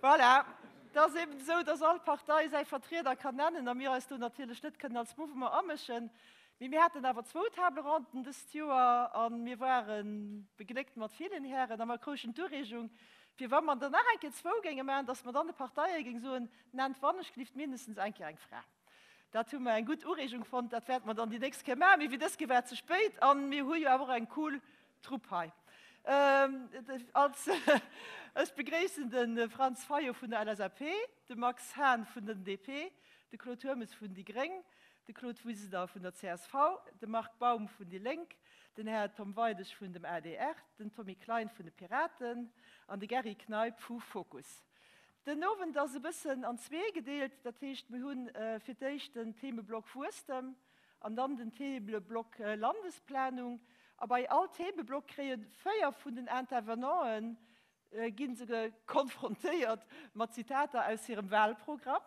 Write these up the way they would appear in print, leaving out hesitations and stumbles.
Voilà, et ass eben esou, dass all Partei säi Vertrieder kann nennen a mir eis do natierlech net kënnen als Mouvement amëschen. Mee mir haten awer zwou Table ronden dëst Joer a mir ware begléckt mat villen Hären a mer krouchen d'Ureegung, fir wa mer der nach eng Kéier zwou géinge maachen, dass mer dann de Parteie géing soen, Nennt wannechgelift mindestens eng Kéier eng Fra. Dat hu mer eng gutt Ureegung fonnt, dat wäerte mer dann déi nächst Kéier maachen. Mee fir dës Kéier war et ze spéit a mir hu jo awer och eng cool Trupp hei. Als ech begréissen de Franz Fayot vun der LSAP, de Max Hahn vun den DP, de Claude Turmes vun déi gréng, de Claude Wiseler vun der csv, de Marc Baum vun déi Lénk, den Här Tom Weidig vun dem adr, den Tommy Klein vun de Piraten an de Gerry Kneip vu Fokus. Den Owend ass e bëssen an zwee gedeelt, dat heescht mir hunn fir d'éischt den Themeblock Wuesstem an dann den Themeblock Landesplanung. A bei all Themeblock kréie 4 vun den Intervenanten, gi se konfrontéiert mat Zitater aus hirem Wahlprogramm,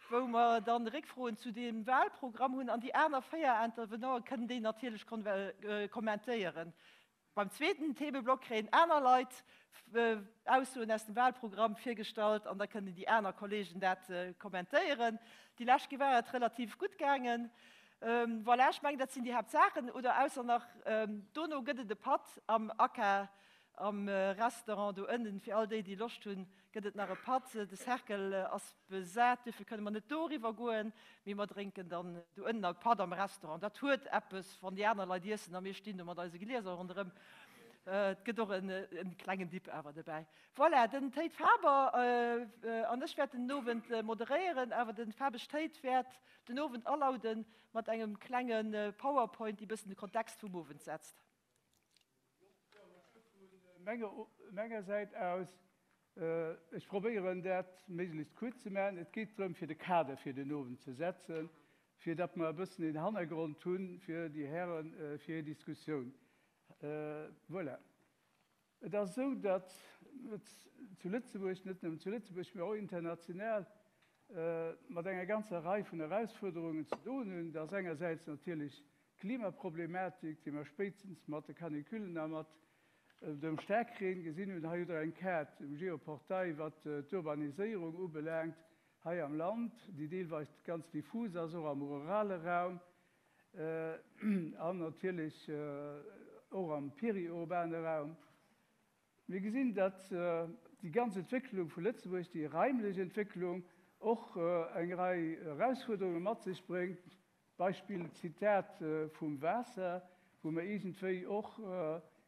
wou mer dann Réckfroen zu deem Wahlprogramm hunn an déi aner 4 Intervenanten kënnen déi natierlech kommentéieren. Beim zweeten Themeblock kréien aner Leit Aussoen aus dem Wahlprogramm virgestallt an da kënnen déi aner Kollegen dat kommentéieren. Déi lescht Kéier war et relativ gutt gaangen. Voilà, ech mengen, dat sinn déi Haaptsaachen. Oder ausser nach, dono gëtt et e Patt am ACA am Restaurant do ënnen. Fir all déi, déi Loscht hunn, gëtt et nach e Patt. De Cercle ass besat, duerfir kënne mer net doriwwer goen, mee mer drénken dann do ënnen e Patt am Restaurant. Dat huet eppes, wann déi aner Leit iessen a mir stinn do mat eise Glieser ronderëm. Et gëtt och e klengen Dip awer dobäi. Voilà, den Théid Faber an ech wäerten den Owend moderéieren, awer de Fabesch Théid wäert den Owend alauden mat engem klenge Powerpoint, déi bëssen de Kontext vum Owend setzt. Vu menger Säit aus, ech probéieren dat méiglechst kuerz ze maachen. Et geet drëm, fir de Kader fir den Owend ze setzen, fir datt mer e bëssen een Hannergrond hu fir déi Hären, fir hir Diskussioun. Voilà. Et ass esou, datt et zu Lëtzebuerg, net nëmmen zu Lëtzebuerg, mä och international, mat enger ganzer Rei vun Erausfuerderungen ze doen hunn. Dat ass engersäits natierlech d'Klimaproblematik, déi mer spéitstens mat de Canicullen a mat dem Staarkreen gesinn hunn. Hei hutt Der eng Kaart um Geoportail, wat d'Urbaniséierung ubelaangt hei am Land, déi deelweis ganz diffus ass, och am rurale Raum an natierlech och am periurbane Raum. Mir gesinn, datt déi ganz Entwécklung vu Lëtzebuerg, déi raimlech Entwécklung, och eng Rei Erausfuerderunge mat sech bréngt. Beispill, Zitat vum Waasser, wou mer iergendwéi och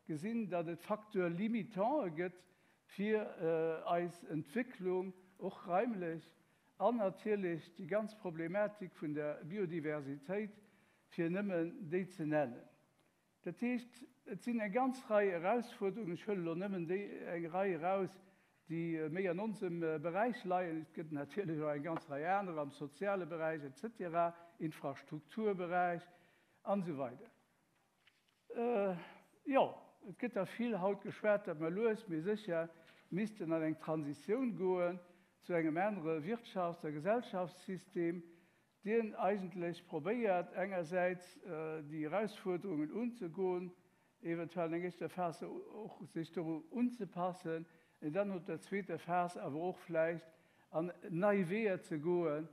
gesinn, datt et Facteurs limitants gëtt fir eis Entwécklung, och raimlech, an natierlech déi ganz Problematik vun der Biodiversitéit, fir nëmmen déi ze nennen. Dat heescht, et sinn eng ganz Rei Erausfuerderungen, ech huelen elo nëmmen déi eng Rei eraus, déi méi an onsem Beräich leien, et gëtt natierlech och eng ganz Rei anerer am soziale Beräich et cetera, Infrastrukturberäich an esou weider. Jo, et gëtt der vill haut geschwat, datt mer lues mee sécher missten an eng Transitioun goen zu engem anere Wirtschafts a Gesellschaftssystem, dien eigentlech probéiert engersäits déi Erausfuerderungen unzegoen, eventuell an enger éischter Phas och sech doru unzepassen, an dann op der zweeter Phas awer och vläicht an nei Weeër ze goen.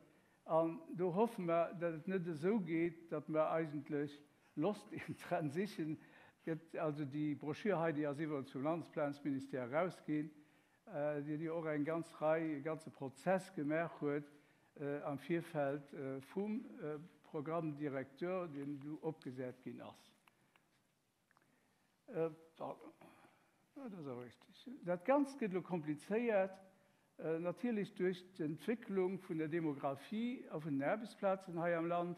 An do hoffe mer, datt et net esou geet, datt mer eigentlech lost in transition gëtt. Also déi Broschür hei, déi ass iwwerens vum Landesplanungsministère erausginn, deen jo och eng ganz Rei, e ganze Prozess gemaach huet am Virfeld vum Programme directeur, deen du opgesat ginn ass. Pardon, dat ass awer richtig. Dat Ganzt gëtt elo komplizéiert, natierlech duerch d'Entwécklung vun der Demografie a vun den Aarbechtsplazen hei am Land.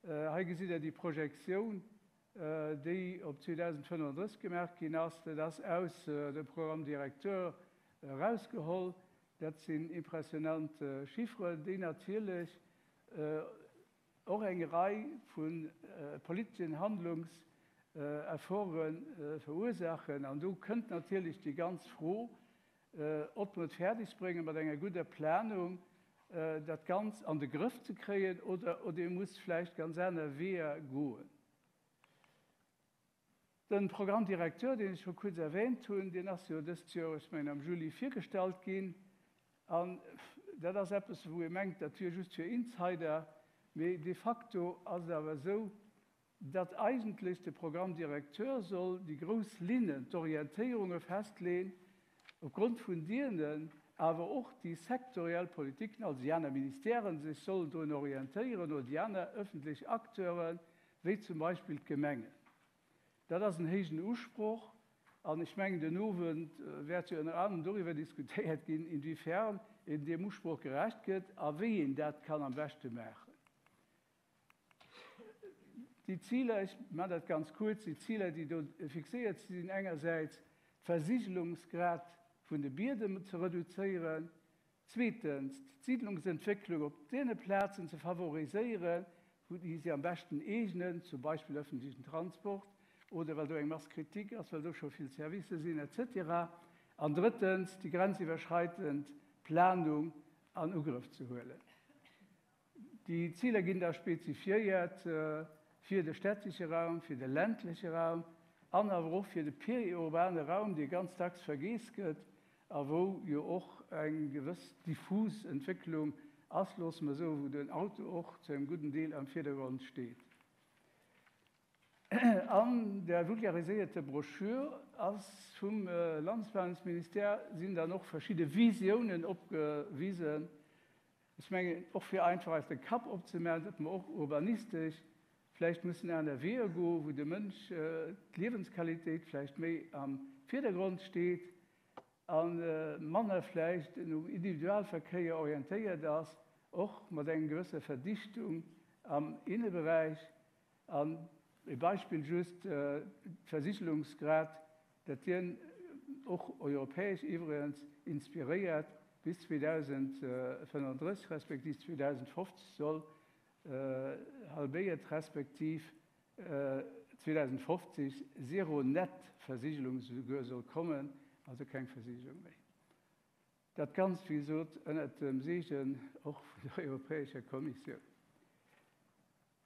Hei gesitt Der déi Projektioun, déi op 2035 gemaach ginn ass, dat ass aus dem Programme directeur erausgeholl. Dat sinn impressionant Chifferen, déi natierlech och eng Rei vu politeschen Handlungsefforte verursaachen. An do kënnt natierlech déi ganz Fro, ob mer et fäerdeg bréngen, mat enger gudder Planung dat Ganz an de Grëff ze kréien, oder ob ee muss vläicht ganz aner Weeër goen. De Programme directeur, deen ech scho kuerz erwähnt hunn, deen ass jo dëst Joer, ech mengen am Juli, virgestallt ginn. An dat ass eppes, wou ee mengt, dat wier just fir Insider, mee de facto ass et awer esou, datt eigentlech de Programme directeur soll déi grouss Linnen, d'Orientéierunge festleen, opgrond vun dienen awer och déi sektoriell Politiken, also déi aner Ministèren sech sollen drun orientéieren oder déi aner öffentlech Acteuren, wéi zum Beispill d'Gemengen. Dat ass en héijen Usproch an ech mengen, den Owend wäert jo ënner anerem doriwwer diskutéiert ginn, inwiefern een deem Usproch gerecht gëtt a wéi een dat kann am beschte maachen. Déi Ziler, ech maachen dat ganz kuerz, déi Ziler, déi do fixéiert si sinn engersäits d'Versigelungsgrad vun de Biedem ze reduzéieren, Zweetens, d'Siidlungsentwécklung op deene Plazen ze favoriséieren, wou déi si am beschten eegnen, zum Beispill öffentlichen Transport oder well do eng Masse critique ass, well do scho vill Servicer sinn, et cetera. An drëttens, déi grenziwwerschreitend Planung an Ugrëff ze huelen. Déi Ziler ginn da spezifiéiert fir de städtesche Raum, fir de ländleche Raum an awer och fir de periurbane Raum, dee ganz dacks vergeess gëtt a wou jo och eng gewëss diffus Entwécklung ass, loosse mer soen, wou den Auto och zu engem gudden Deel am Virdergrond steet. An der vulgariséierte Broschür ass vum Landesplanungsministère sinn dann och verschidde Visiounen opgewisen, Ech mengen, och fir einfach eis de Kapp opzemaachen, datt mer och urbanistesch vläicht mussen aner Weeër goen, wou de Mënsch, d'Liewensqualitéit vläicht méi am Virdergrond steet a manner vläicht um Individualverkéier orientéiert ass, och mat enger gewësser Verdichtung am Inneberäich. An e Beispill just, d'Versigelungsgrad, dat dien, och europäesch iwwregens inspiréiert, bis 2035 respektiv 2050 soll halbéiert respektiv 2050 zéro net Versigelung esouguer soll kommen, also keng Versigelung méi. Dat Ganzt, wéi gesot, ënnert dem Seegen och vun der Europäescher Kommissioun.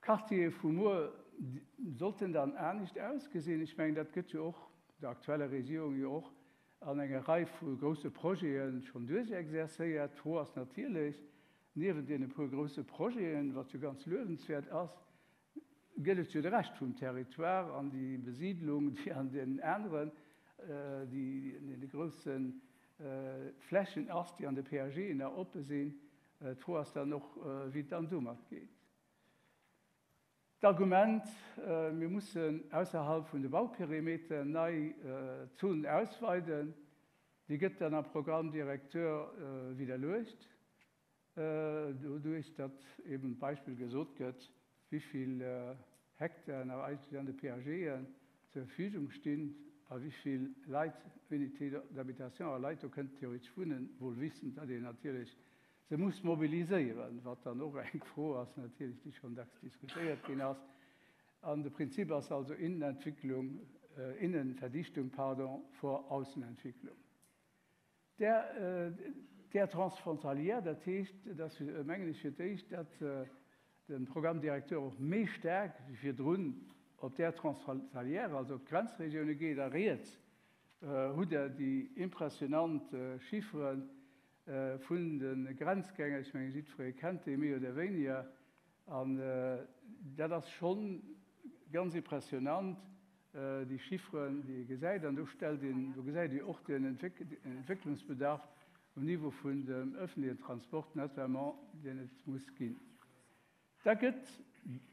D'Quartiere vu muer sollten dann anescht ausgesinn. Ech mengen, dat gëtt jo och der aktueller Regierung jo och an enger Rei vu grousse Projete schonn duerchexercéiert. D'Fro ass natierlech, niewent deene puer grousse Projeten, wat jo ganz luewenswäert ass, gëtt et jo de Rescht vum Territoire an déi Besiidlung, déi an deenen aneren, déi an deene grousse Flächen ass, déi an de PAGen nach oppe sinn. D'Fro ass dann och, wéi et dann domat geet. D'Argument, mir mussen ausserhalb vun de Bauperimeteren nei Zonen ausweiden, déi gëtt dann am Programme directeur widderluecht, doduerch datt eben d'Beispill gesot gëtt, wéi vill Hektar nach eigentlech an de PAGen zur Verfügung stinn a wéi vill Leit, Unités d'habitation a Leit do kënnten theoretesch wunnen, wohl wissend, datt een natierlech Se muss mobiliséieren, wat dann och eng Fro ass natierlech, déi schonn dacks diskutéiert ginn ass. An de Prinzip ass also Innenentwicklung, Innenverdichtung, pardon, vor Aussenentwicklung. Där, där Transfrontalière, dat heescht, dass, mengen ech, fir d'éischt, datt de Programme directeur och méi staark wéi virdrun op där Transfrontalière, also op d'Grenzregioune geet. A riets hutt Der déi impressionant Chifferen, Vun de Grenzgänger, ech mengen jiddweree kennt déi méi oder wéiniger, an dat ass scho ganz impressionant, déi Chifferen, déi ee gesäit. An do stellt een, do gesäit ee och den Entwécklungsbedarf um Niveau vun dem öffentlichen Transport notamment, deen et muss ginn. Da gëtt,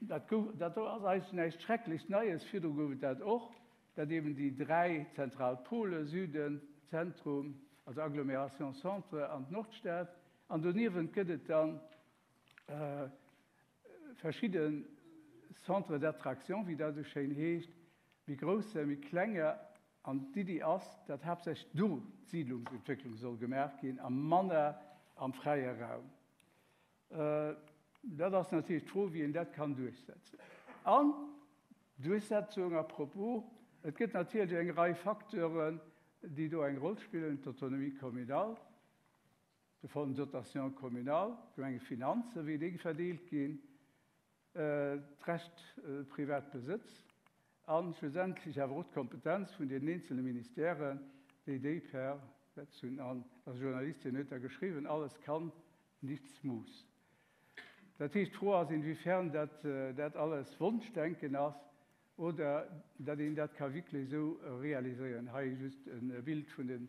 dat gouf, dat do ass eigentlech näischt schrecklech Neies, virdru gouf et dat och, datt eben déi dräi zentral Pole, Süden, Zentrum, also Agglomération Centre an d'Nordstad, an doniewent gëtt et dann verschidde Centres d'attraction, wéi dat esou schéin heescht, méi grousser, méi klenger, an d'Iddi ass, datt haaptsächlech do d'Siidlungsentwécklung soll gemaach ginn a manner am fräie Raum. Dat ass natierlech d'Fro, wéi een dat kann duerchsetzen. An d'Duerchsetzung, à propos, et gëtt natierlech eng Rei Facteuren, déi do eng Roll spillen, d'Autonomie communale, de Fonds de dotation communale, d'Gemengefinanzen, wéi déi verdeelt ginn, d'Recht privat Besëtz a schlussendlech awer och d'Kompetenz vun deenen eenzele Ministèren, déi déi per. Setzung an. Ass e Journalist, deen huet da geschriwwen, Alles kann, nichts muss. Dat heescht, d'Fro ass, inwiefern dat dat alles Wonschdenken ass oder datt een dat ka wierklech esou realiséieren. Hei just e Bild vun den,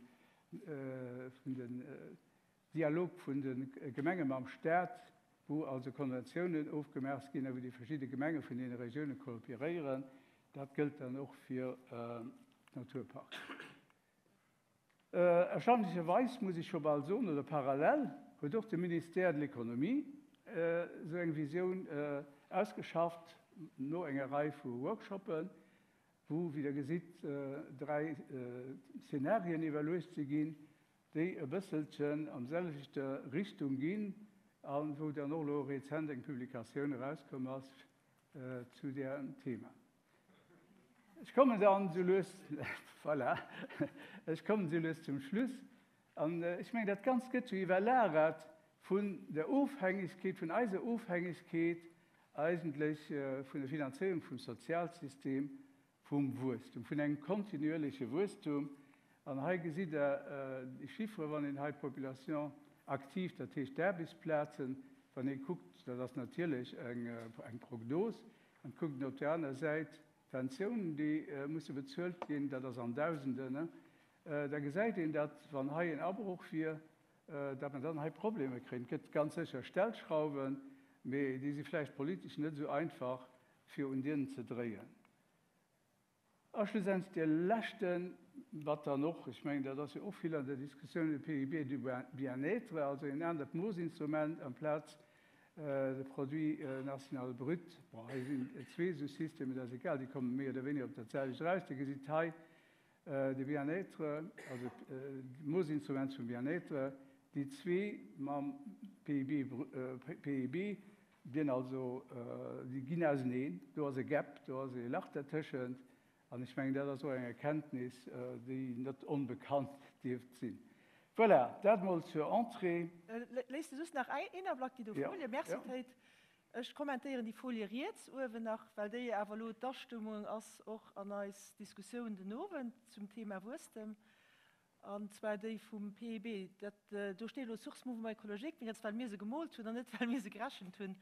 vun den Dialog vun de Gemenge mam Staat, wou also Konventiounen ofgemaach ginn a wou déi verschidde Gemenge vun deene Regioune kooperéieren. Dat gëllt dann och fir d'Naturparken. Erstaunlecherweis, muss ech scho bal soen, oder parallel, huet och de Ministère de l'Économie esou eng Visioun ausgeschafft, no enger Rei vu Workshoppen, wou, wéi Der gesitt, dräi Szenarien iwwerluecht si ginn, déi e bësselchen an selwechter Richtung ginn a wou dann och elo rezent eng Publikatioun erauskomm ass zu däerem Thema. Ech kommen dann esou lues, voilà, ech kommen esou lues zum Schluss. An ech mengen, dat Ganzt gëtt jo iwwerlagert vun der Ofhängegkeet, vun eiser Ofhängegkeet eigentlech vun der Finanzéierung vum Sozialsystem vum Wuesstum, vun engem kontinuierleche Wuesstum. An hei gesitt Der déi Chiffere, wann een hei d'Population active, dat heescht d'Aarbechtsplazen, wann ee kuckt, dat ass natierlech eng Prognos, an kuckt een op där aner Säit d'Pensiounen, déi musse bezuelt ginn, dat ass an Dausenden, da gesäit een, datt, wann hei en Abroch wier, datt mer dann hei Problemer kréien. Et gëtt ganz sécher Stellschrauwen, mee déi si vläicht politesch net esou einfach, fir un deenen ze dréien. A schlussendlech dee leschten, wat dann och, ech mengen, dat ass jo och vill an der Diskussioun, de PIB du bien-être, also en anert Moossinstrument amplaz de Produit national brut. Bon, hei sinn zwee esou Systemer, dat ass egal, déi komme méi oder wéineger op dat selwecht eraus. Dir gesitt hei de Bien-être, also d'Moossinstrument vum Bien-être, déi zwee mam PIB, PIB Dien also, déi ginn auseneen, do ass e Gap, do ass e Lach dertëschent. An ech mengen, dat ass och eng Erkenntnis, déi net onbekannt dierft sinn. Voilà, dat emol zur Entrée. Léiss de just nach een Ablack déi do Folie. Merci, Théid. Ech kommentéieren déi Folie riets uewen nach, well déi awer elo d'Astëmmung ass och an eis Diskussioun den Owend zum Thema Wuesstem. An zwar déi vum PIB. Dat, do steet elo Source Mouvement Écologique, mee dat ass, well mir se gemoolt hunn an net, well mir se gerechent hunn.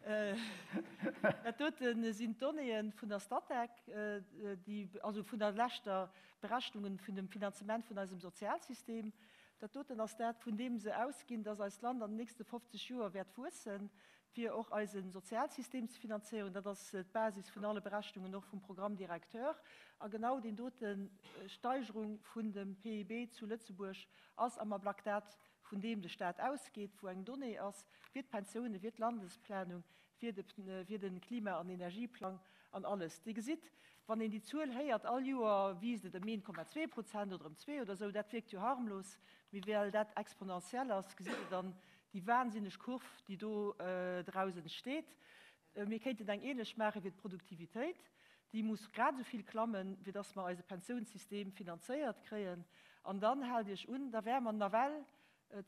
Dat dote sinn d'Donnéeë vun der Statec, déi, also vun der leschter Berechnungen vun dem Finanzement vun eisem Sozialsystem. Dat doten ass dat, vun deem se ausginn, dass eist Land an den nächste 50 Joer wäert wuessen. fir och eise Sozialsystem ze finanzéieren. Dat ass d'Basis vun alle Berechnungen, och vum Programme directeur. A genau deen dote Steigerung vun dem PIB zu Lëtzebuerg ass am Ablack dat, vun deem de Stat ausgeet, wou eng Donnée ass fir d'Pensiounen, fir d'Landesplanung, fir de Klima an Energieplang an alles. Dir gesitt, wann een déi Zuel héiert, all Joer wiisst et ëm 1,2 Prozent oder ëm zwee oder esou, dat wierkt jo harmlos, mee well dat exponentiell ass, gesitt Der dann Déi wahnsinneg Kurv, déi do draus entsteet. Mir kéinten eng ähnlech maache fir d'Produktivitéit. Déi muss grad esou vill klammen, fir dass mer eise Pensiounssystem finanzéiert kréien. An dann, haalt Iech un, da wäre mer nawell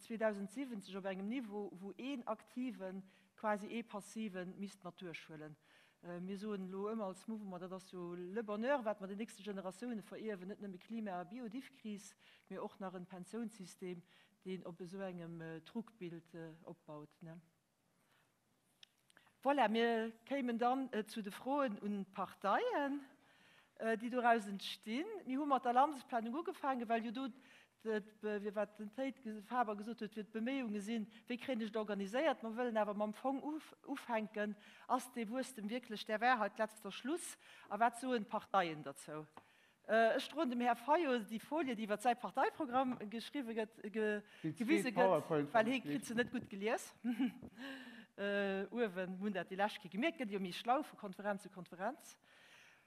2070 op engem Niveau, wou een Aktive quasi ee Passive misst mat duerchhuelen. Mir soen elo ëmmer als Mouvement, dat ass jo le bonheur, wat mer den nächste Generatioune verierwen, net nëmme Klima a Biodivkris, mee och nach en Pensiounssystem, deen op esou engem Trugbild opbaut. Voilà, mir kéimen dann zu de Froen un d'Parteien, déi doraus entstinn. Mir hu mat der Landesplanung ugefaangen, well jo do, wéi wat den Théid Faber gesot huet, fir d'Beméiunge sinn, wéi kréien ech et organiséiert. Mer wëllen awer mam Fong ufänken. Ass dee Wuesstem wierklech der Wahrheit letzter Schluss? A wat soen d'Parteien derzou? Ech droen dem Här Fayot déi Folie, déi iwwer säi Parteiprogramm geschriwwe gëtt, gewise gëtt, well hie kritt se net gutt gelies. Uewen hunn dat déi lescht Kéier gemierkt, gëtt jo méi schlau vu Konferenz zu Konferenz.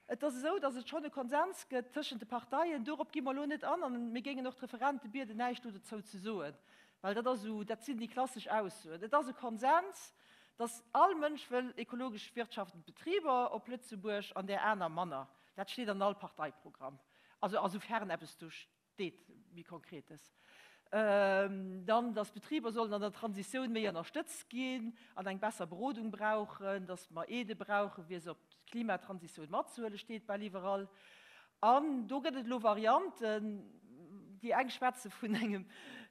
Et ass esou, datt et schonn e Konsens gëtt tëschent de Parteien. Dorop gi mer elo net an an mir géingen och d'Referente bieden, näischt do dozou ze soen, well dat ass esou, dat sinn déi klassesch Aussoen. Et ass e Konsens, datt all Mënsch wëll ekologesch wirtschaftend Betriber op Lëtzebuerg an där aner manner. Dat steet an all Parteiprogramm, also asoufern eppes do steet méi Konkretes. Dann, dass d'Betriber sollen an der Transitioun méi ënnerstëtzt ginn an eng besser Berodung brauchen, dass mer Aidë brauchen, fir se op d'Klimatransitioun matzehuelen, steet bal iwwerall. An do gëtt et elo Varianten. Déi eng schwätze vun engem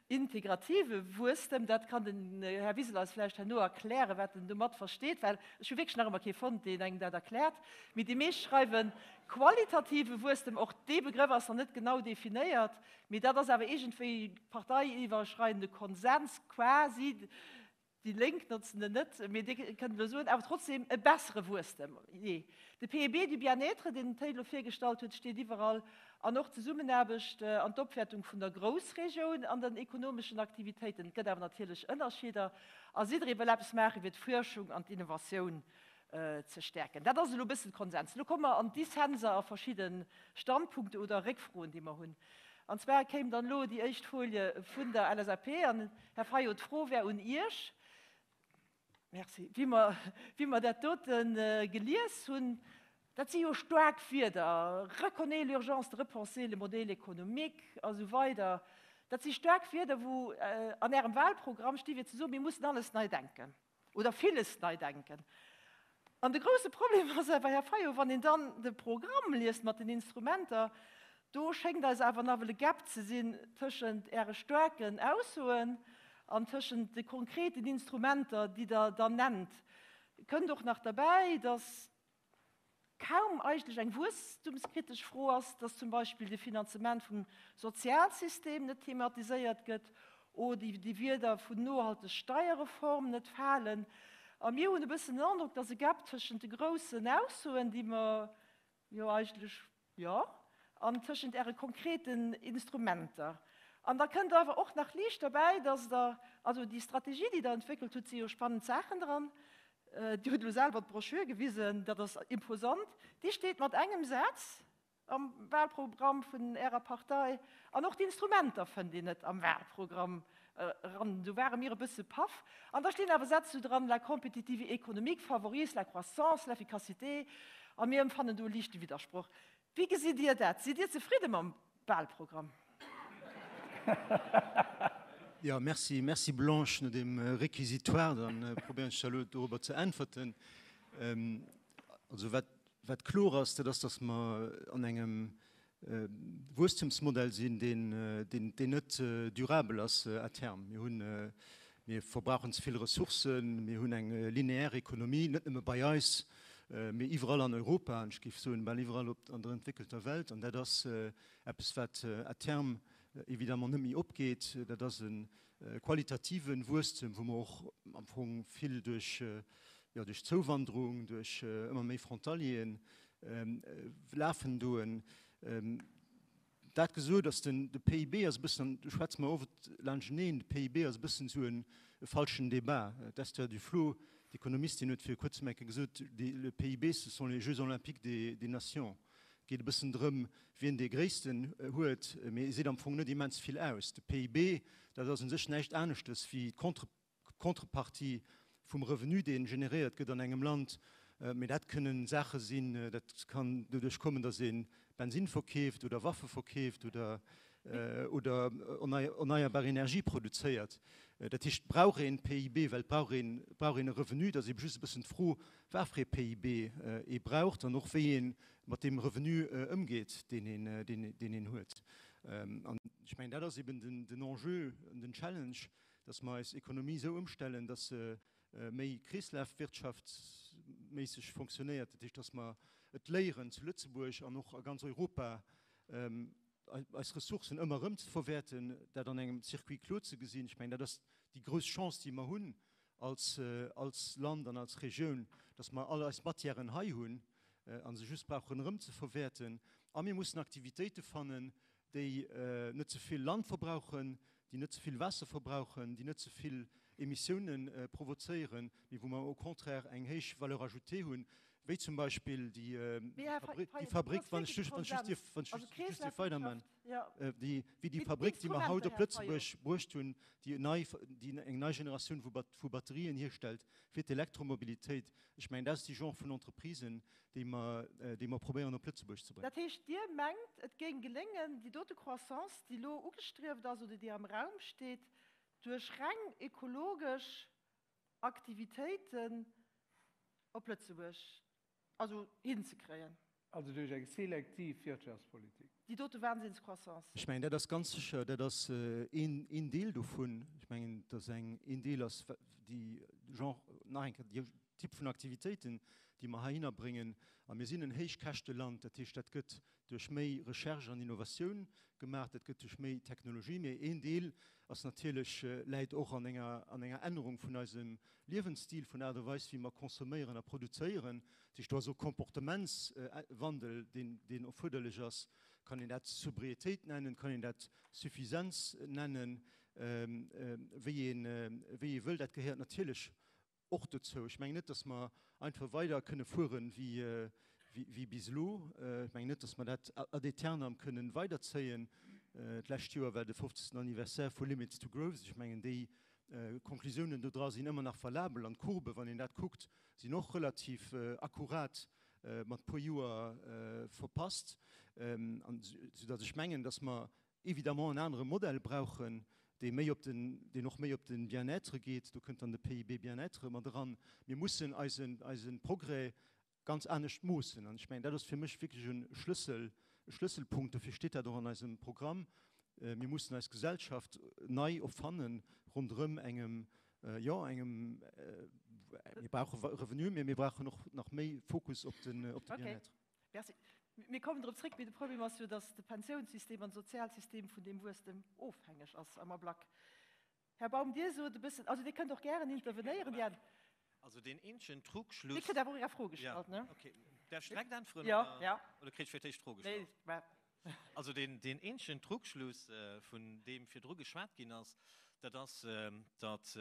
integrative Wuesstem. Dat kann den Här Wiseler eis vläicht herno erklären, wat en domat versteet, well ech hu wierklech nach ëmmer kee fonnt, deen engem dat erkläert. Mee déi meescht schreiwe qualitative Wuesstem. Och dee Begrëff ass nach net genau definéiert, mee dat ass awer iergendwéi parteiiwwerschreidende Konsens quasi. Déi Lénk notzen en net, mee Dir kënnt elo soen, awer trotzdem e bessere Wuesstem. Jee, de PIB du bien-être, deen den Théi elo virgestallt huet, steet iwwerall, an och d'Zesummenaarbecht an d'Opwäertung vun der Groussregioun an den ekonomeschen Aktivitéiten. Et gëtt awer natierlech Ënnerscheeder a jidderee wëll eppes maachen, fir d'Fuerschung an d'Innovatioun ze stäerken. Dat ass elo e bëssen de Konsens. Elo komme mer an d'Dissenser a verschidde Standpunkte oder Réckfroen, déi mer hunn. An zwar kéim dann elo déi éischt Folie vun der LSAP. An, Här Fayot, d'Fro wär un Iech. Merci. Wéi mer, wéi mer dat dote gelies hunn, dat si jo staark Wierder, reconnaît l'urgence de repenser le modèle économique a sou weider. Dat si staark Wierder, wou an Ärem Wahlprogramm sti fir ze soen, mir mussen alles nei denken. Oder villes nei denken. An de grouse Problem ass awer, Här Fayot, wann een dann de Programm liest mat den Instrumenter, do schéngt eis awer nawell e Gap ze sinn tëschent Äre staarken Aussoen an tëschent de konkreten Instrumenter, déi Der dann nennt. Kënnt och nach derbäi, dass kaum eigentlech eng wuesstumskritesch Fro ass, dass zum Beispill de Finanzement vum Sozialsystem net thematiséiert gëtt oder déi Wierder vun nohalteg Steierreform net falen. A mir hunn e bëssen den Androck, dass e Gap tëschent de groussen Aussoen, déi mer jo eigentlech, jo, an tëschent Äre konkreten Instrumenter. An da kënnt awer och nach liicht derbäi, dass Der, also déi Strategie, déi Der entwéckelt hutt, si jo spannend Saachen dran, Dir hutt elo selwer d'Broschür gewisen, dat ass imposant. Déi steet mat engem Saz am Wahlprogramm vun Ärer Partei. An och d'Instrumenter fënnt een net am Wahlprogramm eran. Do ware mir e bësse paff. An da stinn awer Sätz do dran, La compétitivité économique favorise la croissance, l'efficacité. A mir emfannen do e liichte Widdersproch. Wéi gesitt Dir dat? Sidd Dir zefridde mam Wahlprogramm? Jo, merci, merci Blanche. No deem Réquisitoire, da probéieren ech da elo dorobber ze äntwerten. Also wat, wat kloer ass, dat ass, datt mer an engem Wuesstemsmodell sinn, deen, deen, deen net durabel ass à terme. Mir hunn, mir verbrauchen ze vill Ressourcen, mir hunn eng linéaire Économie, net nëmme bei eis, mee iwwerall an Europa, an ech géif soen, bal iwwerall op, an der entwéckelter Welt. An dat ass eppes, wat à terme évidemment net méi opgeet. Dat ass e qualitativen Wuesstem, wou mer och am Fong vill duerch, jo, duerch Zouwanderung, duerch ëmmer méi Frontalieren lafen doen. Dat gesot, ass den, de PIB ass e bëssen, an do schwätze mer oft laanschteneen, de PIB ass e bëssen esou e falschen Débat. D'Esther Duflo, d'Ekonomistin, huet viru kuerzem eng Kéier gesot, Le PIB, ce sont les Jeux olympiques des, des nations. Et geet e bëssen drëm, wien dee gréissten huet, mee e seet am Fong net immens vill aus. De PIB, dat ass u sech näischt aneschtes wéi d'Contre, Contrepartie vum Revenu, dee generéiert gëtt an engem Land. Mee dat kënnen Saache sinn, dat kann doduerch kommen, datt ee Bensinn verkeeft oder Waffe verkeeft oder oder erneierbar Energie produzéiert. Dat heescht, et brauch een PIB, well et brauch een, et brauch een e Revenu. Et ass eebe just e bëssen d'Fro, wat fir ee PIB ee braucht an och wéi ee mat deem Revenu ëmgeet, deen een, deen een huet. An ech mengen, dat ass eeben den Enjeu, den Challenge, dass mer eis Ekonomie esou ëmstellen, dass se méi kreeslafwirtschaftsméisseg fonctionnéiert, dat heescht, dass mer et léieren zu Lëtzebuerg an och a ganz Europa eis Ressourcen ëmmer erëm ze verwäerten, dat an engem Circuit clos ze gesinn. Ech mengen, dat ass déi grouss Chance, déi mer hunn als als Land an als Regioun, dass mer all eis Matièren hei hunn a se just brauchen erëm ze verwäerten. A mir mussen Aktivitéite fannen, déi net ze vill Land verbrauchen, déi net ze vill Waasser verbrauchen, déi net ze vill Emissiounen provozéieren, mee wou mer au contraire eng héich Valeur ajoutée hunn, wéi zum Beispill déi Fabrik, wann ech just dierf weiderman, wéi déi Fabrik, déi mer haut op Lëtzebuerg bruecht hunn, déi eng nei Generatioun vu Batterien hierstellt fir d'Elektromobilitéit. Ech mengen, dat ass déi Genre vun Entreprisen, déi mer, déi mer probéieren op Lëtzebuerg ze bréngen. Dat heescht, Dir mengt, et géing geléngen, déi dote Croissance, déi elo ugestrieft ass oder déi am Raum steet, duerch reng ekologesch Aktivitéiten op Lëtzebuerg, also hinzekréien? Also duerch eng selektiv Wirtschaftspolitik. Déi dote Wahnsinnscroissance. Ech mengen, dat ass ganz sécher, dat ass een, een Deel dovun. Ech mengen, dass eng, een Deel ass déi Genre, nach eng Kéier, déi Typ vun Aktivitéiten, déi mer heihinner bréngen. A mir sinn en Héichkäschteland, dat heescht, dat gëtt duerch méi Recherche an Innovatioun gemaach, dat gëtt duerch méi Technologie. Mee een Deel ass natierlech, läit och an enger, an enger Ännerung vun eisem Liewensstil, vun der Aart a Weis, wéi mer consomméieren a produzéieren. Dat heescht, do ass och Comportementswandel, deen, deen erfuerderlech ass. Kann een dat Sobriétéit nennen, kann een dat Suffisanz nennen, wéi een, wéi ee wëll. Dat gehéiert natierlech och dozou. Ech mengen net, datt mer einfach weider kënne fueren wéi, wéi bis elo. Ech mengen net, datt mer dat ad aeternam kënnen weiderzéien. D'lescht Joer war de 50. Anniversaire vu Limits to Growth. Ech mengen, déi Konklusiounen do dra sinn ëmmer nach valabel an d'Courbe, wann een dat kuckt, sinn och relativ akkurat mat puer Joer verpasst, soudatt ech mengen, datt mer évidemment en anere Modell brauchen, dee méi op den, deen och méi op de Bien-être geet. Do kënnt dann de PIB Bien-être mat eran. Mir mussen eisen, eise Progrès ganz anescht moossen. An ech mengen, dat ass fir mech wierklech e Schlëssel, e Schlësselpunkt. Dofir steet dat och an eisem Programm. Mir mussen eis Gesellschaft nei erfannen ronderëm engem, jo, engem, mir brauche Revenu, mee mir brauchen och nach méi Fokus op de, op de Bien-être. Okay, merci. Mir kommen drop zréck, mee de Problem ass jo, dass de Pensiounssystem an de Sozialsystem vun deem Wuesstem ofhängeg ass am Ablack. Här Baum, Dir sot e bëssen, also Dir kënnt och gären intervenéieren, Dir. Also deen eenzegen Trugschluss. Dir kritt awer och Är Fro gestallt, ne? Ja, okay. Däerf ech direkt äntweren? Jo, ja. Oder kritt ech fir d'éischt d'Fro gestallt? Nee, mä. Also deen, deen eenzegen Trugschluss, vun deem virdru geschwat ginn ass, dat ass, datt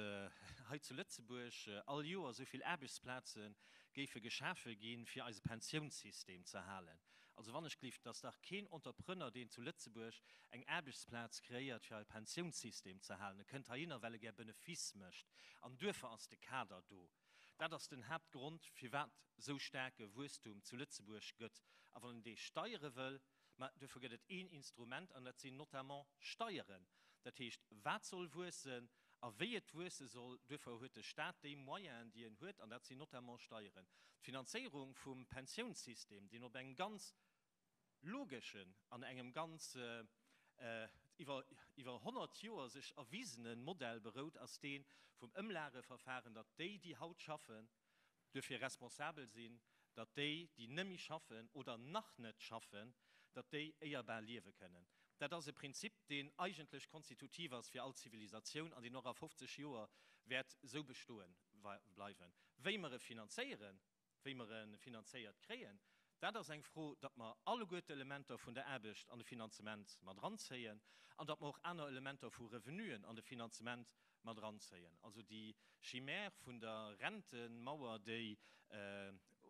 hei zu Lëtzebuerg all Joer esou vill Aarbechtsplaze géife geschafe ginn, fir eise Pensiounssystem ze erhalen. Also wann ech gelift, dass dach keen Entrepreneur, deen zu Lëtzebuerg eng Aarbechtsplaz kreéiert, fir eie Pensiounssystem ze erhalen, e kënnt heihinner, well e gär Benefice mécht. An duerfir ass de Kader do. Dat ass den Haaptgrond, firwat esou staarke Wuesstum zu Lëtzebuerg gëtt. A wann en dee steiere wëll, ma duerfir gëtt et een Instrument, an dat sinn notamment Steieren. Dat heescht, wat soll wuessen a wéi et wuesse soll, duerfir huet de Stat déi Moyenen, déi en huet, an dat sinn notamment Steieren. D'Finanzéierung vum Pensiounssystem, deen op engem ganz logeschen an engem ganz iwwer iwwer 100 Joer sech erwisene Modell berout, ass dee vum Ëmlageverfahren, datt déi, déi haut schaffen, duerfir responsabel sinn, datt déi, déi nëmmi schaffen oder nach net schaffen, datt déi éierbar liewe kënnen. Dat ass e Prinzip, deen eigentlech konstitutiv ass fir all Zivilisatioun an deen och a 50 Joer wäert esou bestoe bleiwen. Wéi mer e finanzéieren, wéi mer e finanzéiert kréien, dat ass eng Fro, datt mer alleguer d'Elementer vun der Aarbecht an de Finanzement mat eranzéien an datt mer och aner Elementer vu Revenuen an de Finanzement mat eranzéien. Also déi Chimère vun der Rentenmauer, déi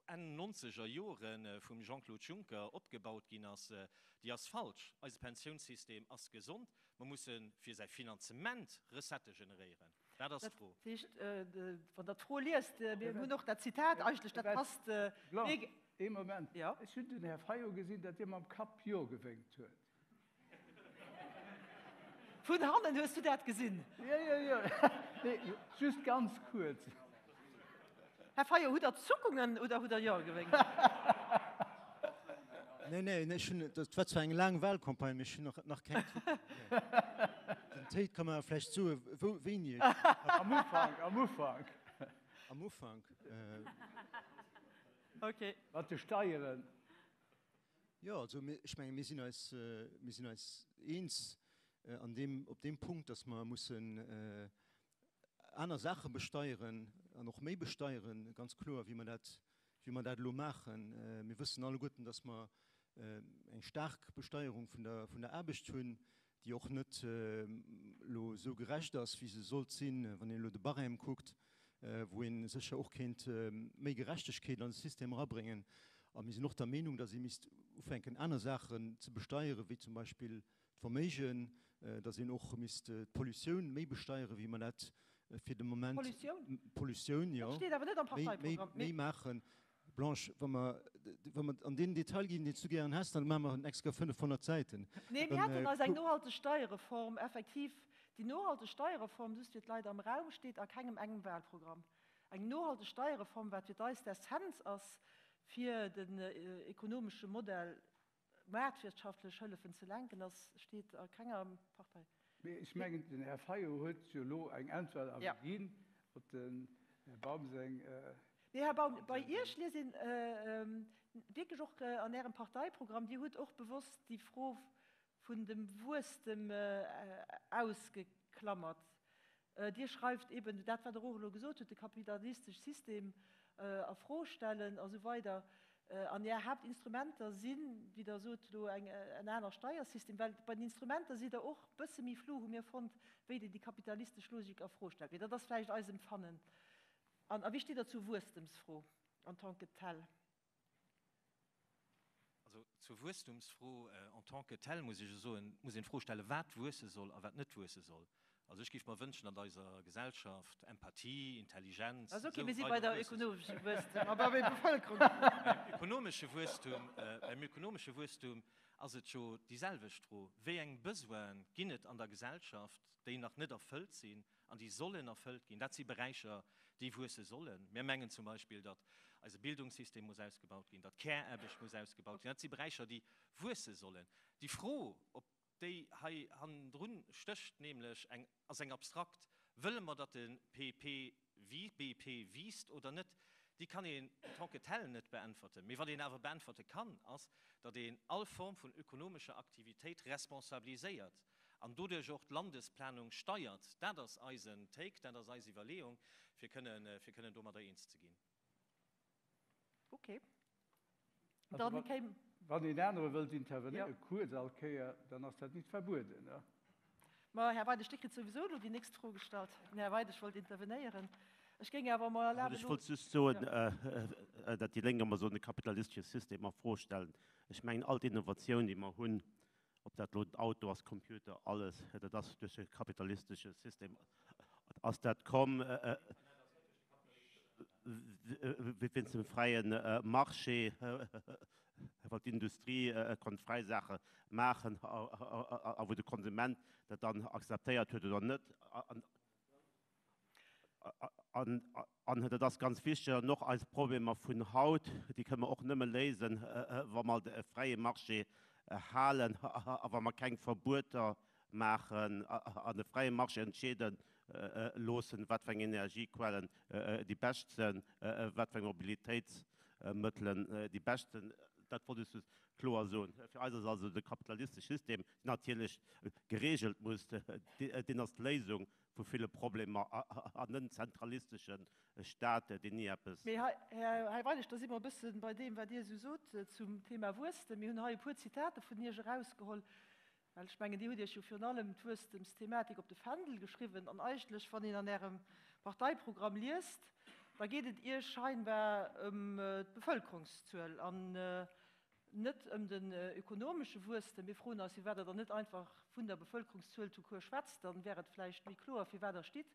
Enn nonzeger Jore vum Jean-Claude Juncker opgebaut ginn ass, déi ass falsch. Eise Pensiounssystem ass gesond. Mer musse fir säi Finanzement Recettë generéieren. Dat ass d'Fro. Dat heescht, wann Der d'Fro liest, mir hunn och dat Zitat eigentlech, dat passt. Blanche, ee Moment. Ech hunn den Här Fayot gesinn, datt Dir mam Kapp Jo gewénkt huet. Vun hannen hues du dat gesinn? Jo, jo, jo. Nee, just ganz kuerz. Här Fayot, hutt Der Zuckungen oder hutt Der Jo gewénkt? Nee, nee, ech hunn, dat war zwar eng laang Wahlcampagne, mee ech hunn nach, nach keng Zuckungen. Den Téit kann mer vläicht soen, wou, wéini ech. Am Ufank, am Ufank. Am Ufank. Okay. Mat de Steieren. Jo, also ech menge mir sinn eis, mir sinn eis eens an deem, op deem Punkt, datt mer mussen aner Saache besteieren an och méi besteieren, ganz kloer, wéi mer dat, wéi mer dat elo maachen. Mir wëssen alleguerten, datt mer eng staark Besteierung vun der, vun der Aarbecht hunn, déi och net elo esou gerecht ass, wéi se sollt sinn, wann een elo de Barème kuckt, wou ee sécher och kéint méi Gerechtegkeet an de System erabréngen. A mir sinn och der Meenung, datt ee misst ufänken, aner Saachen ze besteieren, wéi zum Beispill d'Verméigen, datt een och misst d'Pollutioun méi besteieren, wéi mer dat fir de Moment. D'Pollutioun? D'Pollutioun, jo. Dat steet awer net am Parteiprogramm. Méi maachen. Blanche, wa mer, wa mer an deen Detail ginn, deen s du gären häss, dann maache mer extra 500 Säiten. Nee, mir hätten eis eng nohalteg Steierreform, effektiv, déi nohalteg Steierreform, just fir d'Leit am Raum, steet a kengem engem Wahlprogramm. Eng nohalteg Steierreform, wat fir eis d'Essenz ass, Fir den ekonomesche Modell maartwirtschaftlech hëllefen ze lenken, ass, steet a kenger Partei. Mee ech mengen, den Här Fayot huet jo elo eng Äntwert awer ginn op dem Här Baum seng. Nee, Här Baum, bei Iech liest een wierklech och an Ärem Parteiprogramm, Dir hutt och bewosst déi Fro vun dem Wuesstem ausgeklammert. Dir schreift eben dat, wat Der och elo gesot hutt, de kapitalistesch System a Fro stellen a sou weider. An Är Haaptinstrumenter sinn, wéi Der sot elo, eng en aner Steiersystem. Well bei den Instrumenter sidd Der och e bësse méi flou, hu mir fonnt, wéi Dir déi kapitalistesch Logik a Fro stellt. Mee dat ass vläicht eis Empfannen. An a wéi steet Der zur Wuesstemsfro en tant que telle? Also zur Wuesstumsfro en tant que telle muss ech jo soen, muss een d'Fro stellen, wat wuesse soll a wat net wuesse soll. Also ech géif mer wënschen, datt eiser Gesellschaft Empathie, Intelligenz esou weider wuesse soll. Ass ok, mir si bei der ökonomesche Wuesstum a bei Bevëlkerung. Beim ökonomesche Wuesstum, beim ökonomesche Wuesstum ass et jo déi selwecht Fro, Wéi eng Besoine ginn et an der Gesellschaft, déi nach net erfëllt sinn an déi sollen erfëllt ginn. Dat si Beräicher, déi wuesse sollen. Mir mengen zum Beispill, datt eise Bildungssystem muss ausgebaut ginn, datt d'Care-Aarbecht muss ausgebaut ginn. Dat si Beräicher, déi wuesse sollen. Déi Fro, op déi hei hannendrun stécht, nämlech eng, ass eng abstrakt, Wëlle mer, datt de PP BIP wiisst oder net? Déi kann een en tant que tel net beäntwerten. Mee wat een awer beäntwerte kann, ass, datt een all Form vun ökonomescher Aktivitéit responsabiliséiert an doduerch och d'Landesplanung steiert. Dat ass eisen Take, dat ass eis Iwwerleeung, fir kënnen, fir kënnen domadder eens ze ginn. Okay. Dann kéim. Wann een anere wëllt intervenéieren, kuerz all Kéier, dann ass dat nit verbueden. Ma Här Weidig, Dir kritt souwisou elo déi nächst Fro gestallt. Den Här Weidig wollt intervenéieren. Ech géing awer mer erlaben, Ech wollt just soen, datt déi Lénk ëmmer soen, de kapitalistesche System a Fro stellen. Ech mengen, all d'Innovatioun, déi mer hunn, ob dat elo den Auto ass, Computer, alles, dat ass duerch de kapitalistesche System ass dat komm, wéinst dem fräie Marché, well d'Industrie konnt fräi Saache maachen a wou de Konsument dat dann akzeptéiert huet oder net. An dat ass ganz wichteg. An och eis Problemer vun haut, déi kënne mer och nëmme léisen, wa mer e fräie Marché halen a wa mer keng Verbueter maachen an de fräie Marché entscheede loossen, wat fir eng Energiequellen déi bescht sinn, wat fir eng Mobilitéitsmëttelen déi bescht sinn. Dat wollt ech just kloer soen. Fir eis ass also de kapitalistesche System, deen natierlech geregelt muss, deen ass d'Léisung vu ville Problemer an en zentralistesche Staat, deen ni eppes. Mee Här Weidig, da si mer e bësse bei deem, wat Dir esou sot zum Thema Wuesstem. Mir hunn hei e puer Zitate vun Iech erausgeholl, well ech mengen, Dir hutt Iech jo virun allem d'Wuesstemsthematik op de Fändel geschriwwen. An eigentlech, wann een an Ärem Parteiprogramm liest, da geet et Iech scheinbar ëm d'Bevëlkerungszuel. An Net ëm den ökonomesche Wuesstem. Mir froen eis, firwat Der dann net einfach vun der Bevëlkerungszuel tout court schwätzt. Dann wär et vläicht méi kloer, firwat Der stitt,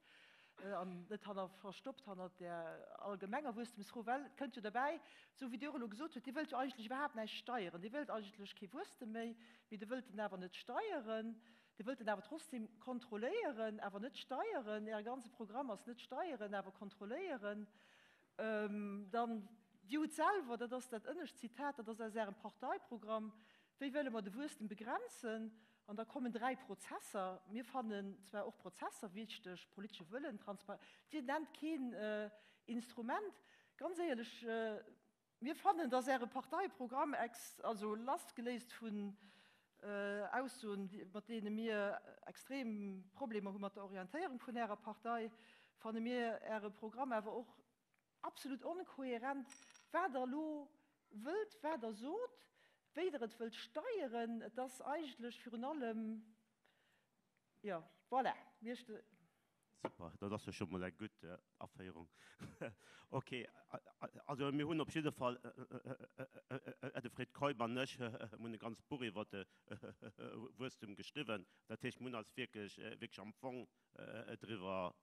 an net hanner verstoppt hannert där allgemenger Wuesstemsfro. Well et kënnt jo derbäi, esou wéi Dir och elo gesot hutt, Dir wëllt jo eigentlech iwwerhaapt näischt steieren. Dir wëllt eigentlech kee Wuesstem méi, mee Dir wëllt en awer net steieren. Dir wëllt en awer trotzdem kontrolléieren, awer net steieren. Äre ganze Programm ass net steieren, awer kontrolléieren. Dann, Dir hutt selwer, dat ass dat ënnescht Zitat, dat ass aus Ärem Parteiprogramm, Wéi wëlle mer de Wuesstem begrenzen? An da kommen dräi Prozesser. Mir fannen zwar och Prozesser wichteg, politesche Wëllen, Transparenz. Dir nennt keen Instrument. Ganz éierlech, Mir fannen, dass Äre Parteiprogramm, ex, also lassgeléist vun Aussoen, mat deene mir extrem Problemer hu mat der Orientéierung vun Ärer Partei, fanne mir Äre Programm awer och absolut onkohärent, wat Der elo wëllt, wat Der sot, wéi Der et wëllt steieren. Et ass eigentlech virun allem, jo, voilà, mir. Super, dat ass jo scho mol eng gutt Aféierung. Ok, also mir hunn op jidde Fall, de Fred Keup an ech hunn e ganzt Buch iwwer de Wuesstum geschriwwen. Dat heescht, mir hunn eis wierklech, wierklech am Fong driwwer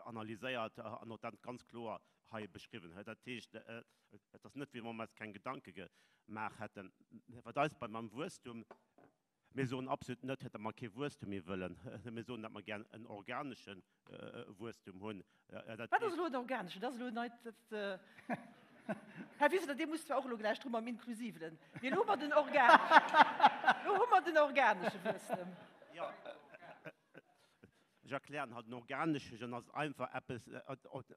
analyséiert an och dat ganz kloer hei beschriwwen. Dat heescht, et ass net, wéi wa mer eis keng Gedanke gemaach hätten. Wat eis beim Wuesstum Mir soen absolut net, datt mer kee Wuesstum méi wëllen. Mir soen, datt mer gär en organesche Wuesstum hunn. Dat Wat ass elo en organeschen? Dat ass elo en neit. Här Wiseler, Dir musst zwar och elo gläich dru mam Inklusivelen, mee elo hu mer den organeschen, elo hu mer den organesche Wuesstem. Jo, ech erklären halt, den organeschen ass einfach eppes,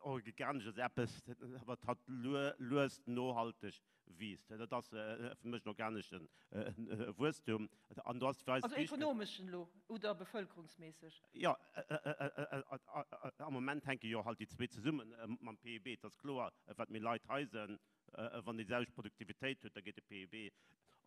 organesch ass eppes, wat halt lues nohalteg wiisst. Dat ass fir mech den organesche Wuesstum. An do ass fir eis Also ekonomeschen elo oder bevëlkerungsméisseg? Jo, am Moment hänke jo halt déi zwee zesumme mam PIB. Et ass kloer, wat méi Leit hei sinn, wann déi selwecht Produktivitéit huet, da geet de PIB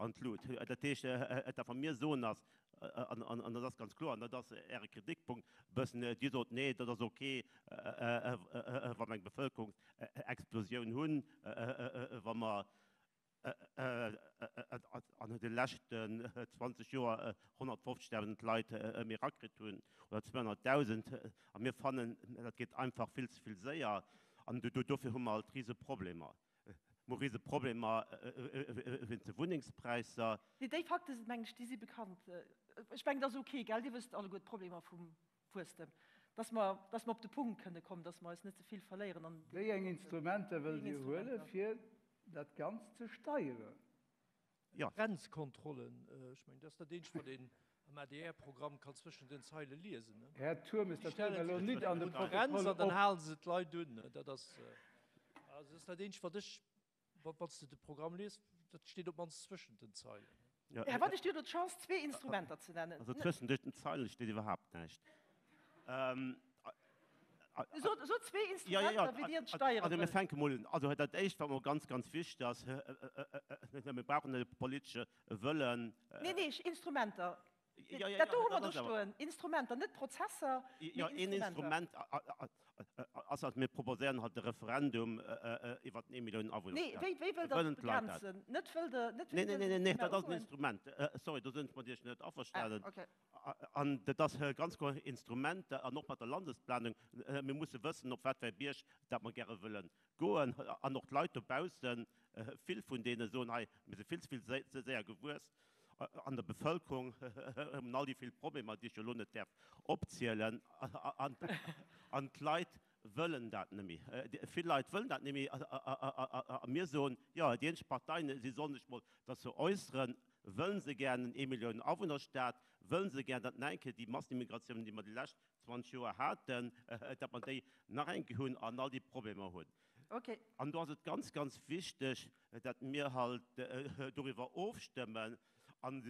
an d'Lut. Dat heescht, dat wat mir soen ass, an dat ass ganz kloer, an dat ass Äre Kritikpunkt e bëssen, Dir sot, nee, dat ass ok, wa mer eng Bevëlkerungsexplosioun hunn, wa mer an de leschten 20 Joer 150.000 Leit méi erakritt hunn oder 200.000. A mir fannen, dat geet einfach vill ze vill séier an dofir hu mer alt Riseproblemer. Mer hu Riseproblemer wéinst de Wunnengspräisser. Nee, déi Fakte sinn, mengen ech, déi si bekannt. Ech mengen, dat ass ok, gell? Dir wësst alleguer d'Problemer vum Wuesstem, dass mer, dass mer op de Punkt kënne kommen, dass mer eis net ze vill verléieren an. Wéi eng Instrumenter wëllt Dir huelen, fir dat Ganzt ze steieren? Jo. Grenzkontrollen, ech mengen, dat ass dat eenzegt, wat een am ADR-Programm kann zwëschen den Zeile liesen. Här Turmes, dat huele mer elo nit an de Protokoll op. Grenz an dann hale se d'Leit un. Dat ass, also dat ass dat eenzegt, wat ech, wann s de de Programm liest, dat steet op d'mannst zwëschen den Zeilen. Här Weidig, Dir hutt elo d'Chance, zwee Instrumenter ze nennen. Also zwëschen den Zeilen steet iwwerhaapt näischt. Sot zwee Instrumenter, wéi Dir d'Steiere Also mir fänke mol un. Also dat Éischt, wat mer ganz, ganz wichteg ass, mir brauchen e politesche Wëllen. Nee, nee, Instrumenter. Dat do hu mer do stoen. Instrumenter, net Prozesser, mee Instrumenter. Jo, een Instrument ass halt, mir proposéieren halt de Referendum iwwer den Eemillioun-Awunner-Staat. Nee, wéi, wéi wëllt Der dat begrenzen? Net wëllt Der, net wéi wëllt Der. Nee, nee, nee, dat ass en Instrument. Sorry, do sinn ech mat Iech net averstanen. Ah, okay. An dat ass ganz kloer Instrument, an och mat der Landesplanung, mir musse wëssen, op wat fir e Bierg dat mer gäre wëlle goen. An och d'Leit dobaussen, vill vun deene soen, hei, mir si vill ze vill ze séier gewuess an der Bevëlkerung, hunn all déi vill Problemer, déi ech jo elo net däerf opzielen. An d'Leit wëllen dat net méi. Vill Leit wëllen dat net méi. A mir soen, jo, déi eenzeg Parteien, si sollen sech mol derzou äusseren, wëllen se gär en Eemillioun-Awunner-Staat, wëllen se gär, datt nach eng Kéier déi Massenimmigratioun, déi mer déi lescht 20 Joer haten, datt mer déi nach eng Kéier hunn an all déi Problemer hunn. An do ass et ganz, ganz wichteg, datt mir halt doriwwer ofstëmmen an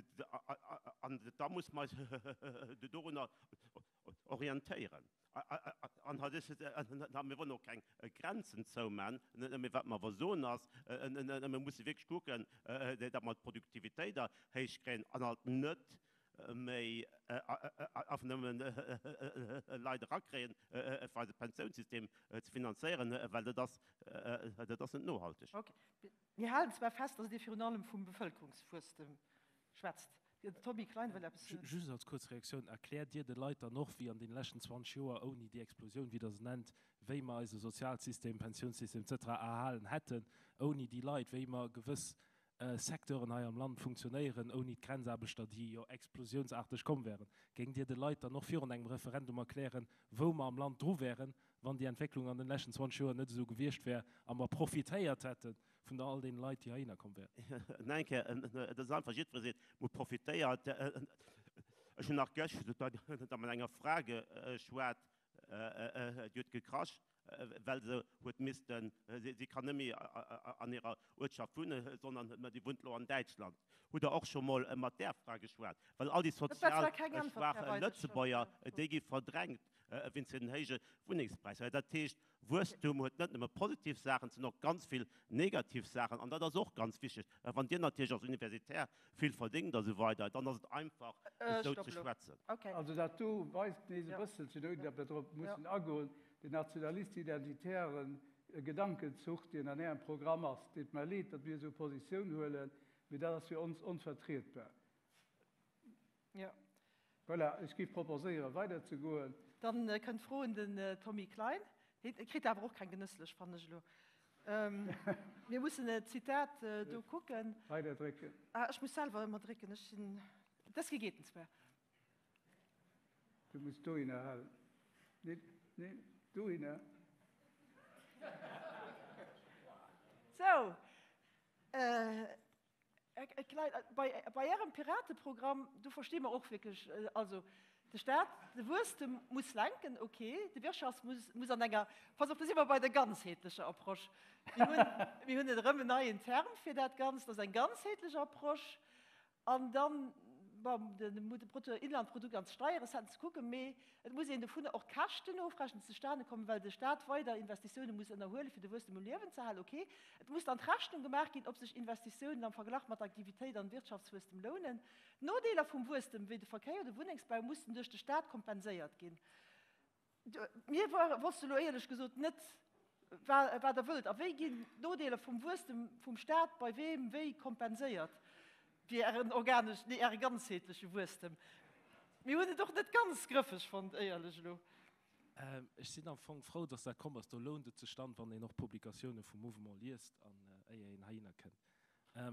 da muss mer eis dorunner orientéieren. An mir wëllen och keng Grenzen zouman. Mee wat mer awer soen ass, mir musse wierklech kucken, datt mer d'Produktivitéit erhéicht kréien an halt net méi einfach nëmmen Leit erakréien, fir eise Pensiounssystem ze finanzéieren, well dat ass, dat ass net nohalteg. Mir halen zwar fest, datt Dir virun allem vum Bevëlkerungswuesstem schwätzt. Den Tommy Klein wëll eppes soen. Just als kuerz Reaktioun, Erkläert Dir de Leit dann och, wéi an deene leschten 20 Joer ouni déi Explosioun, wéi Der se nennt, wéi mer eise Sozialsystem, Pensiounssystem etc. Erhalen hätten, ouni déi Leit, wéi mer gewëss Secteuren hei am Land funktionéieren, ouni d'Grenzaarbechter, déi jo explosiounsaarteg komm wären? Géingt Dir de Leit dann och virun engem Referendum erklären, wou mer am Land dru wären, wann déi Entwécklung an den leschten 20 Joer net esou gewiescht wär a mer profitéiert hätte vun all deene Leit, déi heihinner komm wären. Nach eng Kéier, et ass einfach, jiddweree seet, mer profitéiert. Ech hunn nach gëscht da mat enger Fra geschwat, déi huet gekrasch, well se huet missten, si kann net méi an hirer Uertschaft wunnen, sondern déi wunnt elo an Däitschland. Hutt Der och scho mol mat där Fra geschwat? Well all déi sozial schwaach Lëtzebuerger, déi gi verdrängt wéinst den héije Wunnengspräisser. Dat heescht, Wuesstum huet net nëmme positiv Saachen, et sinn och ganz vill negativ Saachen. An dat ass och ganz wichteg. Well wann Dir natierlech als Universitär vill verdéngt a sou weider, dann ass et einfach, esou ze schwätzen. Also dat do weist nees e bësselchen, ouni datt mer drop mussen agoen, den nationalist-identitären Gedankenzuch, deen an Ärem Programm ass. Deet mer leed, datt mir esou Positioun huelen, mee dat ass fir ons onvertrietbar. Jo. Voilà, ech géif proposéieren, weiderzegoen. Dann kënnt d'Fro un den Tommy Klein. Hie kritt awer och keng genësslech, fannen ech elo. Mir mussen e Zitat do kucken. Weider drécken. Ah, ech muss selwer ëmmer drécken. Ech sinn, dës Kéier geet en zwar. Du muss dohinner halen. Nee, nee, dohinner. Sou, Här Klein, bei Ärem Pirateprogramm, do versti mer och wierklech, also de Staat, de Wuesstem muss lenken, okay, de Wirtschafts muss an enger, pass op, do si mer bei der ganzheetlecher Approche. Mir hunn, mir hunn erëm en neien Term fir dat Ganzt, dat ass eng ganzheetlech Approche. An dann, bon, de Bruttoinlandprodukt an d'Steierrecetten ze kucken, mee et muss een dovunner och d'Käschten ofrechnen, déi zustane kommen, well de Staat weider Investitioune muss ënnerhuelen, fir de Wuesstem um Liewen ze halen. Okay, et muss dann d'Rechnung gemaach ginn, ob sech Investitiounen am Verglach mat der Aktivitéit an Wirtschaftswuesstem lounen. D'Nodeeler vum Wuesstem, wéi de Verkéier oder Wunnengsbau, mussen duerch de Staat kompenséiert ginn. Mir wosste elo éierlech gesot net, wat Der wëllt. A wéi ginn d'Nodeeler vum Wuesstem vum Staat bei weem wéi kompenséiert fir Ären organesch, nee, Äre ganzheetleche Wuesstem? Mir hunn et och net ganz grëffeg fonnt, éierlech elo. Ech sinn am Fong frou, dass dat komm ass. Do lount et sech dann, wann een och d'Publikatioune vum Mouvement liest an éier een heihinner kënnt.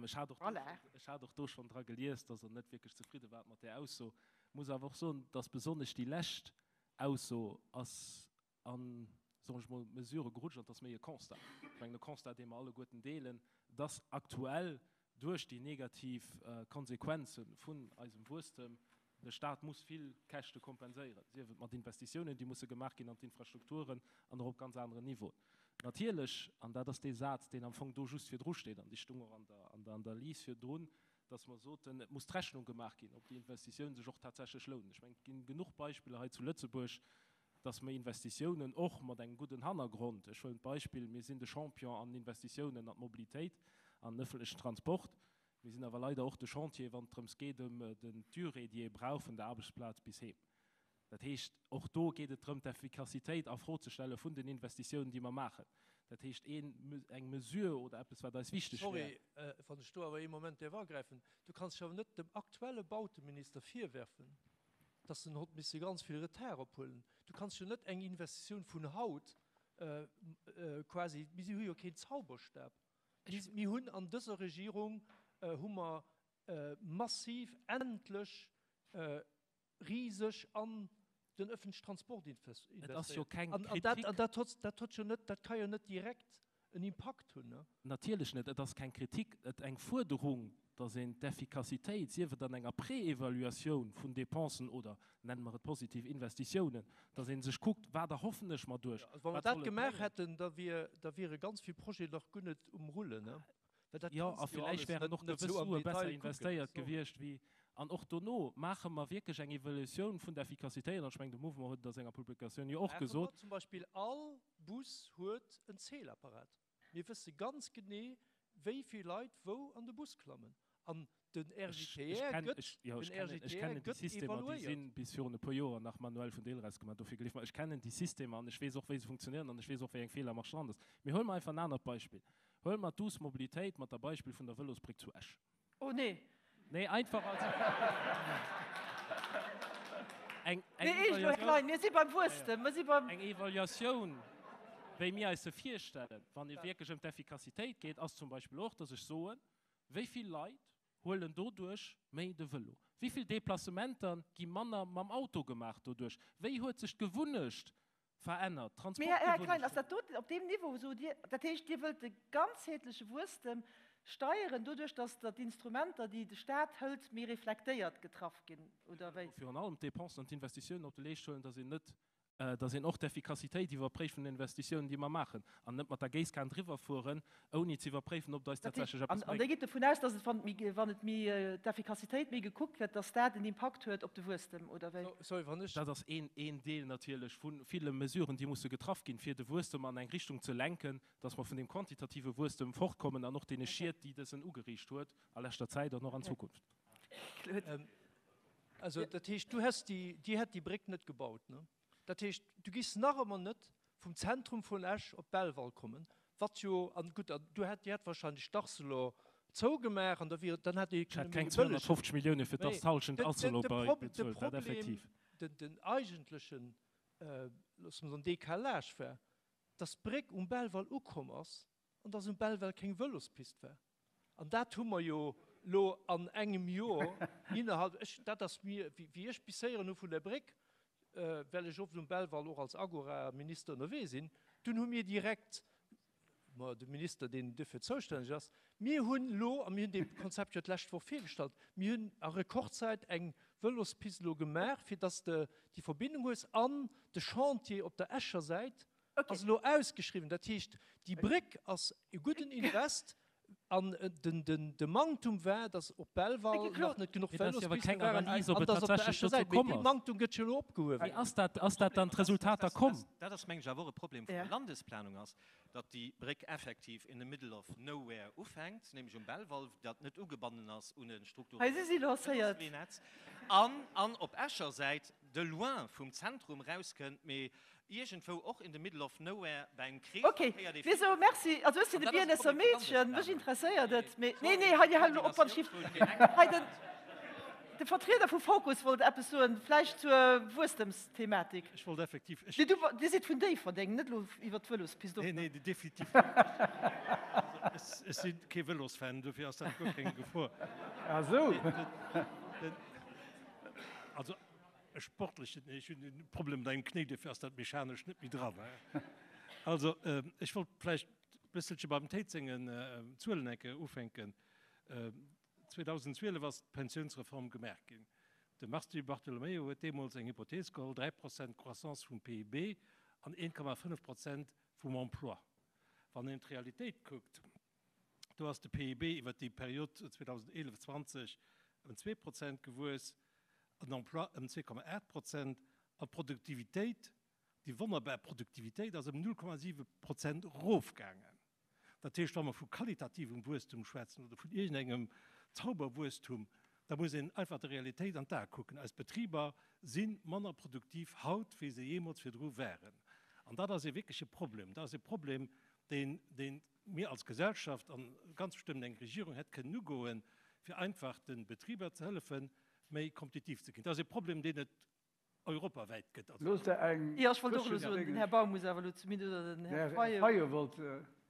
Ech hat och do schonn, ech hat och do schonn dra gelies, dass Der net wierklech zefridde waart mat där Ausso. Muss awer och soen, dass besonnesch déi lescht Ausso ass an, soen ech mol, Mesure gerutscht an et ass méi e Constat, ech mengen e Constat, dee mer alleguerten deelen, dass aktuell duerch déi negativ Konsequenze vun eisem Wuesstem de Stat muss vill Käschte kompenséieren, sief et mat Investitiounen, déi musse gemaach ginn an d'Infrastrukturen an och op ganz aneren Niveauen. Natierlech, an dat ass dee Saz, deen am Fong do just virdru steet, an déi stung och an der Lies virdrun, dass mer soten, et muss d'Rechnung gemaach ginn, ob déi Investitiounen sech och tatsächlech lounen. Ech mengen, et ginn genuch Beispiller hei zu Lëtzebuerg, dass mer Investitiounen och mat engem gudden Hannergrond, ech huelen d'Beispill, mir sinn de Champion an Investitiounen an d'Mobilitéit, an den öffentlechen Transport, mir sinn awer leider och de Chantier, wann et drëms geet ëm den d'Durée, déi ee brauch vun der Aarbechtsplaz bis heem. Dat heescht, och do geet et drëm, d'Effikassitéit a Fro ze stelle vun den Investitiounen, déi mer maachen. Dat heescht, een, eng Mesure oder eppes, wat eis wichteg wär. Sorry, wann ech do awer ee Moment däerf agräifen. Du kanns jo awer net dem aktuelle Bauteminister virwerfen, dass en hott misse ganz vill Retard ophuelen. Du kanns jo net eng Investitioun vun haut quasi, mir si hu jo keen Zauberstab. Mir hunn an dëser Regierung hu mer massiv endlech riseg an den öffentlichen Transport investéiert. Et ass jo keng Kritik. An dat huet jo net, dat ka jo net direkt en Impakt hunn, ne? Natierlech net. Et ass keng Kritik, et eng Fuerderung, dass een d'Effikassitéit, sief et an enger Préévaluatioun vun Dépensen oder, nenne mer et positiv, Investitiounen, dass ee sech kuckt, wat erhoffen ech mer duerch, wat soll et bréngen. Wa mer dat gemaach hätten, da wier, da wiere ganz vill Projeten nach guer net um Rullen, ne? Jo, a villäicht wären och gewëss Sue besser investéiert gewiescht wéi. An och dono maache mer wierklech eng Evaluatioun vun der Effikassitéit. An ech mengen, de Mouvement huet et a senger Publikatioun jo och gesot. Zum Beispill all Bus huet en Zählapparat. Mir wësse ganz genee, wéi vill Leit wou an de Bus klammen. An den RGTR gëtt, den RGTR gëtt evaluéiert. Déi sinn bis virun e puer Joer nach manuell vun Deel eraus gemaach. Dofir gleeft mer, ech kennen déi Systemer an ech weess och, wéi se funktionéieren an ech weess och, wéi eng Feelermarge dran ass. Mee huele mer einfach en anert Beispill. Huele mer d'douce Mobilitéit mat der Beispill vun der Vëlosbréck zu Esch. Oh nee. Nee, einfach als eng Evaluatioun. Mir si beim Wuesstem, mir si beim. Eng Evaluatioun, wéi mir eis se virstellen, wann et wierklech ëm d'Effikassitéit geet, ass zum Beispill och, dass ech soen, wéi vill Leit huelen doduerch méi de Vëlo? Wéi vill Deplacementer gi manner mam Auto gemaach doduerch? Wéi huet sech d'Gewunnecht verännert, Mee Här Klein, ass dat doten op deem Niveau, sot Dir, dat heescht, Dir wëllt de ganzheetleche Wuesstem steieren doduerch, datt der d'Instrumenter, déi de Stat hëlt, méi reflektéiert getraff ginn, oder wéi? Virun allem d'Dépensen an d'Investitiounen op de Leescht huelen, datt een net, datt een och d'Effikassitéit iwwerpréift vun den Investitiounen, déi mer maachen, an net mat der Géisskan driwwer fueren, ouni ze iwwerpréifen, ob et eis tatsächlech eppes bréngt. An Dir gitt dovun aus, datt et, wann et méi, wann et méi, d'Effikassitéit méi gekuckt gëtt, datt dat en Impakt huet op de Wuesstem, oder wéi? Sorry, wann ech. Dat ass een, een Deel natierlech vu ville Mesuren, déi musse getraff ginn, fir de Wuesstem an eng Richtung ze lenken, datt mer vun deem quantitative Wuesstem fortkommen an och deene Schied, déi dësen ugeriicht huet a leschter Zäit an och an Zukunft. Claude. Also, dat heescht, du häss déi, Dir hätt déi Bréck net gebaut, ne? Dat heescht, du giss nach ëmmer net vum Zentrum vun Esch op Belval kommen, wat jo, an gutt, an du hätt, Dir hätt wahrscheinlech d'Arcelor zougemaach an da wier et, dann hätt Dir Ech hätt kënne keng méi bëlleg. 250 Millioune fir dass d'Hallschent Arcelor De bei Problem, de bezuelt, dat Problem, effektiv. den, den eigentlechen, loosse mer soen, Décalage war, dass d'Bréck um Belval ukomm ass an dass um Belval keng Vëlospist war. An dat hu mer jo elo an engem Joer innerhalb, ech, dat ass mir, wéi ech bis héieren hu vun der Bréck, well ech oft um Belval och als Agora-Minister ënnerwee sinn, dunn hu mir direkt. Ma de Minister, deen duerfir zoustänneg ass, mir hunn elo, a mir hunn dee Konzept jo d'lescht Woch virgestallt, mir hunn a Rekordzäit eng Vëlospist elo gemaach, fir dass de déi Verbindung hues. An de Chantier op der Escher Säit ass elo ausgeschriwwen. Dat heescht, déi Bréck ass e gudden Invest. An de Manktum war, dass op Belval nach net genuch Vëlospiste waren an dass op der Escher Säit. Mee dee Manktum gëtt jo elo opgehuewen. Mee ass dat, ass dat dann d'Resultat da komm? Dat ass, mengen ech, awer och e Problem vun der Landesplanung ass, datt déi Bréck effektiv in the middle of nowhere ufänkt, nämlech um Belval, dat net ugebannen ass un e strukturéiert Vëlosweenetz, an an op Escher Säit de loin vum Zentrum erauskënnt, mee iergendwou och in the middle of nowhere bei engem Kreesverkéier, dee Ok, mir soe Merci. Also ech sinn e Bienesser Meedchen, mech interesséiert et, mee nee, nee, hei, hal elo op, wann ech hei den de Vertrieder vu Fokus wollt eppes soen, vläicht zur Wuesstemsthematik. Ech wollt effektiv, ech. Nee, du, Dir sidd vun Déifferdeng, net elo iwwert d'Vëlospist och. Nee, nee, definitiv net. Also ech si kee Vëlosfan, dofir ass dat guer keng Gefor. Ah sou. Also E sportlechen, ech hunn e Problem mat engem Knéi, dofir ass dat mechanesch net méi dran. Also, ech wollt vläicht e bësselche beim Théid sengen Zuelen eng Kéier ufänken. 2012 ass d'Pensiounsreform gemaach ginn. De Mars Di Bartolomeo huet deemools eng Hypothees geholl, 3 Prozent Croissance vum PIB an 1,5 Prozent vum Emploi. Wann een d'Realitéit kuckt, Do ass de PIB iwwert déi Period 2011, 20 ëm 2 Prozent gewuess, den Emploi ëm 2,8 Prozent an d'Produktivitéit, déi wonnerbar Produktivitéit ass ëm 0,7 Prozent erofgaangen. Dat heescht, wa mer vu qualitativem Wuesstum schwätzen oder vun iergendengem Zauberwuesstum, da muss een einfach der Realitéit an d'Ae kucken. Eis Betriber si manner produktiv haut, wéi se jeemools virdru waren. An dat ass ee wierkleche Problem. Dat ass e Problem, deen, deen mir als Gesellschaft an ganz bestëmmt eng Regierung hätt kënnen ugoen, fir einfach de Betriber ze hëllefen, méi kompetitiv ze ginn. Dat ass e Problem, deen et europawäit gëtt. Also. Loosst Der eng Jo, ech wollt och elo soen, den Här Baum muss awer elo zumindest, oder den Här Fayot. Här Fayot wollt.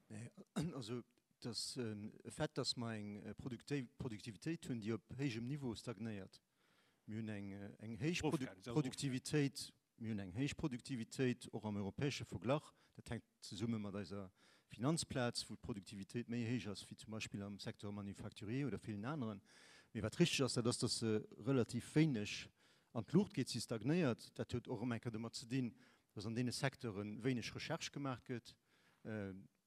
Nee, also et ass e Fait, dass mer eng Produktivitéit hunn, déi op héijem Niveau stagnéiert. Mir hunn eng héich Produktivitéit, mir hunn eng héich Produktivitéit och am europäesche Verglach. Dat hänkt zesumme mat eiser Finanzplaz, wou d'Produktivitéit méi héich ass wéi zum Beispill am Secteur manufacturier oder villen aneren. Mee wat richteg ass, dat ass, dass se relativ wéineg an d'Luucht geet, si stagnéiert. Dat huet och ëm eng Kéier domat ze dinn, dass an deene Secteure wéineg Recherche gemaach gëtt,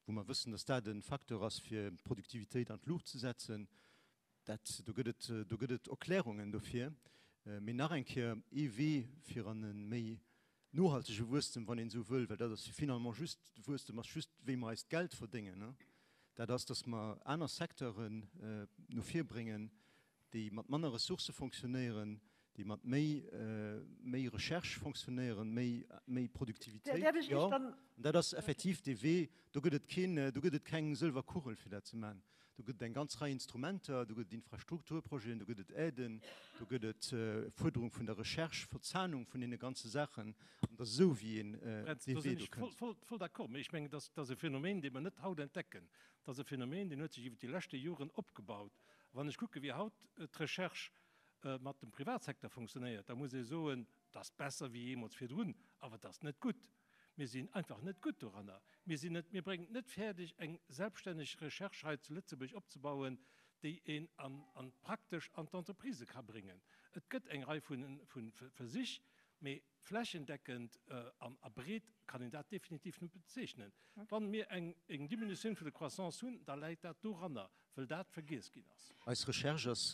wou mer wëssen, dass dat e Facteur ass, fir d'Produktivitéit an d'Luucht ze setzen. Dat, do gëtt et, do gëtt et Erklärungen dofir. Mee nach eng Kéier, ee Wee fir an e méi nohaltege Wuesstem, wann een esou wëll, well dat ass jo finalement just, de Wuesstem ass just, wéi mer eist Geld verdéngen, dat ass, datt mer aner Secteuren no vir bréngen, déi mat manner Ressourcë fonctionnéieren, déi mat méi, méi Recherche fonctionnéieren, méi, méi Produktivitéit. Jo, an dat ass effektiv dee Wee. Do gëtt et keen, do gëtt et keng sëlwer Kugel, fir dat ze maachen. Do gëtt et eng ganz Rei Instrumenter, do gëtt et Infrastrukturprojeten, do gëtt et Aiden, do gëtt et Fuerderung vun der Recherche, Verzahnung vun deene ganze Saachen. An et ass esou, wéi een dee Wee do kënnt. Do sinn ech voll d'accord. Mee ech mengen, dat ass e Phänomen, dee mer net haut entdecken. Dat ass e Phänomen, deen huet sech iwwert déi leschte Joren opgebaut. A wann ech kucke wéi haut d'Recherche mat dem Privatsecteur funktionéiert, da muss ee soen, et ass besser wéi jeemools virdrun, awer et ass net gutt. Mir sinn einfach net gutt doranner. Mir sinn net, mir bréngen et net fäerdeg, eng selbststänneg Recherche hei zu Lëtzebuerg opzebauen, déi een an, an praktesch an d'Entreprisë ka bréngen. Et gëtt eng Rei vu, vu Versich, mee flächendeckend an a breet kann een dat definitiv net bezeechnen. Wann mir eng, eng Diminutioun vun der Croissance hunn, da läit dat doranner, wëll dat vergiess ginn ass. Eis Recherche ass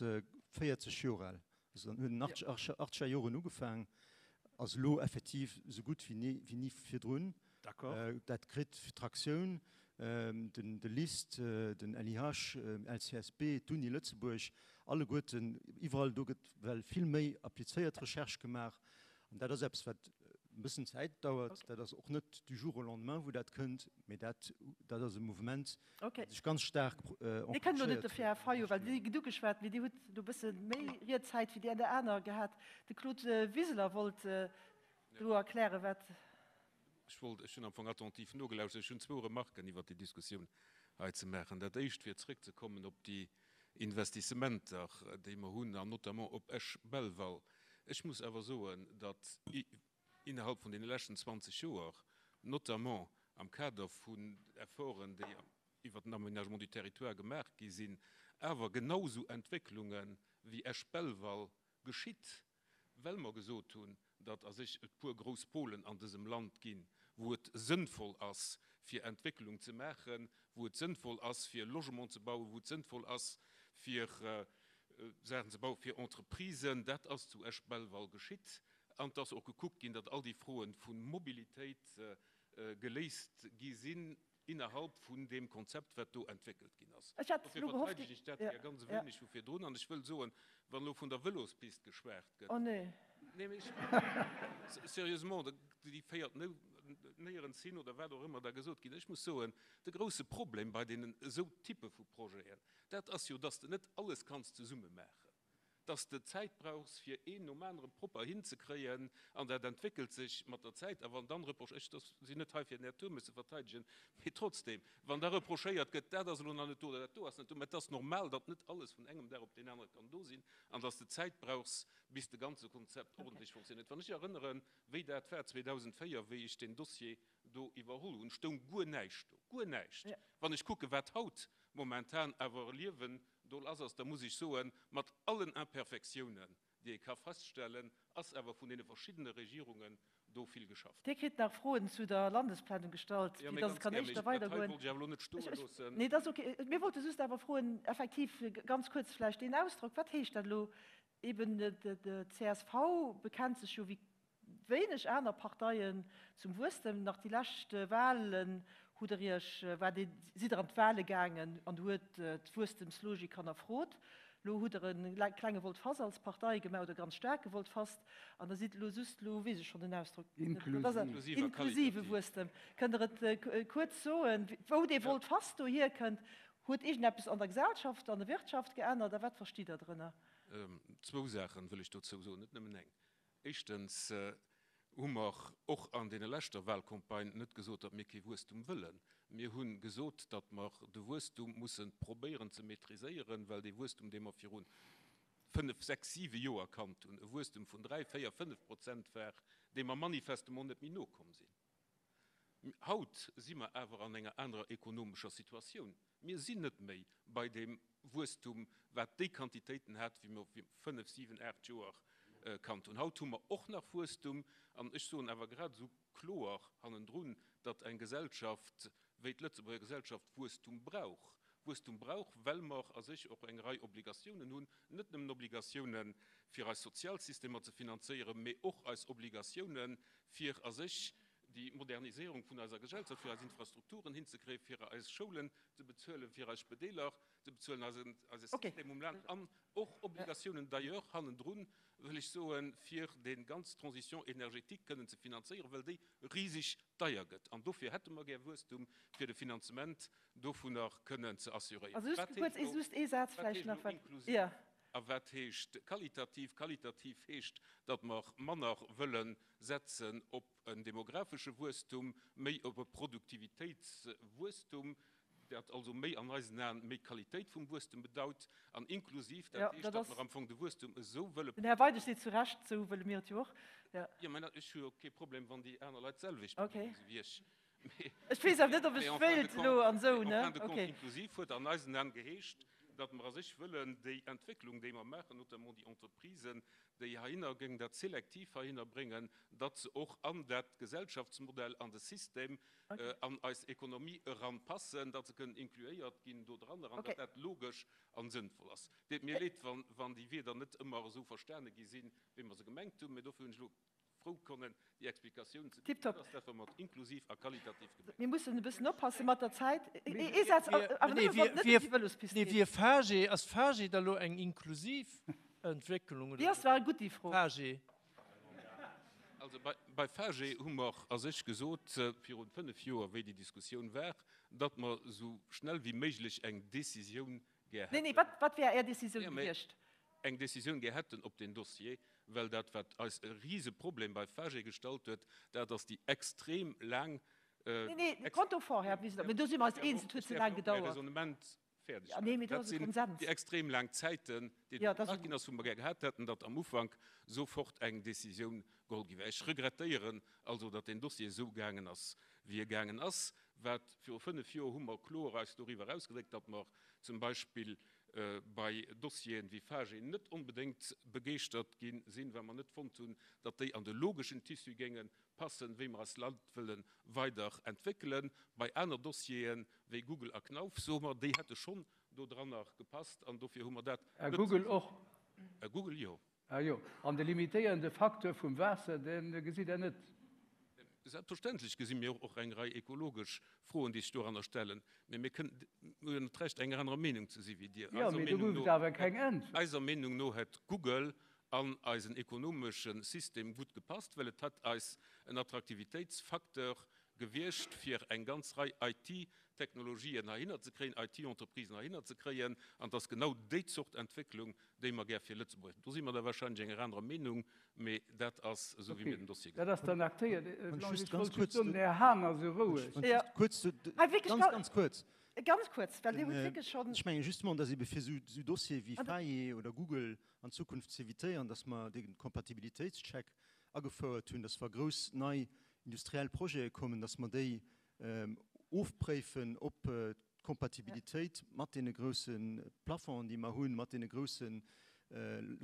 40 Joer al. Also dann huet en achtzeger Joren ugefaang, ass elo effektiv esou gutt wéi ni, wéi ni virdrun. Dat kritt Traktioun, den de LIST, den LIH, LCSB, d'Uni Lëtzebuerg, alleguerten, iwwerall do gëtt well vill méi applizéiert Recherche gemaach. An dat ass eppes, wat e bëssen Zäit dauert. Dat ass och net du jour au lendemain, wou dat kënnt, mee dat, dat ass e Mouvement, Okay. dee sech ganz staark Mir kënnen elo net enclenché dofir, Här Fayot, well Dir hutt ugeschwat, mee Dir hutt elo e bësse méi Riedzäit wéi déi aner gehat. De Claude Wiseler wollt do erklären, wat. Ech wollt, ech hunn am Fong attentiv nogelauschtert. Ech hunn zwou Remarken iwwert déi Diskussioun hei ze maachen. Dat Éischt, fir zrëckzekommen op déi Investissementer, déi mer hunn, an notamment op Esch-Belval. Ech muss awer soen, datt innerhalb vun deene leschten 20 Joer, notamment. am Kader vun Efforten, déi iwwert den Aménagement du territoire gemaach gi sinn, awer genau esou Entwécklunge wéi Esch-Belval geschitt, well mer gesot hunn, datt a sech et puer grouss Polen an dësem Land ginn, wou et sënnvoll ass, fir Entwécklung ze maachen, wou et sënnvoll ass, fir Logement ze bauen, wou et sënnvoll ass, fir Saachen ze bauen, fir Entreprisen. Dat ass zu Esch-Belval geschitt. An et ass och gekuckt ginn, datt all déi Froen vu Mobilitéit geléist gi sinn innerhalb vun deem Konzept, wat do entwéckelt ginn ass. Ech hätt Dofir elo gehofft, verteidegen ech dat ja, gär ganz e ja. wéineg vu virdrun. An ech wëll soen, wann elo vun der Vëlospist geschwat gëtt, Oh nee. Nee, mee ech, sérieusement, déi féiert néierens hin oder wat och ëmmer da gesot ginn. Ech muss soen, de grouse Problem bei deenen esou Typpe vu Projeten, dat ass jo, dass de net alles kanns zesumme maachen. dass de Zäit brauchs, fir een nom anere propper hinzekréien, an dat entwéckelt sech mat der Zäit. A wann dann reproch, ech sinn net hei fir den Här Turmes ze verteidegen, mee trotzdem, wann da reprochéiert gëtt, dat ass elo nach net do oder dat do ass net do, mä et ass normal, datt net alles vun engem Dag op deen anere kann do sinn an dass de Zäit brauchs, bis de ganze Konzept ordentlech funktionéiert. Wann ech erënneren, wéi dat war 2004, wéi ech deen Dossier do iwwerholl hunn, stoung guer näischt do, guer näischt. Wann ech kucke wat haut momentan awer erliewen do lass ass, da muss ech soen, mat allen Imperfektiounen, déi ee ka feststellen, ass awer vun deene verschiddene Regierungen do vill geschafft. Dir kritt nach Froen zu der Landesplanung gestallt, Jo, fir mee dass et ganz kann gär, mee éischter dat hei weidergoen. wollt ech awer elo net stoe Ech, ech, loossen. nee, dat ass okay. Mir wollte just awer froen, effektiv ganz kuerz vläicht deen Ausdrock, wat heescht dat elo? Eben, d'CSV bekennt sech jo wéi wéineg aner Parteien zum Wuesstem. Nach déi lescht Wahlen hutt Der Iech, waart Dir, sidd Der an d'Wahle gaangen an huet d'Wuesstemslogik hannerfrot. Elo hutt Der e klenge Volte-face als Partei gemaach, oder e ganz staarke Volte-face, an da sidd elo just, elo weess ech schonn den Ausdrock net, wat ass dat? Inklusive Wuesstem. Kënnt Der et kuerz soen, wou dee Volte-face do hierkënnt? Huet iergendeppes an der Gesellschaft, an der Wirtschaft geännert a wat verstitt Der drënner? Zwou Saachen wëll ech dozou soen, net nëmmen eng. Éischtens hu mer och an deene leschter Wahlcampagne net gesot, datt mir kee Wuesstum wëllen. Mir hu gesot, datt mer de Wuesstum musse probéieren ze maîtriséieren, well dee Wuesstum, dee mer viru fënnf, sechs, siwe Joer kannt hunn, e Wuesstum vun dräi, véier, 5% war, deem mer manifestement net méi nokomm sinn. Haut si mer awer an enger anerer ekonomescher Situatioun. Mir sinn net méi bei deem Wuesstum, wat déi Quantitéiten hat, wéi mer vir fënnef, siwen, aacht Joer kannt hunn. Haut hu mer och nach Wuesstum. An ech soen awer grad esou kloer hannendrun, datt eng Gesellschaft wéi d'Lëtzebuerger Gesellschaft Wuesstum brauch. Wuesstum brauch, well mer a sech och eng Rei Obligatiounen hunn, net nëmmen Obligatiounen, fir eis Sozialsystemer ze finanzéieren, mee och eis Obligatiounen, fir a sech déi Moderniséierung vun eiser Gesellschaft, fir eis Infrastrukturen hinzekréien, fir eis Schoulen ze bezuelen, fir eis Spedeeler ze bezuelen, eise System um Land an och Obligatiounen d'ailleurs hannendrun, wëll ech soen, fir déi ganz Transition énergétique kënnen ze finanzéieren, well déi riseg deier gëtt. An dofir hätte mer gär Wuesstum, fir de Finanzement dovunner kënnen ze assuréieren. Also just kuerz, just ee Saz vläicht nach, wat, jo. A wat heescht qualitativ? Qualitativ heescht, datt mer manner wëlle setzen op en demografesche Wuesstum, méi op e Produktivitéitswuesstum, dat also méi an eisen Aen méi Qualitéit vum Wuesstum bedaut, an inklusiv, dat heescht, datt mer am Fong de Wuesstum esou wëlle. Den Här Weidig seet zu Recht, esou wëlle mir et jo och. Jo, mä ech hu jo kee Problem, wann déi aner Leit d'selwecht Meenung si wéi ech. Ech weess awer net, ob ech wéilt elo an esou, ne? En fin de compte, inklusiv huet an eisen Aen geheescht, datt mer a sech wëllen déi Entwécklung, déi mer maachen, notamment déi Entreprisen, déi heihinner géingen dat selektiv heihinner bréngen, datt se och an dat Gesellschaftsmodell, an de System, an eis Ekonomie eranpassen, datt se kënnen incluéiert ginn dodranner an datt dat logesch a sënnvoll ass. Deet mir leed, wann déi Wierder net ëmmer esou verstane gi sinn, wéi mer se gemengt hunn, mä dofir hunn ech elo frou konnen déi Explikatioun ze ginn. Dat ass dat, wat mer mat inklusiv a qualitativ gemengt hunn. Mir mussen e bëssen oppasse mat der Zäit. Ee Saz, awer nëmme wann et net ëm déi Vëlospist geet. Nee, wier FAGE, ass FAGE da lo eng inklusiv Entwécklung oder Déi ass zwar gutt, déi Fro. FAGE. Also bei FAGE hu mer a sech gesot, virun 5 Joer, wéi déi Diskussioun war, datt mer esou schnell wéi méiglech eng Décisioun gär hätten. Nee, nee, wat wär Är Décisioun gewiescht? Eng Décisioun gär hätten op deen Dossier, well dat, wat eis e Riseproblem bei FAGE gestallt huet, dat ass déi extrem laang. Nee, nee, Compte au fond, Här Wiseler, mä do si mer eis eens, et huet ze laang gedauert. Ech däerf och mäi Raisonnement fäerdeg maachen. Dat sinn déi extrem laang Zäiten, déi do gebraucht ginn ass, wou mer gär gehat hätten, datt am Ufank sofort eng Décisioun geholl gi wär. Ech regrettéieren also, datt deen Dossier esou gaangen ass. wéi e gaangen ass. Wat viru 5 Joer hu mer kloer eis doriwwer ausgedréckt, datt mer zum Beispill bei Dossieren wéi FAGE net onbedéngt begeeschtert gi sinn, well mer net fonnt hunn, datt déi an de logeschen Tissu géinge passen, wéi mer eist Land wëlle weider entwéckelen. Bei aner Dossiere wéi Google a Knauf soe mer, déi hätte schonn dodranner gepasst an dofir hu mer dat net. Google och? Google jo. Ah jo, an de limitéierende Facteur vum Waasser, dee gesitt Der net? Selbstverständlech gesi mir och eng Rei ekologesch Froen, déi sech doranner stellen. Mä mir kënnen, mir hunn d'Recht, enger anerer Meenung ze si wéi Dir. Jo, mee do gouf et awer keng Äntwert. Eiser Meenung no hätt Google an eisen ekonomesche System gutt gepasst, well et hätt eis en Attraktivitéitsfacteur gewiescht, fir eng ganz Rei IT-Technologien heihinner ze kréien, IT-Entreprisen heihinner ze kréien. An et ass genau déi Zort Entwécklung, déi mer gär fir Lëtzebuerg. Do si mer da wahrscheinlech enger anerer Meenung, mee dat ass esou, wéi mir den Dossier gesinn. Dat ass dann actéiert. Blanche, ech wollt just soen, den Här Hahn ass esou roueg. Ganz, ganz kuerz. Ganz kuerz, well Dir hutt wierklech schonn. Ech mengen justement, dass ebe fir esou Dossiere wéi FAIE oder Google an Zukunft z'évitéieren, dass mer dee Kompatibilitéitscheck agefouert hunn, dass wa grouss nei industriell Projete kommen, dass mer déi ofpréifen, ob d'Kompatibilitéit mat deene grousse Plafonds, déi mer hunn, mat deene grousse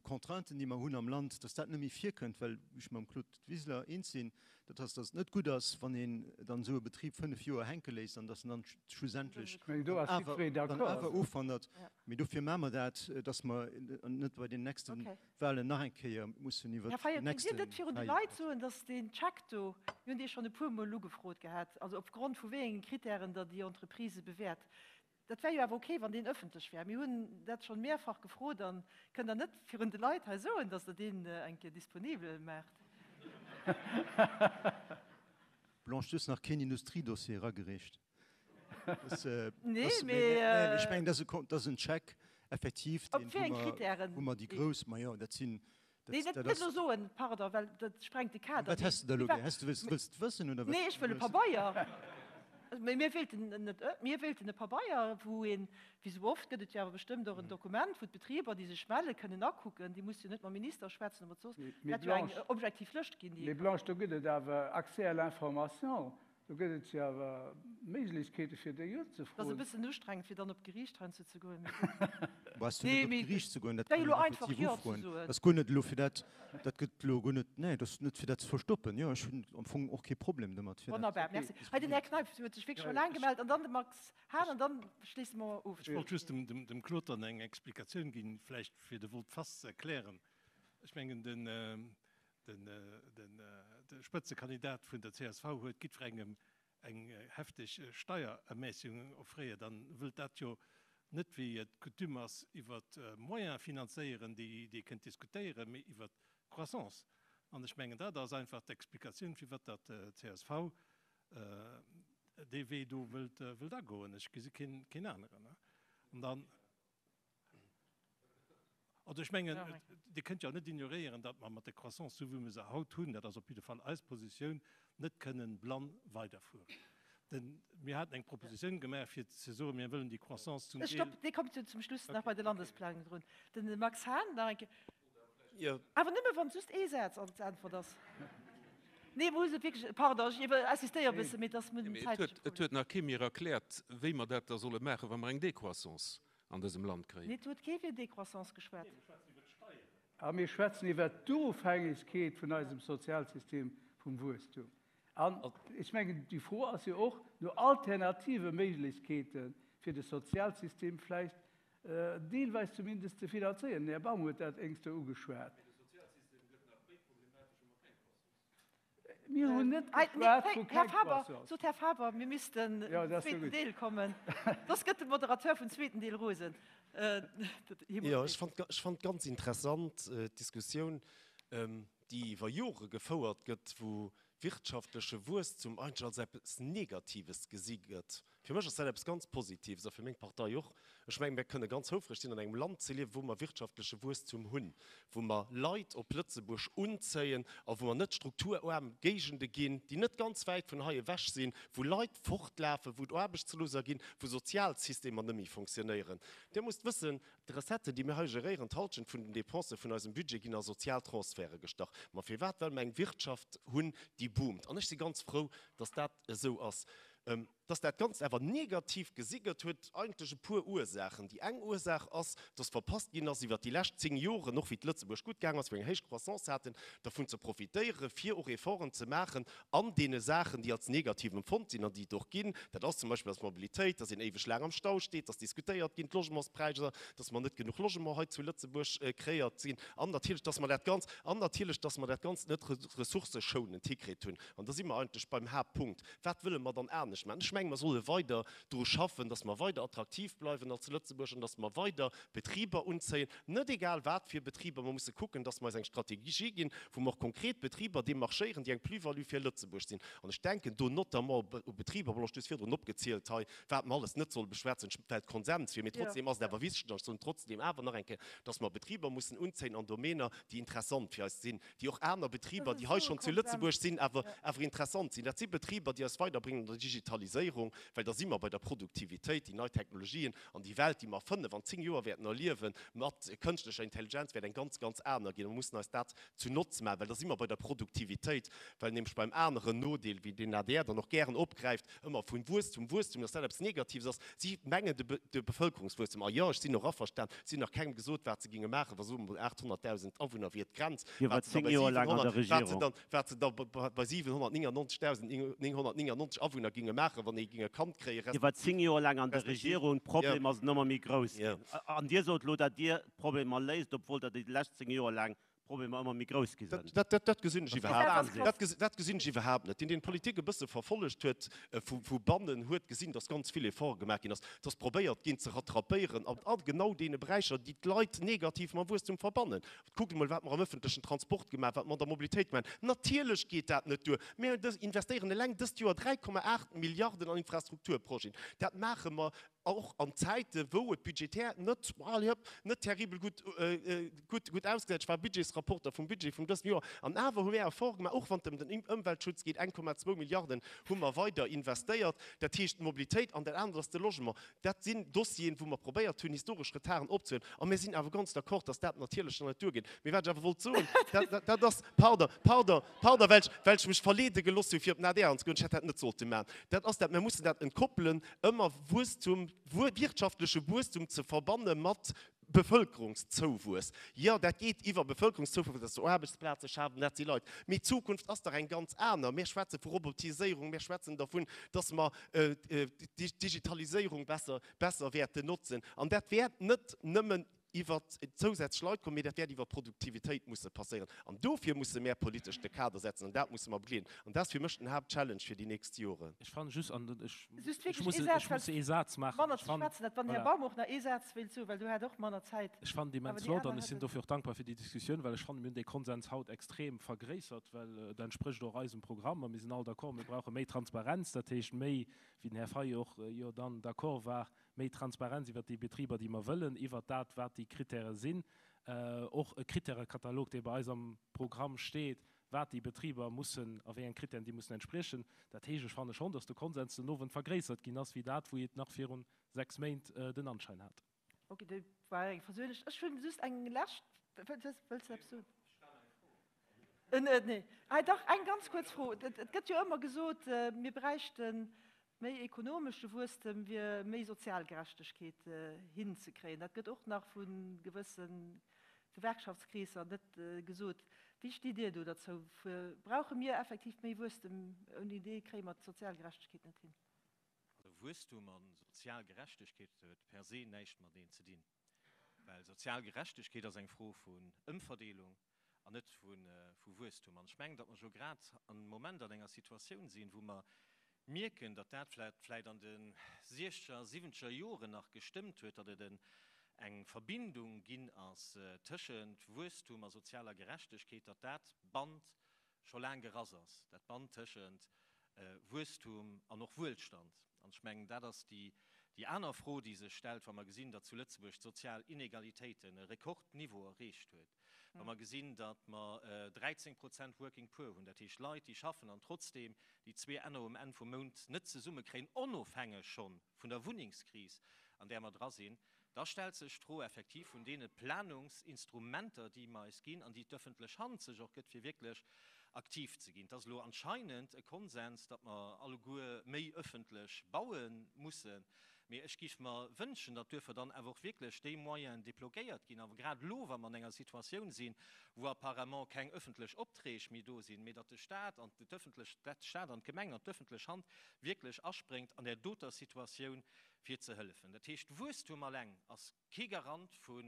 Contrainten, déi mer hunn am Land, dass dat net méi virkënnt, well ech mam Claude Wiseler eens sinn, dat ass, dass et net gutt ass, wann een dann esou e Betrib 5 Joer hänke léisst an dass en dann schlussendlech dann awer ofwandert. Mee dofir maache mer dat, dass mer net bei den nächste Wahlen nach eng Kéier mussen iwwert Här Fayot, kënnt Dir net virun de Leit soen, datt deen Check do, mir hunn dee schonn e puermol ugefrot gehat, also opgrond vu wéi engen Kritären Der déi Entreprisë bewäert, dat wär jo awer okay, wann deen ëffentlech wär. Mir hunn dat schonn mehrfach gefrot. An kënnt Der net virun de Leit hei soen, datt Der deen eng Kéier disponibel maacht? Blanche, du hues nach keen Industriedossier eragereecht. Nee, mee. Ech mengen, dat ass en Check effektiv, Op wéi eng Kritären? wou mer déi grouss, ma jo, dat sinn. Nee, net elo soen, pardon, well dat sprengt de Kader. Wat häss de da elo gär? Häss de, wëlls de et wëssen oder wat? Nee, ech wëll e Pabeier. Mee mir wéilten net, mir wéilten e Pabeier, wou een, wéi sou oft gëtt et jo awer bestëmmt och en Dokument, wou d'Betriber, déi sech mellen, kënnen akucken. Déi musse jo net mam Minister schwätzen oder mat soss. Et hätt jo eng objektiv Lëscht ginn, déi ee. Mee Blanche, do gëtt et awer Accès à l'information. Do gëtt et jo awer Méiglechkeete fir déi unzefroen. Et ass e bëssen ustrengend fir dann op d'Geriicht heiansdo ze goen, mee gutt. Brauchs du net op d'Geriicht ze goen, dat kann een effektiv ufroen. Dat ass guer net elo fir dat, dat gëtt elo guer net, nee, dat ass net fir dat ze verstoppen. Jo, ech hunn am Fong och kee Problem domat fir dat. Wonnerbar, merci. Hei den Här Kneip huet sech wierklech scho laang gemellt an dann de Max Hahn an dann schléisse mer of. Ech wollt just dem Claude dann eng Explikatioun ginn, vläicht fir de Volte-face ze erklären. Ech mengen, den De Spëtzekandidat vun der csv huet jiddwerengem eng hefteg Steierermässigung offréiert an wëllt dat jo net, wéi et Coutume ass, iwwer Moyene finanzéieren, déi ee kënnt diskutéieren, mee iwwer d'Croissance. An ech mengen, dat ass einfach d'Explikatioun, firwat datt d'CSV dee Wee do wëllt agoen. Ech gesi keen aneren. An dann. Also ech mengen, Dir kënnt jo net ignoréieren, datt mer mat der Croissance, esou wéi mer se haut hunn, dat ass op jidde Fall eis Positioun, net kënnen blann weiderfueren. Denn mir haten eng Propositioun gemaach, fir ze soen, mir wëllen déi Croissance zum Deel. Stopp, dee kommt jo zum Schluss nach bei de Landesplangen drun. Den Max Hahn nach eng Kéier. Awer nëmme wann just ee Saz als Äntwert ass. Nee, muss et wierklech, pardon, ech insistéiere e bësse, mee et ass en zäitleche Problem. Et huet nach kee mir erkläert, wéi mer dat da solle maachen, wa mer eng Décroissance an dësem Land kréien. Nee, et huet kee fir Décroissance geschwat. A mir schwätzen iwwert d'Ofhängegkeet vun eisem Sozialsystem vum Wuesstum. An ech mengen, déi Fro ass jo och no alternative Méiglechkeete fir de Sozialsystem vläicht deelweis zumindest ze finanzéieren. Den Här Baum huet dat éngste ugeschwat. Mir hunn net geschwat vu keng Croissance. Sot Här Faber, mir missten zum zweeten Deel kommen. Soss gëtt de Moderateur vum zweeten Deel rosen. Jo, ech fand ganz interessant d'Diskussioun, déi iwwer Jore gefouert gëtt, wou wirtschaftleche Wuesstum eigentlech als eppes Negatives gesi gëtt. Fir mech ass dat eppes ganz Positives a fir meng Partei och. Ech mengen, mir kënne ganz houfreg sinn, an engem Land ze liewen, wou mer wirtschaftleche Wuesstum hunn, wou mer Leit op Lëtzebuerg unzéien a wou mer net strukturoarm Géigende ginn, déi net ganz wäit vun hei ewech sinn, wou Leit fortlafen, wou et Aarbechtsloser ginn, wou Sozialsystemer net méi fonctionnéieren. Dir musst wëssen, D'Recetten, déi mir hei geréieren, d'Halschent vun den Dépensë vun eisem Budget ginn a sozial Transferte gestach. Ma firwat? Well mer eng Wirtschaft hunn, déi boomt. An ech si ganz frou, dass dat esou ass. Dass dat Ganzt awer negativ gesi gëtt, huet eigentlech e puer Ursaachen. Déi eng Ursaach ass, dass verpasst ginn ass, iwwert déi lescht 10 Joren, och wéi et Lëtzebuerg gutt gaang ass, wéi mir eng héich Croissance haten, dervun ze profitéieren, fir och Efforten ze maachen an deene Saachen, déi als negativ empfonnt sinn an déi et och ginn. Dat ass zum Beispill dass d'Mobilitéit, dass een éiweg laang am Stau steet, dass diskutéiert ginn, d'Logementspräisser, dass mer net genuch Logement hei zu Lëtzebuerg kreéiert sinn an natierlech, dass mer dat Ganzt, an natierlech, dass mer dat Ganzt net ressourcëschounend hikritt hunn. An da si mer eigentlech beim Haaptpunkt. Wat wëlle mer dann anescht maachen? Ech menge mer solle weider dru schaffen, dass mer weider attraktiv bleiwen als Lëtzebuerg an dass mer weider Betriber unzéien, net egal wat fir Betriber. Mer musse kucken, dass mer eis eng Strategie ginn, wou mer och konkret Betriber démarchéieren, déi eng Plus-value fir Lëtzebuerg sinn. An ech denken do notamment u Betriber, Blanche, du hues virdrun opgezielt hei, wat mer alles net solle beschwätzen, well et Konsens wier. Mee trotzdem ass et awer wichteg, an ech soen trotzdem awer nach eng Kéier, dass mer Betriber mussen unzéien an Domäner, déi interessant fir eis sinn, déi och aner Betriber, déi hei schonn zu Lëtzebuerg sinn, awer awer interessant sinn. Dat si Betriber, déi eis weiderbréngen an der Digitaliséierung, well da si mer bei der Produktivitéit, déi nei Technologien an déi Welt, déi mer a fënnef an zéng Joer wäerten erliewen, mat kënschtlecher Intelligenz, wäert eng ganz, ganz aner ginn. A mer mussen eis dat zu Notze maachen, well da si mer bei der Produktivitéit, well nämlech beim aneren Nodeel, wéi den adr dann och gären opgräift, ëmmer vun Wuesstum, Wuesstum, dass dat eppes Negatives ass. Si mengen de Bevëlkerungswuesstum. A jo, ech sinn och averstan, si hunn nach kengem gesot, wat se ginge maachen, wa soe mer mol 800.000 Awunner wier d'Grenz, Dir wat waart se da 10 bei Joer laang an der 700, wat se Regierung. dann, wat se da bei 799.999 Awunner ginge maachen, wann ee ging e Kand kréien, Dir waart respektiv, 10 Joer laang an der respektiv, Regierung, jo. d'Problemer sinn ëmmer méi grouss Jo. ginn. An Dir sot elo, datt Dir d'Problemer léist, obwuel Der déi lescht 10 Joer laang D'Problemer ëmmer méi grouss gi sinn. Dat, dat, dat gesinn ech Dat ass iwwerhaapt Wahnsinn. Dat ges, dat gesinn ech iwwerhaapt net. Deen, deen d'Politik e bësse verfollegt huet vu, vu bannen, huet gesinn, dass ganz vill Efforte gemaach ginn ass, dass probéiert ginn ze rattrapéieren an a genau deene Beräicher, déi d'Leit negativ mam Wuesstum verbannen. Kuckt emol, wat mer am öffentlechen Transport gemaach, wat mer an der Mobilitéit gemaach hunn. Natierlech geet dat net duer. Mir investéieren eleng dëst Joer 3,8 Milliarden an Infrastrukturprojeten. Dat maache mer och an Zäiten, wou et budgetär net, allez hop, net terribel gutt, gutt, gutt ausgesäit. Ech war Budgetsrapporter vum Budget vum dësem Joer, an awer hu mir Efforte gemaach, och wann et ëm den Ëmweltschutz geet, 1,2 Milliarden hu mer weider investéiert. Dat heescht d'Mobilitéit an dat anert ass de Logement. Dat sinn Dossieren, wou mer probéiert hunn, historesch Retarden opzehuelen. A mir sinn awer ganz d'accord, dass dat natierlech nach net duergeet. Mee wat ech awer wollt soen, dat, dat ass, pardon, pardon, pardon, well ech, well ech mech verleede gelooss hu fir op den adr anzegoen, ech hätt dat net sollte maachen, dat ass dat, mir mussen dat entkoppelen, ëmmer Wuesstum, wirtschaftleche Wuesstum ze verbanne mat Bevëlkerungszouwuess. Jo, dat geet iwwer Bevëlkerungszouwuess, dat ass Aarbechtsplaze schafen, dat si Leit. Mee d'Zukunft ass dach eng ganz aner. Mir schwätze vu Robotiséierung, mir schwätzen dervun, dass mer d'Digitaliséierung besser, besser wäerten notzen. An dat wäert net nëmmen iwwer zousätzlech Leit kommen, mee dat wäert iwwer Produktivitéit musse passéieren. An dofir musse mär politesch de Kader setzen an dat musse mer begleeden. An dat ass fir mech den Haaptchallenge fir déi nächst Joren. Ech fannen just, an ech Just wierklech muss ee Saz, ech well muss ee Saz maachen, manner ech ze fannen, schwätzen hat, wann den Här voilà. Baum och nach ee Saz wéilt soen, well do hat och manner Zäit. Ech fannen et Awer immens déi flott aner an ech sinn haten. dofir och dankbar fir déi Diskussioun, well ech fannen, mir hunn dee Konsens haut extrem vergréissert, well et entsprécht och eisem Programm a mir sinn all d'accord, mir brauche méi Transparenz, dat heescht méi, wéi den Här Fayot och jo dann d'accord war, méi Transparenz iwwert déi Betriber, déi mer wëllen, iwwert dat, wat déi Kritäre sinn, och e Kritärekataloog, dee bei eis am Programm steet, wat déi Betriber mussen a wéi eng Kritären déi mussen entspriechen. Dat heescht, ech fanne schonn, dass de Konsens den Owend vergréissert ginn ass, wéi dat, wou et nach virun 6 Méint den Anschein hat. Ok, dat war eng versöhnlech. Ech hunn just eng lescht. Wëlls de eppes soen? Nee. Ah dach, eng ganz kuerz Fro. Et gëtt jo ëmmer gesot, mir bräichten méi ekonomesche Wuesstem, fir méi sozial Gerechtegkeet hinzekréien. Dat gëtt och nach vu gewësse Gewerkschaftskreesser net gesot. Wéi stitt Dir do derzou? Brauche mir effektiv méi Wuesstem? Ouni dee kréie mer d'sozial Gerechtegkeet net hin. Also Wuesstum a sozial Gerechtegkeet huet per se näischt mateneen ze dinn. Well sozial Gerechtegkeet ass eng Fro vun Ëmverdeelung an net vu Wuesstum. An ech mengen, datt mer jo grad am Moment an enger Situatioun sinn, wou mer mierken, datt dat wat vläicht an de siechzeger, siwwenzeger Joren nach gestëmmt huet, datt et eng Verbindung ginn ass tëschent Wuesstum a sozialer Gerechtegkeet, datt dat Band scho laang gerass ass, dat Band tëschent Wuesstum an och Wuelstand. An ech mengen, dat ass déi, déi aner Fro, déi sech stellt, wa mer gesinn, datt zu Lëtzebuerg d'sozial Inegalitéiten e Rekordniveau erreecht huet, wa mer gesinn, datt mer 13 Prozent Working Poor hunn, dat heescht Leit, déi schaffen an trotzdeem déi zwee Enner um Enn vum Mount net zesummekréien, onofhängeg scho vun der Wunnengskris, an där mer dra sinn, da stellt sech d'Fro effektiv vun deene Planungsinstrumenter, déi mer eis ginn an déi d'öffentlech Hand sech och gëtt, fir wierklech aktiv ze ginn. Et ass elo anscheinend e Konsens, datt mer alleguer méi öffentlech baue mussen, mee ech géif mer wënschen, datt duerfir dann awer och wierklech déi Moyenen débloquéiert ginn, awer grad elo, wa mer an enger Situatioun sinn, wou apparemment keng öffentlech Opträg méi do sinn, mee datt de Stat an d'öffentlech, de Stat an d'Gemeng an d'öffentlech Hand wierklech aspréngt an där doter Situatioun, fir ze hëllefen. Dat heescht, Wuesstum alleng ass kee Garant vu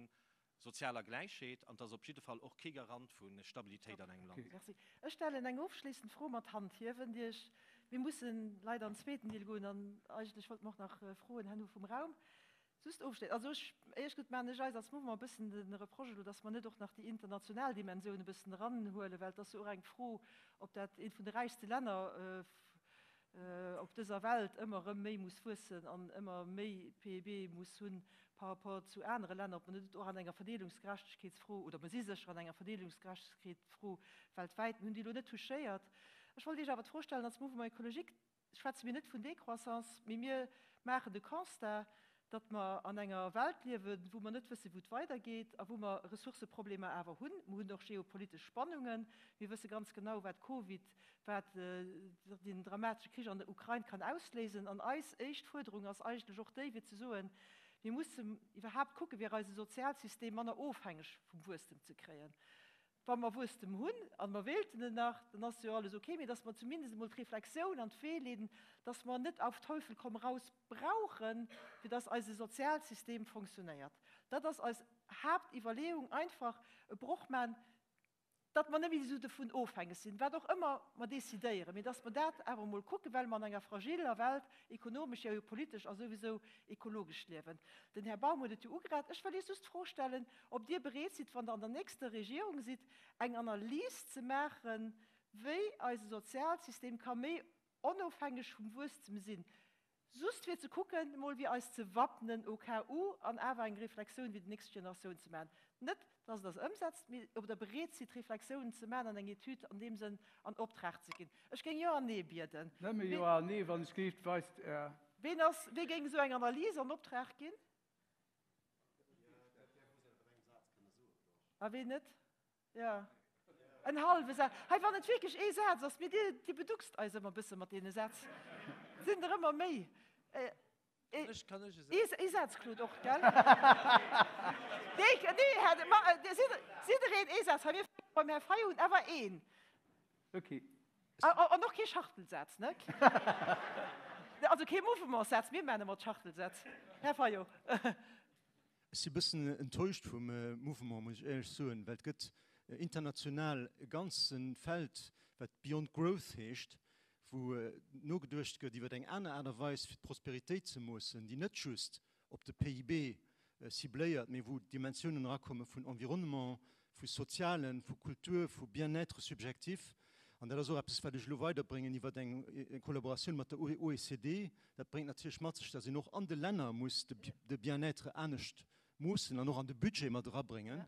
sozialer Gläichheet an et ass op jidde Fall och kee Garant vu Stabilitéit an engem Land. Merci. Ech stellen eng ofschléissend Fro mat Handhiewen, déi ech, mir mussen leider an den zweeten Deel goen an eigentlech wollte mer och nach Froen herno vum Raum. Just ofschléissend, also ech, éierlech gesot maachen ech eis als Mouvement e bëssen de Reproche elo, dass mer net och nach déi international Dimensioun e bëssen eranhuelen, well et ass jo och eng Fro, ob dat eent vun de räichste Länner op dëser Welt ëmmer erëm méi muss wuessen an ëmmer méi PIB muss hunn par rapport zu anere Länner, ob mer net och an enger Verdeelungsgerechtegkeetsfro, oder mer si sécher an enger Verdeelungsgerechtegkeetsfro weltwäit, mir hunn déi elo net touchéiert. Ech wollt Iech awer d'Fro stellen, als Mouvement écologique schwätze mir net vun Décroissance, mee mir maachen de Constat, datt mer an enger Welt liewen, wou mer net wëssen, wou et weidergeet a wou mer Ressourcëproblemer awer hunn. Mer hunn och geopolitesch Spannungen. Mir wësse ganz genau, wat Covid, wat deen dramatesche Krich an der Ukrain kann ausléisen. An eis éischt Fuerderung ass eigentlech och déi, fir ze soen, mir mussen iwwerhaapt kucken, fir eise Sozialsystem manner ofhängeg vum Wuesstem ze kréien. Wa mer Wuesstem hunn, a mer wéilten en nach, dann ass jo alles ok, mee dass mer zumindest emol d'Reflexioun an d'Wee leeden, dass mer net auf Teufel komm raus brauchen, fir dass eise Sozialsystem fonctionnéiert. Dat ass eis Haaptiwwerleeung, einfach e Broch maachen, datt mer net méi esou dovun ofhängeg sinn, wat och ëmmer mer decidéieren, mee dass mer dat awer emol kucken, well mer an enger fragiller Welt ekonomesch, jo politesch a souwisou ekologesch liewen. Den Här Baum huet et jo ugerät. Ech wëll Iech just d'Fro stellen, ob Dir bereet sidd, wann Der an der nächster Regierung sidd, eng Analys ze maachen, wéi eise Sozialsystem ka méi onofhängeg vum Wuesstem sinn, just fir ze kucken, emol fir eis ze wappnen au cas où, an awer eng Reflexioun fir déi nächst Generatioun ze maachen. Net, dass Der se ëmsetzt, mee ob Der bereet sidd, Reflexiounen ze maachen an eng Etüd an deem Sënn an Optrag ze ginn. Ech géing Jo an Nee bieden. Nëmme Jo an Nee, wann ech géif, weist Är. Ween ass, wee géing esou eng Analys an Optrag ginn? A ween net? Jo, en hallwe Saz. Hei, wann et wierklech ee Saz ass, mee Dir, Dir beduckst eis ëmmer e bësse mat deene Sätz. Et sinn der ëmmer méi. Ee Saz, Claude, och, gell? Nee, nee, Här, ma, sidd, jiddereen ee Saz. Hei, mir fänke beim Här Fayot un, awer een. Okay. An och kee Schachtelsaz, ne? Also kee Mouvementssaz, mir maachen ëmmer d'Schachtelsätz. Här Fayot. Ech si bëssen enttäuscht vum Mouvement, muss ech éierlech soen, well et gëtt international e ganze Feld, wat Beyond Growth heescht, wou nogeduecht gëtt iwwer eng aner Aart a Weis fir d'Prosperitéit ze moossen, déi net just op de PIB cibléiert, mee wou Dimensiounen erakomme vun Environnement, vu Sozialen, vu Kultur, vu Bien-être subjectif. An dat ass och eppes, wat ech elo weiderbréngen iwwer eng Kollaboratioun mat der OECD. Dat bréngt natierlech mat sech, dass een och an de Länner muss de Bien-être anescht moossen an och an de Budget mat erabréngen,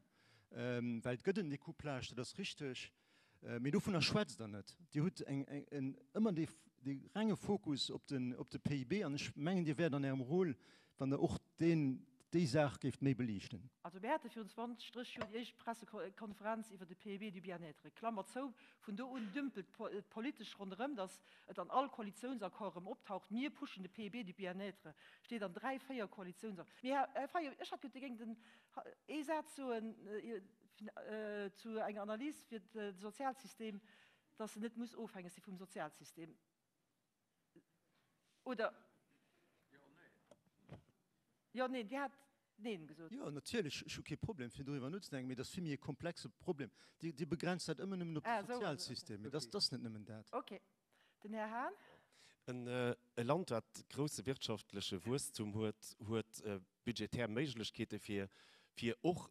well et gëtt en Découplage, dat ass richteg. Mee dovunner schwätzt Der net. Dir hutt ëmmer dee renge Fokus op de PIB an ech mengen, Dir wäert an Ärem Rôle, wann Der och déi Saach géift méi beliichten. Also mir hate virun 20, 30 Joer déi éischt Pressekonferenz iwwer de PIB du bien-être. Klammer zou, vun do un dümpelt et politesch ronderëm, datt et an all Koalitiounsaccord erëm optaucht, Mir pushen de PIB du bien-être, steet an dräi, véier Koalitiounsaccord. Mee Här Fayot, ech hat gëtt, Dir géingt ee Saz soen, Zu enger Analys fir de Sozialsystem, dass en net muss ofhängeg si vum Sozialsystem, oder? Jo, neen, Dir hat Neen gesot. Jo, natierlech, ech hu kee Problem fir doriwwer nozedenken, mee dat ass vill méi e komplexe Problem. Dir begrenzt dat ëmmer nëmmen op de Sozialsystem, mee dat ass net nëmmen dat. Okay. Den Här Hahn. E Land, dat grousse wirtschaftleche Wuesstum huet, huet budgetär Méiglechkeete fir, fir och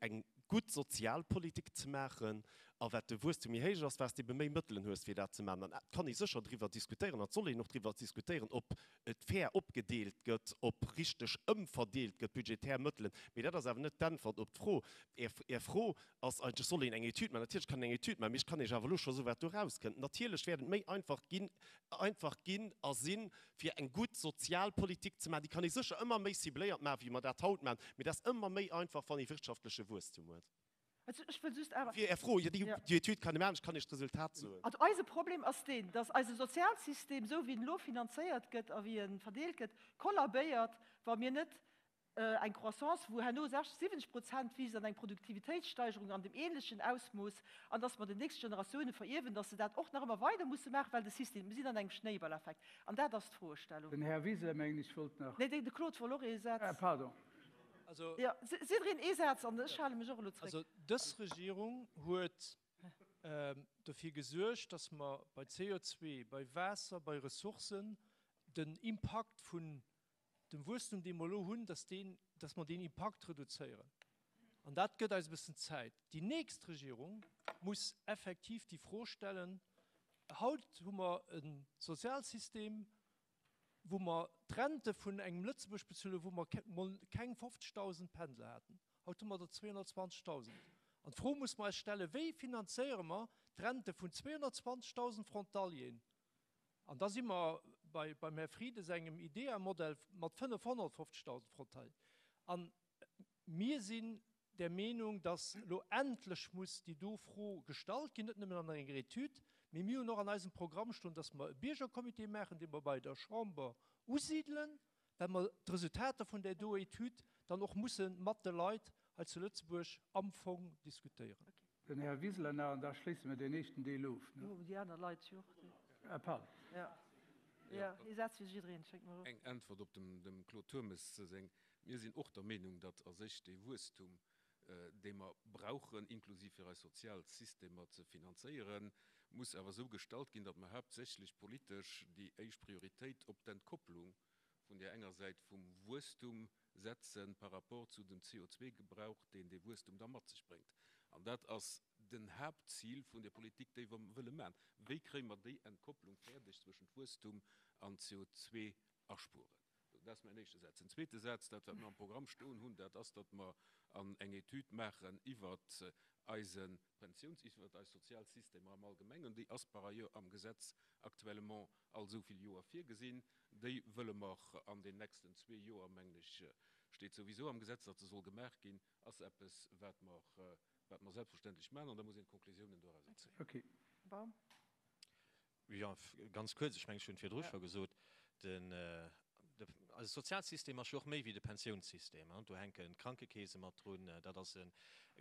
eng gutt Sozialpolitik ze maachen. A wat de Wuesstum méi héich ass, wat s de ebe méi Mëttelen hues, fir dat ze maachen. An et kann ee sécher driwwer diskutéieren, an et soll een och driwwer diskutéieren, ob et fair opgedeelt gëtt, ob richteg ëmverdeelt gëtt, budgetär Mëttelen. Mee dat ass awer net d'Äntwert op d'Fro. Är, Är Fro ass eigentlech, soll een eng Etüd maachen? Natierlech kann een eng Etüd maachen, mee ech kann Iech awer elo scho soen, wat do erauskënnt. Natierlech wäert et méi einfach ginn, einfach ginn a sinn, fir eng gutt Sozialpolitik ze maachen. Déi kann ee sécher ëmmer méi cibléiert maachen, wéi mer dat haut maachen, mee dat ass ëmmer méi einfach, wann ee wirtschaftleche Wuesstum huet. Also ech wëll just awer. Fir Är Fro, jo, déi Etüd kann ee maachen, ech kann Iech d'Resultat soen. Also eise Problem ass deen, dass eise Sozialsystem, esou wéi en elo finanzéiert gëtt a wéi e verdeelt gëtt, kollabéiert, wa mir net eng Croissance, wou herno 60, 70 Prozent wiisst an eng Produktivitéitssteigerung an dem ähnlechen Ausmooss, an dass mer den nächste Generatiounen verierwen, dass se dat och nach ëmmer weider musse maachen, well de System, mir sinn an engem Schnéiballeffekt. An dat ass d'Froestellung. Den Här Wiseler, mengen ech, wollt nach. Nee, de Claude wollt och ee Saz. Ah, pardon. Also, jo, jiddereen ee Saz an ech hale mech och elo zréck. Also dës Regierung huet dofir gesuergt, dass mer bei CO2, bei Waasser, bei Ressourcen den Impakt vun dem Wuesstum, dee mer elo hunn, dass deen, dass mer deen Impakt reduzéieren. An dat gëtt eis e bëssen Zäit. Déi nächst Regierung muss effektiv déi Fro stellen, Haut hu mer e Sozialsystem, wou mer d'Rente vun engem Lëtzebuerg bezuelen, wou mer mol keng 50.000 Pendler haten. Haut hu mer der 220.000. An d'Fro muss mer eis stellen, Wéi finanzéiere mer d'Rente vun 220.000 Frontalieren? An da si mer bei, beim Här Frieden sengem IDEA-Modell mat 550.000 Frontalieren. A mir sinn der Meenung, dass elo endlech muss déi do Fro gestallt ginn, net nëmmen an enger Etüd, mee mir hunn och an eisem Programm stoen, dass mer e Biergercomité maachen, dee mer bei der Chamber usidelen, well mer d'Resultater vun där do Etüd dann och musse mat de Leit hei zu Lëtzebuerg am Fong diskutéieren. Den Här Wiseler nach, an da schléisse mer deen éischten Deel of. Jo, déi aner Leit jo och. Ah, pardon. Jo, jo, ee Saz fir jiddereen, schéngt mer. Eng Äntwert op dem Claude Turmes seng. Mir sinn och der Meenung, datt a sech dee Wuesstum, dee mer brauchen, inklusiv fir eis sozial Systemer ze finanzéieren, muss awer esou gestalt ginn, datt mer haaptsächlech politesch déi éischt Prioritéit op d'Entkopplung vun där enger Säit vum Wuesstum setze par rapport zu dem CO2-Gebrauch, deen dee Wuesstum da mat sech bréngt. An dat ass den Haaptzil vun der Politik, déi mer wëlle maachen. Wéi kréie mer déi Entkopplung fäerdeg zwëschent Wuesstum an CO2-Aspueren? Dat ass mäin éischte Saz. Den zweete Saz, dat wat mer am Programm stoen hunn, dat ass, datt mer an eng Etüd maachen iwwert eise Pensiouns-, iwwert eis sozial Systemer am Allgemengen. Déi ass par ailleurs am Gesetz actuellement all esou vill Joer virgesinn. Déi wëlle mer an den nächsten zwee Joer, mengen ech, steet souwisou am Gesetz, datt se soll gemaach ginn, ass eppes, wat mer, wat mer selbstverständlech maachen an da muss een d'Konklusiounen dorauser zéien. Okay. Baum. Jo, ganz kuerz, ech mengen, ech hunn et virdru scho gesot, den, eise Sozialsystem ass jo och méi wéi de Pensiounssystem. Do hänken d'Krankekeese mat drun. Dat ass e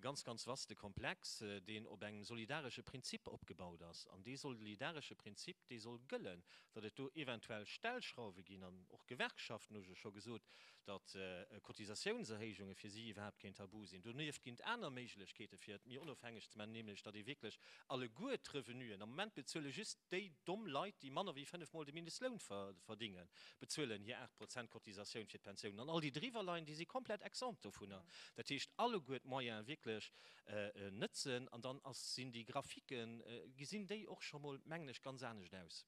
ganz, ganz vaste Komplex, deen op engem solidaresche Prinzip opgebaut ass. An dee solidaresche Prinzip, dee soll gëllen. Datt et do eventuell Stellschrauwe ginn, an och Gewerkschaften hu jo scho gesot, datt Cotisatiounserhéijunge fir si iwwerhaapt keen Tabu sinn. Donieft ginn et aner Méiglechkeete fir et méi onofhängeg ze maachen, nämlech datt ee wierklech alleguer d'Revenuen, am Moment bezuele just déi domm Leit, déi manner wéi fënnefmol de Mindestloun verdingen, bezuelen hir 8 Prozent Cotisatioun fir d'Pensiounen an all déi driwwer leien, déi si komplett exempt dovunner. Dat heescht, alleguer d'Moyene wierklech nëtzen an dann ass, sinn déi Graphiquen, gesinn déi och scho mol, mengen ech, ganz anescht aus.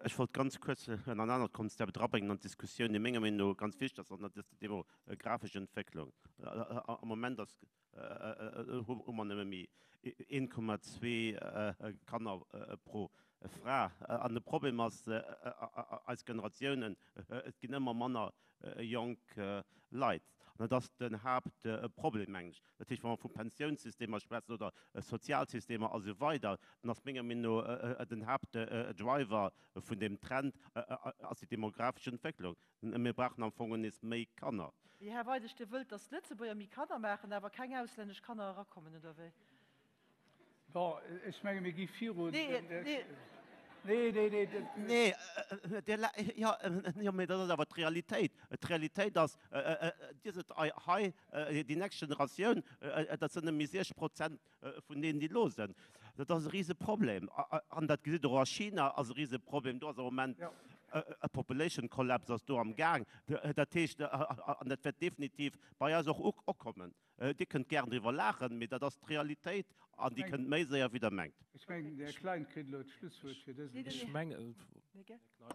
Ech wollt ganz kuerz en anert Konzept erabréngen an d'Diskussioun, déi menger Meenung no ganz wichteg ass, an dat ass déi demografesch Entwécklung. Am Moment ass, hu mer nëmme méi 1,2 Kanner pro Fra. An de Problem ass, eis Generatiounen, et ginn ëmmer manner jonk Leit. An dat ass den Haaptproblem, mengen ech. Dat heescht, wa mer vu Pensiounssystemer schwätzen oder Sozialsystemer a sou weider, dann ass menger Meenung no den Haaptdriver vun deem Trend ass déi demografesch Entwécklung. Mir brauchen am Fong nees méi Kanner. Mee Här Weidig, Dir wëllt, datt d'Lëtzebuerger méi Kanner maachen, awer keng auslännesch Kanner erakommen, oder wéi? Bon, ech menge mir gi virun. Nee, nee. Nee, nee, nee. Nee, jo, jo, mee dat ass awer d'Realitéit. D'Realitéit ass, Dir sidd hei, déi nächst Generatioun, dat sinn nëmme 60 Prozent vun deenen, déi elo sinn. Dat ass e Riseproblem. An dat gesitt Der och a China ass e Riseproblem. Do ass am Moment. E Population Collapse ass do am Gaang. Dat heescht, an dat wäert definitiv bei eis och ukommen. Dir kënnt gären driwwer laachen, mee dat ass d'Realitéit an déi kënnt méi séier, wéi Der mengt. Ech mengen, den Här Klein kritt elo d'Schlusswuert fir dësen Ech mengen,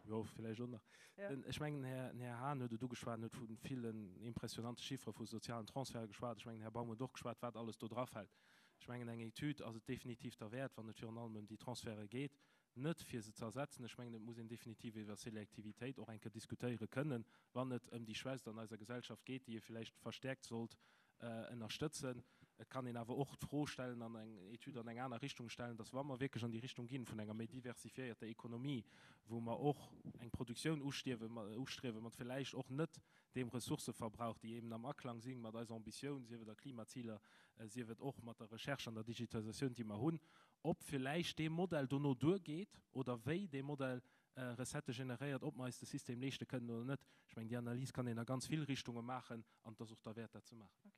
jo, vläicht och nach. Ech mengen, den Här Hahn huet et ugeschwat, en huet vu villen impressionante Chiffere vu sozialen Transferte geschwat. Ech mengen, den Här Baum huet och geschwat, wat alles do drafält. Ech mengen, eng Etüd ass et definitiv derwäert, wann et virun allem ëm déi Transferte geet, net fir se ze ersetzen. Ech mengen, et muss een definitiv iwwer Selektivitéit och eng Kéier diskutéiere kënnen, wann et ëm déi Schwächst an eiser Gesellschaft geet, déi ee vläicht verstärkt sollt ënnerstëtzen. Et kann een awer och d'Fro stellen an eng Etüd an eng aner Richtung stellen, dass wa mer wierklech an déi Richtung ginn vun enger méi diversifiéierter Ekonomie, wou mer och eng Produktioun ustriewe mat vläicht och net deem Ressourcëverbrauch, déi eben am Aklang si mat eiser Ambitioun, sief et a Klimaziler, sief et och mat der Recherche an der Digitalisatioun, déi mer hunn, ob villäicht dee Modell dono duergeet oder wéi dee Modell Recettë generéiert, ob mer eis de System leeschte kënnen oder net. Ech mengen, déi Analys kann een a ganz vill Richtunge maachen an et ass och derwäert, dat ze maachen.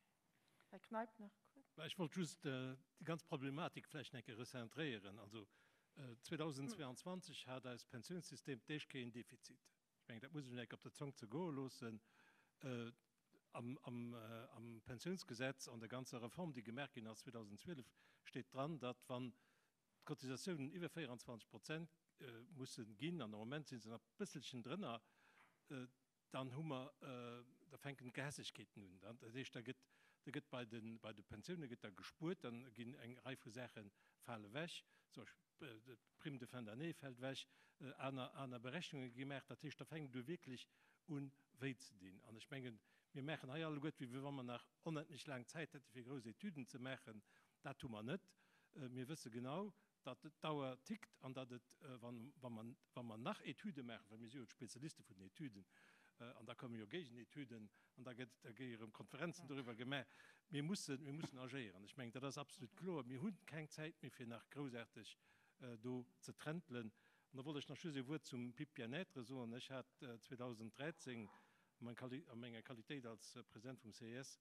Här Kneip nach kuerz. Ech wollt just déi ganz Problematik vläicht eng Kéier recentréieren. Also 2022 hat eist Pensiounssystem d'éischt Kéier een Defizit. Ech mengen, dat muss ech eng Kéier op der Zong zergoe loossen. Am Pensiounsgesetz, an der ganzer Reform, déi gemaach ginn ass 2012, steet dran, datt wann d'Cotisatiounen iwwer 24 Prozent musse ginn, an am Moment si se nach e bësselchen drënner, dann hu mer, da fänken d'Gehässegkeeten un. Dat heescht, da gëtt, da gëtt bei de, bei de Pensioune gëtt da gespuert, dann ginn eng Rei vu Saache fale wech, zum Beispill d'Prime de fin d'année fält wech, aner, aner Berechnunge gi gemaach. Dat heescht, da fänkt et u wierklech un wéi ze dinn. An ech mengen, mir maachen hei alleguert, wéi wa mer nach onendlech laang Zäit hätte fir grouss Etüden ze maachen. Dat hu mer net. Mir wësse genau, datt d'Auer tickt an datt et, wa mer nach Etüde maachen, well mir si jo d'Spezialiste vun den Etüden, an da komme jo Géigenetüden an da gëtt, da gi erëm Konferenzen doriwwer gemaach. Mir mussen, mir mussen agéieren. Ech mengen, dat ass absolut kloer. Mir hunn keng Zäit méi fir nach groussaarteg do ze trentelen. An da wollt ech nach just ee Wuert zum PIB Bien-être soen. Ech hat 2013 a menger Qualitéit als President vum CES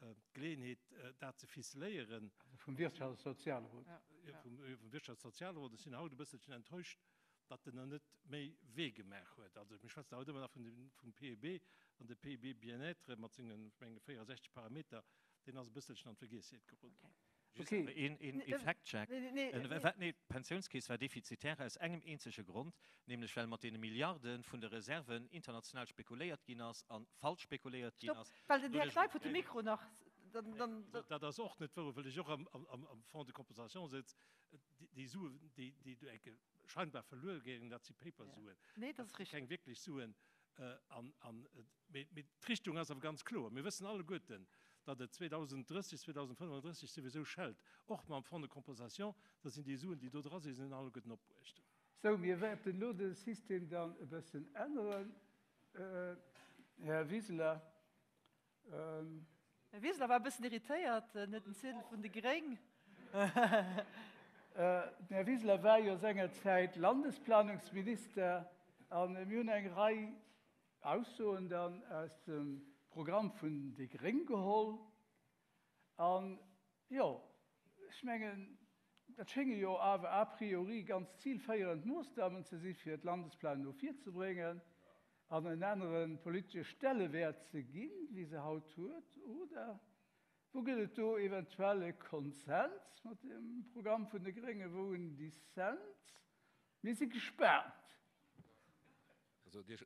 d'Geleeënheet, dat ze ficeléieren. Also vum Wirtschafts a Sozialrot. Jo, vum Wirtschafts a Sozialrot. Ech sinn haut e bësselchen enttäuscht, datt en der net méi Wee gemaach huet. Also mir schwätzen haut ëmmer nach vum PIB, an de PIB Bien-être mat sengen, ech menge 64 Parameter, deen ass e bësselchen an d'Vergiessheet geroden. Just awer een, een Fact-Check. Nee, d'Pensiounskeess war defizitär aus engem eenzege Grond, nämlech well mat deene Milliarde vun de Reserven international spekuléiert ginn ass a falsch spekuléiert ginn ass. Stopp, well den Här Kneip huet de Mikro nach. Dat ass och net wouer, well ech och am Fonds de compensation sëtz. Déi Suen, déi do enke scheinbar verluer géingen, dat si Paper-Suen. Dat si keng wierklech Suen. Mee d'Richtung ass awer ganz kloer. Mir wëssen alleguerten, datt et 2030, 2035 souwisou schellt, och mam Fonds de compensation, da sinn déi Suen, déi do dra sinn, sinn alleguerten opbruecht. Sou, mir wäerten elo de System dann e bëssen änneren, Här Wiseler. Här Wiseler war e bëssen irritéiert, en huet den Ziedel vun de Gréng. Den Här Wiseler war jo sengerzäit Landesplanungsminister a mir hunn eng Rei Aussoen dann aus dem Programm vun déi Gréng geholl. An, jo, ech mengen, dat schénge jo awer a priori ganz zilféierend Moossnamen ze si fir d'Landesplanung no vir ze bréngen an en anere politesche Stellewäert ze ginn, wéi se haut huet, oder? Wou gëtt et do eventuell e Konsens mat dem Programm vun de Gréngen, wou en Dissens? Mir si gespaant. Also Dir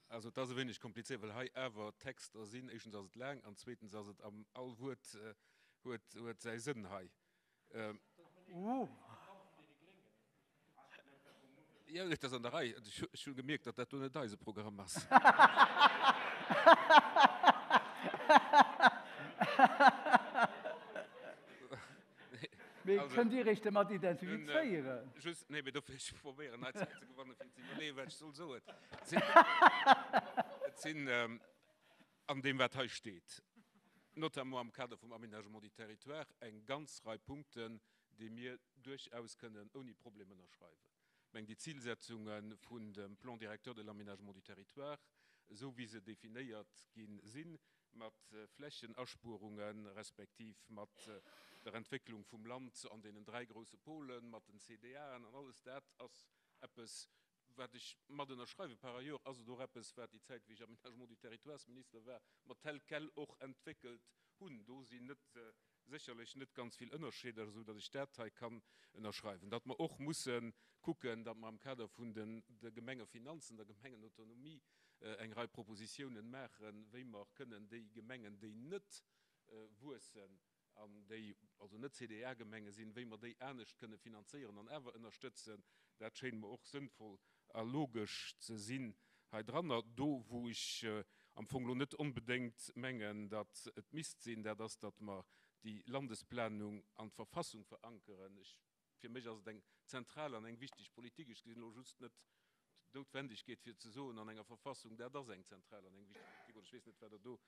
Also et ass e wéineg komplizéiert, well hei awer Texter sinn. Éischtens ass et laang an zweetens ass et am all Wuert huet huet säi Sënn hei. Jo, et ass an der Rei. Ech hu gemierkt, datt dat do net eise Programm ass. Mee kënnt Dir Iech dermat identifizéieren? Just, nee, mee dofir, ech probéieren hei Zäit ze gewannen, fir ze iwwerleeën, wat ech soll soen. Et sinn an deem, wat hei steet, notamment am Kader vum Aménagement du territoire, eng ganz Rei Punkten, déi mir duerchaus kënnen ouni Problem ënnerschreiwen. Ech mengen, déi Zilsetzunge vun dem Plan directeur de l'aménagement du territoire. esou wéi se definéiert gi sinn, mat Flächenaspuerunge respektiv mat der Entwécklung vum Land an deenen dräi grousse Polen, mat den CDAen an alles dat ass eppes, wat ech mat ënnerschreiwen. Par ailleurs ass et och eppes, wat déi Zäit, wéi ech Aménagement du territoire-Minister war, mer tel quel och entwéckelt hunn. Do sinn net sécherlech net ganz vill Ënnerscheeder, esou datt ech dat hei kann ënnerschreiwen. Datt mer och musse kucken, datt mer am Kader vun de Gemengefinanzen, der Gemengenautonomie eng Rei Propositiounen maachen, wéi mer kënnen déi Gemengen, déi net wuessen an déi also net CDA-Gemenge sinn, wéi mer déi anescht kënne finanzéieren an awer ënnerstëtzen, dat schéint mer och sënnvoll a logesch ze sinn heidranner. Do, wou ech am Fong elo net onbedéngt mengen, datt et misst sinn, dat ass, datt mer déi Landesplanung an d'Verfassung verankeren. Ech, fir mech ass et eng zentral an eng wichteg Politik. Ech gesinn elo just net d'Noutwendegkeet, fir ze soen an enger Verfassung, dat ass eng zentral an eng wichteg Politik, oder ech weess net, wat Der do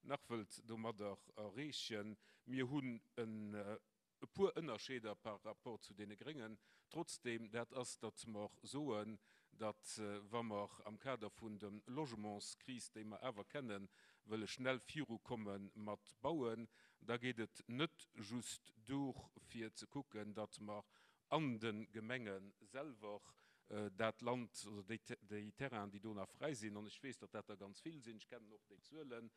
nach wëllt domadder erreechen. Mir hunn en e puer Ënnerscheeder par rapport zu deene Gréngen. Trotzdem, dat ass, datt mer soen, datt wa mer am Kader vun der Logementskris, déi mer awer kennen, wëlle schnell virukomme mat bauen, da geet et net just duer fir ze kucken, datt mer an de Gemenge selwer dat Land oder déi Terrainen, déi do nach fräi sinn, an ech weess, datt dat der ganz vill sinn, ech kennen och déi Zuelen,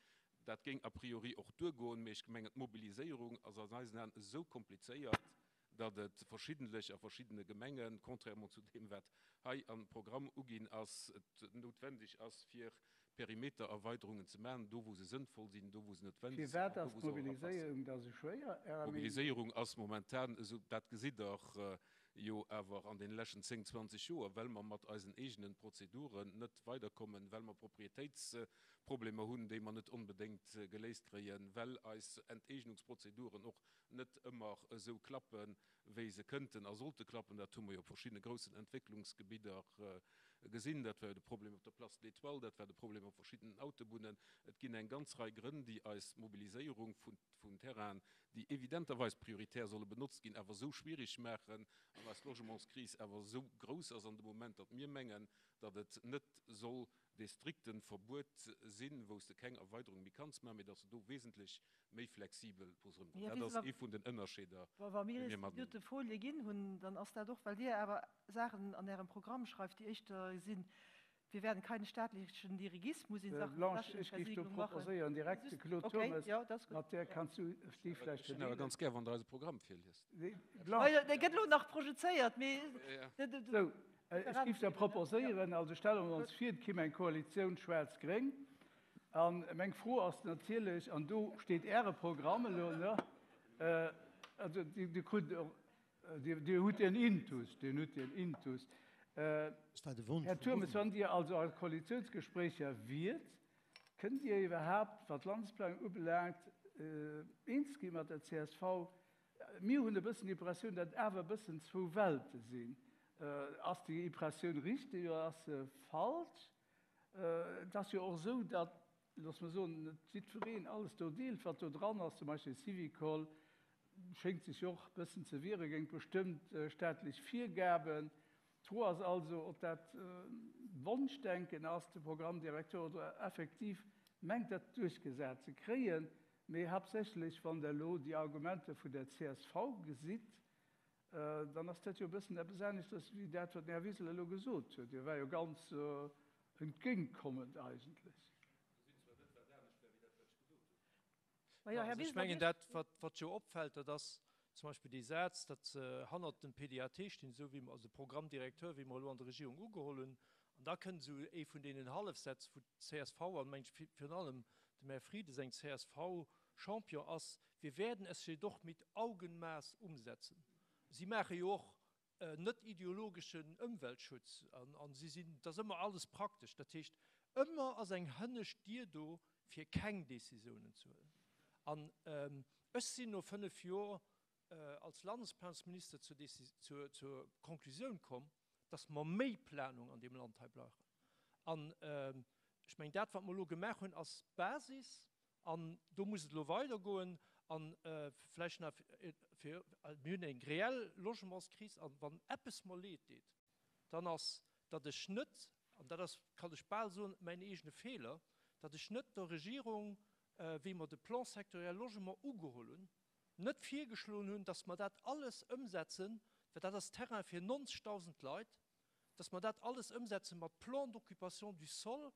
Dat géing a priori och duergoen, mee ech mengen, d'Mobiliséierung ass an eisen Aen esou komplizéiert, datt et verschiddentlech a verschiddene Gemengen, contrairement zu deem, wat hei am Programm uginn ass, et noutwendeg ass, fir Perimetererweiderungen ze maachen, do wou se sënnvoll sinn, do wou se noutwendeg sinn an do Firwat ass wou se och erapassen. d'Mobiliséierung da sou schwéier, Här Amin? D'Mobiliséierung ass momentan esou, dat gesitt Der jo awer an deene leschten 10, 20 Joer, well mer mat eisen eegene Prozeduren net weiderkommen, well mer Proprietéitsproblemer hunn, déi mer net onbedéngt geléist kréien, well eis Enteegnungsprozeduren och net ëmmer esou klappen, wéi se kënnten a sollte klappen. Dat hu mer jo op verschiddene groussen Entwécklungsgebidder gesinn. Dat war jo de Problem op der Place de l'Étoile, dat war de Problem op verschiddenen Autobunnen. Et ginn eng ganz Rei Grënn, déi eis Mobiliséierung vun Terrainen, déi evidenterweis prioritär solle benotzt ginn, awer esou schwierig maachen an eis Logementskris awer esou grouss ass an de Moment, datt mir mengen, datt et net soll dee strikte Verbuet sinn, wou s de keng Erweiderung méi kanns maachen, mee datt s de do wesentlech méi flexibel muss erëmgoen. Dat ass ee vun den Ënnerscheeder, Wa mir déi iech mir déi mateneen dote Folie ginn hunn, dann ass dat och, well Dir awer Saachen an Ärem Programm schreift, déi éischter sinn, Wir werden keinen staatlichen Dirigismus in Sachen Blanche, ech géif do Flächenversiegelung machen. proposéieren, direkt de Claude Okay, Turmes, jo, dat ass gutt. mat där kanns du déi vläicht Ech hunn awer verdeelen. ganz gär, wann Der eise Programm virliest. Blanche. Dee gëtt elo nach projezéiert, mee. Sou, ech géif da proposéieren, also stelle mer ons vir, et kéim eng Koalitioun schwaarz-gréng. A meng Fro ass natierlech, an do steet Äre Programm elo, ne, also Dir krut och, Dir hutt en Intus, Dir hutt en Intus. Här Turmes, wann Dir also a Koalitiounsgespréicher wiert, kënnt Dir iwwerhaapt, wat d'Landesplanung ubelaangt, eens gi mat der csv? Mir hunn e bëssen d'Impressioun, datt et awer e bëssen zwou Welte sinn. Ass déi Impressioun richteg oder ass se falsch? Et ass jo och esou, datt, loosse mer soen, net jiddwereen alles do deelt, wat do dran ass. Zum Beispill Syvicol schéngt sech jo och e bëssen ze wiere géint bestëmmt staatlech Virgaben. D'Fro ass also, ob dat Wonschdenken ass, de Programme directeur, oder effektiv mengt, dat duerchgesat ze kréien. Mee haaptsächlech, wann Der elo déi Argumenter vun der csv gesitt, Dann ass dat jo e bëssen eppes aneschters wéi dat, wat den Här Wiseler elo gesot huet. Hie war jo ganz entgéintkommend eigentlech. Also ech mengen, dat, wat jo opfält, dat ass zum Beispill dee Saz, datt se hannert dem PDAT stinn, esou wéi mer, also de Programme directeur, wéi mer elo an der Regierung ugeholl hunn. An da kënnt esou ee vun deenen Hallefsätz, wou d'CSV an, meng ech, virun allem dem Här Frieden seng csv Champion ass, Wir werden es jedoch mit Augenmaß umsetzen. Si maache jo och net ideologeschen Ëmweltschutz an si sinn, et ass ëmmer alles praktesch. Dat heescht, ëmmer ass eng hënnescht Dier do, fir keng Décisiounen ze huelen. An ech sinn no 5 Jor als Landesplanungsminister zur Konklusioun komm, dass mer méi Planung an deem Land hei brauchen. An ech mengen, dat, wat mer elo gemaach hunn, ass d'Basis. An do muss et elo weidergoen. An vläicht nach fir, mir hunn eng reell Logementskris. An wann eppes mer leed deet, dann ass, datt ech net. an dat ass, kann ech bal soen, mäin eegene Feeler, datt ech net der Regierung, wéi mer de Plan sectoriel Logement ugeholl hunn, net virgeschloen hunn, datt mer dat alles ëmsetzen, well dat ass Terrain fir 90.000 Leit, datt mer dat alles ëmsetze mat Plan d'occupation du sol,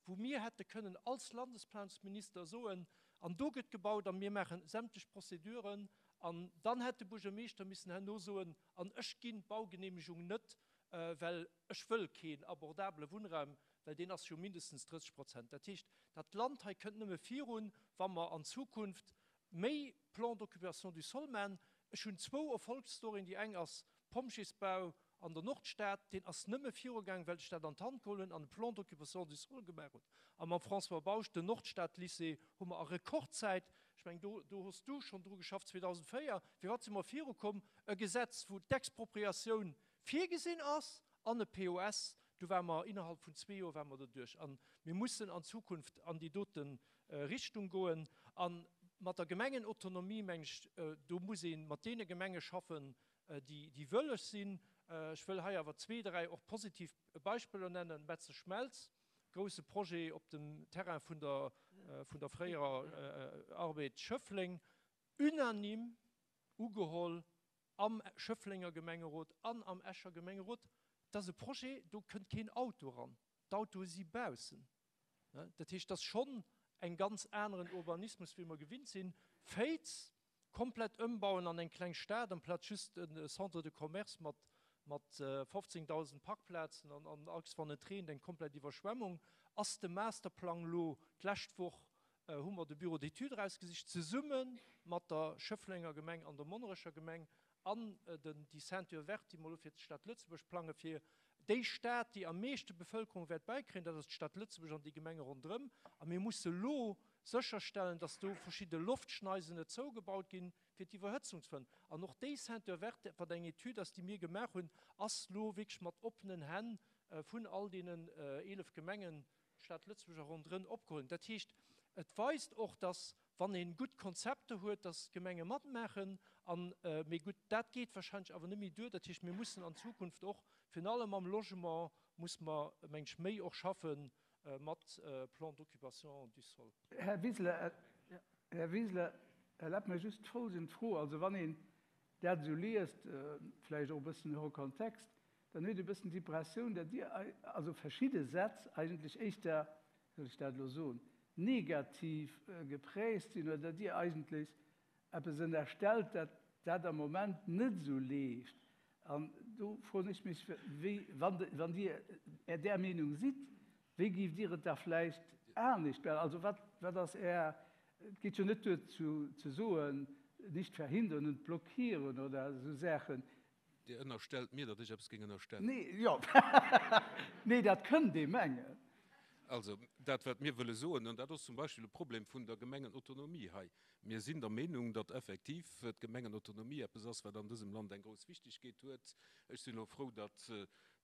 wou mir hätte kënnen als Landesplanungsminister soen, an do gëtt gebaut a mir maache sämtlech Prozeduren, an dann hätt de Buergermeeschter missen herno soen, an ech ginn d'Baugenehmegung net, well ech wëll keen abordabele Wunnraum, well deen ass jo mindestens 30 Prozent. Dat heescht, dat Land hei kënnt nëmme virun, wa mer an Zukunft méi Plans d'occupation du sol maachen. Ech hunn zwou Erfolgsstorien, déi eng ass Pompjeesbau an der Nordstad, deen ass nëmme virugaang, well ech dat an d'Hand geholl hunn an e Plan d'occupation du sol gemaach hunn. A mam François Bausch, den Nordstadlycée hu mer a Rekordzäit, ech mengen, do, do hues du schonn dru geschafft, 2004, firwat si mer virukomm, e Gesetz, wou d'Expropriatioun virgesinn ass an e POS, do ware mer innerhalb vun zwee Joer ware mer doduerch. A mir mussen an Zukunft an déi dote Richtung goen. A mat der Gemengenautonomie, meng ech, do muss ee mat deene Gemenge schaffen, déi wëlleg sinn. Ech wëll hei awer zwee, dräi och positiv Beispiller nennen, Metze-Schmelz, grouse Projet op dem Terrain vun der, vun der fréierer Arbed Schëffleng, unanime ugeholl am Schëfflenger Gemengerot an am Escher Gemengerot. Dat ass e Projet, do kënnt keen Auto eran, d'Autoe si baussen. Dat heescht, dat ass schonn en ganz aneren Urbanismus, wéi mer gewinnt sinn. Féiz, komplett ëmbauen an eng kleng Stad, amplaz just e Centre de commerce mat mat 15.000 Parkplazen an an Augst, wann et reent, eng komplett Iwwerschwemmung, ass de Masterplang lo. D'lescht Woch hu mer de Bureau d'études erausgesicht, zesumme mat der Schëfflenger Gemeng an der Monnerecher Gemeng an den déi Ceinture verte, déi mer elo fir d'Stad Lëtzebuerg plangen, fir déi Stad, déi am meeschte Bevëlkerung wäert bäikréien, dat ass d'Stad Lëtzebuerg an déi Gemenge ronderëm. A mir musse lo sécherstellen, dass do verschidde Loftschneisen net zougebaut ginn, fir d'Iwwerhëtzung ze verhënnern. An och déi Ceinture verte, wat eng Etüd ass, déi mir gemaach hunn, ass lo wierklech mat oppenen Hänn vun all deenen 11 Gemengen, d'Stad Lëtzebuerg a ronderëm, opgeholl. Dat heescht, et weist och, dass, wann ee gutt Konzepter huet, dass d'Gemenge matmaachen. An, mee gutt, dat geet wahrscheinlech awer net méi duer. Dat heescht, mir mussen an Zukunft och, virun allem am Logement, muss mer, meng ech, méi och schaffe mat Plan d'occupation du sol. Här Wiseler, Här Wiseler, erlaabt mir just folgend Fro, Also wann een dat esou liest, vläicht och e bëssen hors Kontext, dann huet ee bëssen d'Impressioun, datt Dir, also verschidde Sätz eigentlech éischter, wéi soll ech dat elo soen, negativ geprägt sinn oder datt Dir eigentlech eppes ënnerstellt, datt dat am Moment net esou leeft. An do froen ech mech, wéi, wann Dir där Meenung sidd, wéi géift Dir et da vläicht anescht maachen? Also wat, wat ass Är, et geet jo net duer ze soen, nicht verhindern und blockieren oder esou Saachen. Dir ënnerstellt mir, datt ech eppes géing ënnerstellen. Nee, jo, nee, dat kënnt ee mengen. Also, dat, wat mir wëlle soen, an dat ass zum Beispill e Problem vun der Gemengenautonomie hei, Mir sinn der Meenung, datt effektiv d'Gemengenautonomie eppes ass, wat an dësem Land eng grouss Wichtigkeet huet. Ech sinn elo frou, datt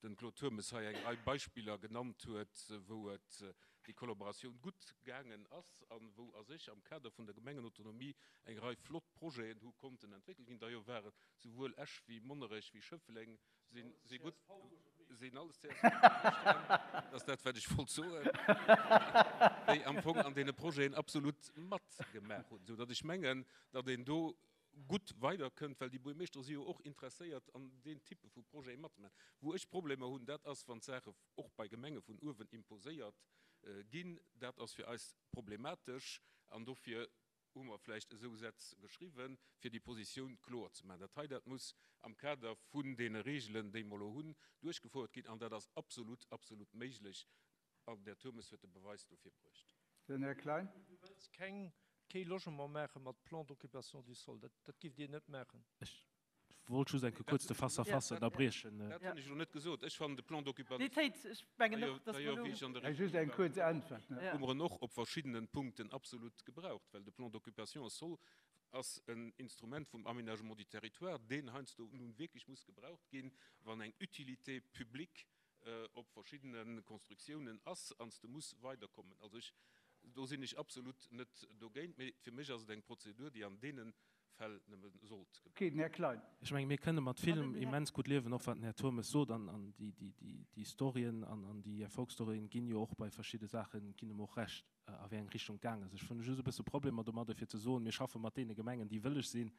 den Claude Turmes hei eng Rei Beispiller genannt huet, wou et déi Kollaboratioun gutt gaangen ass a wou a sech am Kader vun der Gemengenautonomie eng Rei flott Projeten hu konnten entwéckelt ginn. D'ailleurs ware souwuel Esch wéi Monnerech wéi Schëffleng sinn si gutt, sinn alles CSV-Buergermeeschteren, dat ass dat, wat ech wollt soen, déi am Fong an deene Projeten absolut matgemaach hunn, soudatt ech mengen, datt een do gutt weiderkënnt, well déi Buergermeeschtere si jo och interesséiert, an deen Type vu Projete matzemaachen. Wou ech Problemer hunn, dat ass, wann d'Saache och bei Gemenge vun uewen imposéiert ginn. Dat ass fir eis problematesch an dofir hu mer vläicht esou Sätz geschriwwen, fir déi Positioun kloer ze maachen. Dat hei, dat muss am Kader vun deene Regelen, déi mer elo hunn, duerchgefouert ginn an dat ass absolut, absolut méiglech an den Här Turmes huet de Beweis dofir bruecht. Den Här Klein. Du wëlls keng, kee Logement maache mat Plan d'occupation du sol. Dat, dat giff Dir net maachen. Ech wollt just eng Kéier kuerz de Face-à-face ënnerbriechen. Dat hunn ech elo net gesot. Ech fannen de Plan d'occupation, d'ailleurs, wéi ech an der Just eng kuerz Äntwert. Hu mer en och op verschiddenen Punkten absolut gebraucht, well de Plan d'occupation au sol ass en Instrument vum Aménagement du territoire, deen heiansdo nun wierklech muss gebraucht ginn, wann eng Utilité publique op verschiddene Constructiounen ass an s de muss weiderkommen. Also ech. Do sinn ech absolut net dogéint, mee fir mech ass et eng Prozedur, déi an deene Fäll nëmme sollt gebraucht. Okay, den Här Klein. Ech menge mir kënne mat villem immens gutt liewen, och wat den Här Turmes sot, an déi Storyen an déi Erfolgsstoryen ginn jo och bei verschidde Saache ginn em och Recht, a wéi eng Richtung et gaang ass. Ech hunn just e bësse Problemer domadde fir ze soen, mir schaffe mat deene Gemengen, déi wëlleg sinn,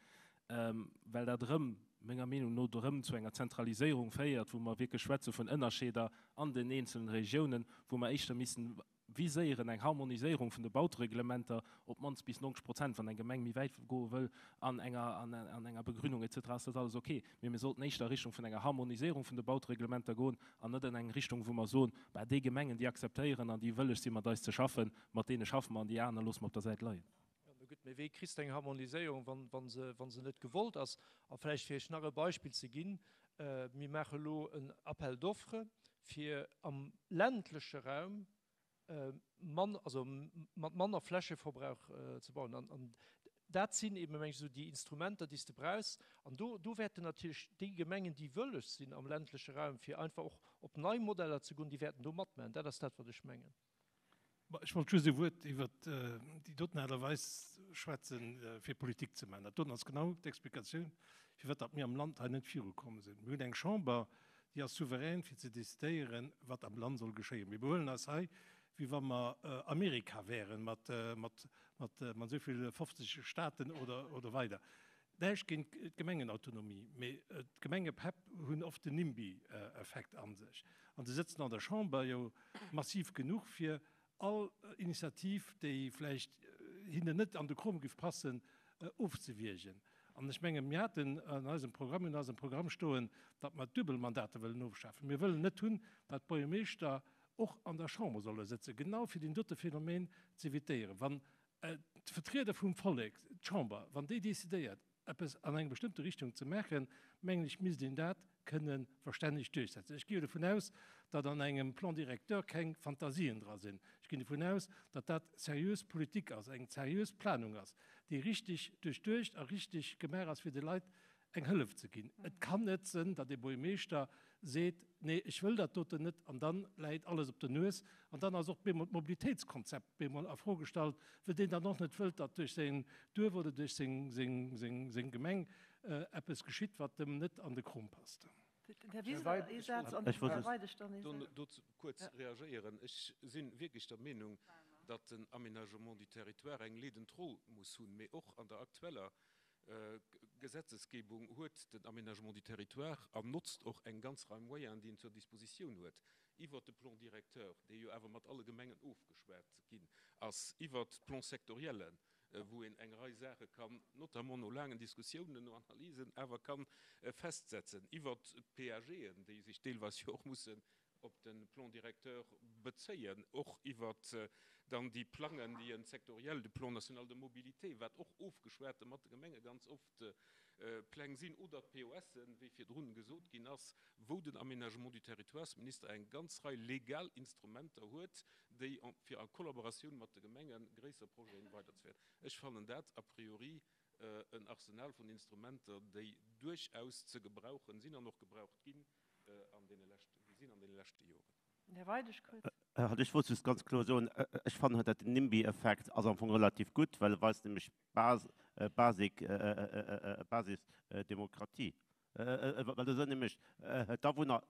well dat erëm, menger Meenung no, erëm zu enger Zentraliséierung féiert, wou mer wierklech schwätze vun Ënnerscheeder an den eenzelen Regiounen, wou mer éischter missten viséieren eng Harmoniséierung vun de Bautereglementer op d'mannst bis 90 Prozent, wann eng Gemeng méi wäit goe wëll an enger an enger Begrünung etc. Ass dat alles ok. Mee mir sollten éischter a Richtung vun enger Harmoniséierung vun de Bautereglementer goen an net an eng Richtung wou mer soen, bah déi Gemengen déi akzeptéieren an déi wëlleg si mat eis ze schaffen, mat deene schaffe mer an déi aner loosse mer op der Säit leien. Jo, mä gutt, mä wéi kriss de eng Harmoniséierung, wann, wa se, wa se net gewollt ass? A vläicht fir Iech nach e Beispill ze ginn, Mir maache elo en Appel d'offres, fir am ländleche Raum mann, also mat manner Flächeverbrauch ze bauen. An, an dat sinn eben, meng ech, esou déi Instrumenter, déi s de brauchs. An do, do wäerten natierlech déi Gemengen, déi wëlleg sinn am ländleche Raum, fir einfach och op nei Modeller ze goen, déi wäerten do matmaachen. Dat ass dat, wat ech mengen. Ech wollt just e Wuert iwwert déi doten Aart a Weis schwätzen, fir Politik ze maachen. Dat doten ass genau d'Explikatioun, firwat datt mir am Land hei net virukomm sinn. Mir hunn eng Chamber, déi ass souverän, fir ze decidéieren, wat am Land soll geschéien. Mir behuelen eis hei, wéi wa mer Amerika wären, mat esou vill 50 Staaten oder weider. Näischt géint d'Gemengenautonomie, mee d'Gemengepäpp hunn oft den NIMBY-Effekt a sech. An se sëtzen an der Chamber jo massiv genuch, fir all Initiativ, déi vläicht hinnen net an de Krom géif passen, ofzewiergen. An ech menge mir haten an eisem Programm, mir hunn an eisem Programm stoen, datt mer d'Duebelmandater wëllen ofschafen. Mir wëllen net hunn, datt d'Buergermeeschter och an der Chamber solle sëtzen, genau fir deen dote Phänomen z'evitéieren. Wann D'Vertrieder vum Vollek, d'Chamber, wann déi decidéiert, eppes an eng bestëmmte Richtung ze maachen, mengen ech, misst een dat kënne verstänneg duerchsetzen. Ech gi jo dovun aus, datt an engem Plan directeur keng Fantasien dra sinn. Ech ginn dovun aus, datt dat seriös Politik ass, eng seriös Planung ass, déi richtig duerchduecht a richtig gemaach ass, fir de Leit eng Hëllef ze ginn. Et kann net sënn, datt ee Buergermeeschter seet, nee, ech wëll dat doten net, an dann läit alles op der Nues. An dann ass och bemol d'Mobilitéitskonzept bemol a Fro gestallt, well deen dann och net wëllt, datt duerch säin Duerf oder duerch seng Gemeng eppes geschitt, wat em net an de Krom passt. Den Här Wiseler ee Saz an den Här Weidig dann ee Saz. Dozou kuerz reagéieren. Ech si wierklech der Meenung, datt den Aménagement du territoire eng leedend Roll muss hunn, mee och an der aktueller Gesetzesgebung huet den Aménagement du territoire an notzt och eng ganz Rei Moyenen, déi en zur Dispositioun huet, iwwert de Plan directeur, dee jo awer mat alle Gemengen ofgeschwat ginn ass, iwwert d'Plans-sectoriellen, wou een eng Rei Saache kann, notamment no laangen Diskussiounen, no Analysen, awer ka festsetzen, iwwert d'PAGen, déi sech deelweis jo och mussen op de Plan directeur bezéien, och iwwert dann déi Plangen, déi en sectoriel, de Plan national de mobilité, wat och ofgeschwate mat de Gemenge ganz oft Pläng sinn, oder d'POSen, wéi virdrun gesot ginn ass, wou den Aménagement du territoires-Minister eng ganz Rei legal Instrumenter huet, déi fir a Kollaboratioun mat de Gemenge gréisser Projeten weiderzeféieren. Ech fannen dat a priori en Arsenal vun Instrumenter, déi duerchaus ze gebrauchen sinn an och gebraucht ginn an deene leschte, gi sinn an deene leschte Joren. Den Här Weidig kuerz. Halt, ech wollt just ganz kloer soen, ech fannen halt dat den NIMBY-Effekt ass am Fong relativ gutt, well e weist nämlech Basic, Basisdemokratie, well do sënn nämlech d'Awunner.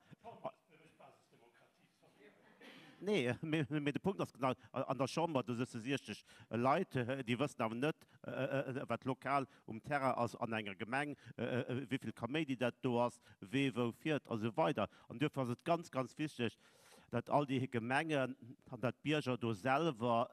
Nee, mee de Punkt ass genau, an der Chamber, do sëtze 60 Leit, déi wëssen awer net, wat lokal um Terrain ass an enger Gemeng, wéi vill Kaméidi dat do ass, wee wou fiert a sou weider. An duerfir ass et ganz, ganz wichteg, datt all déi Gemengen an datt d'Bierger do selwer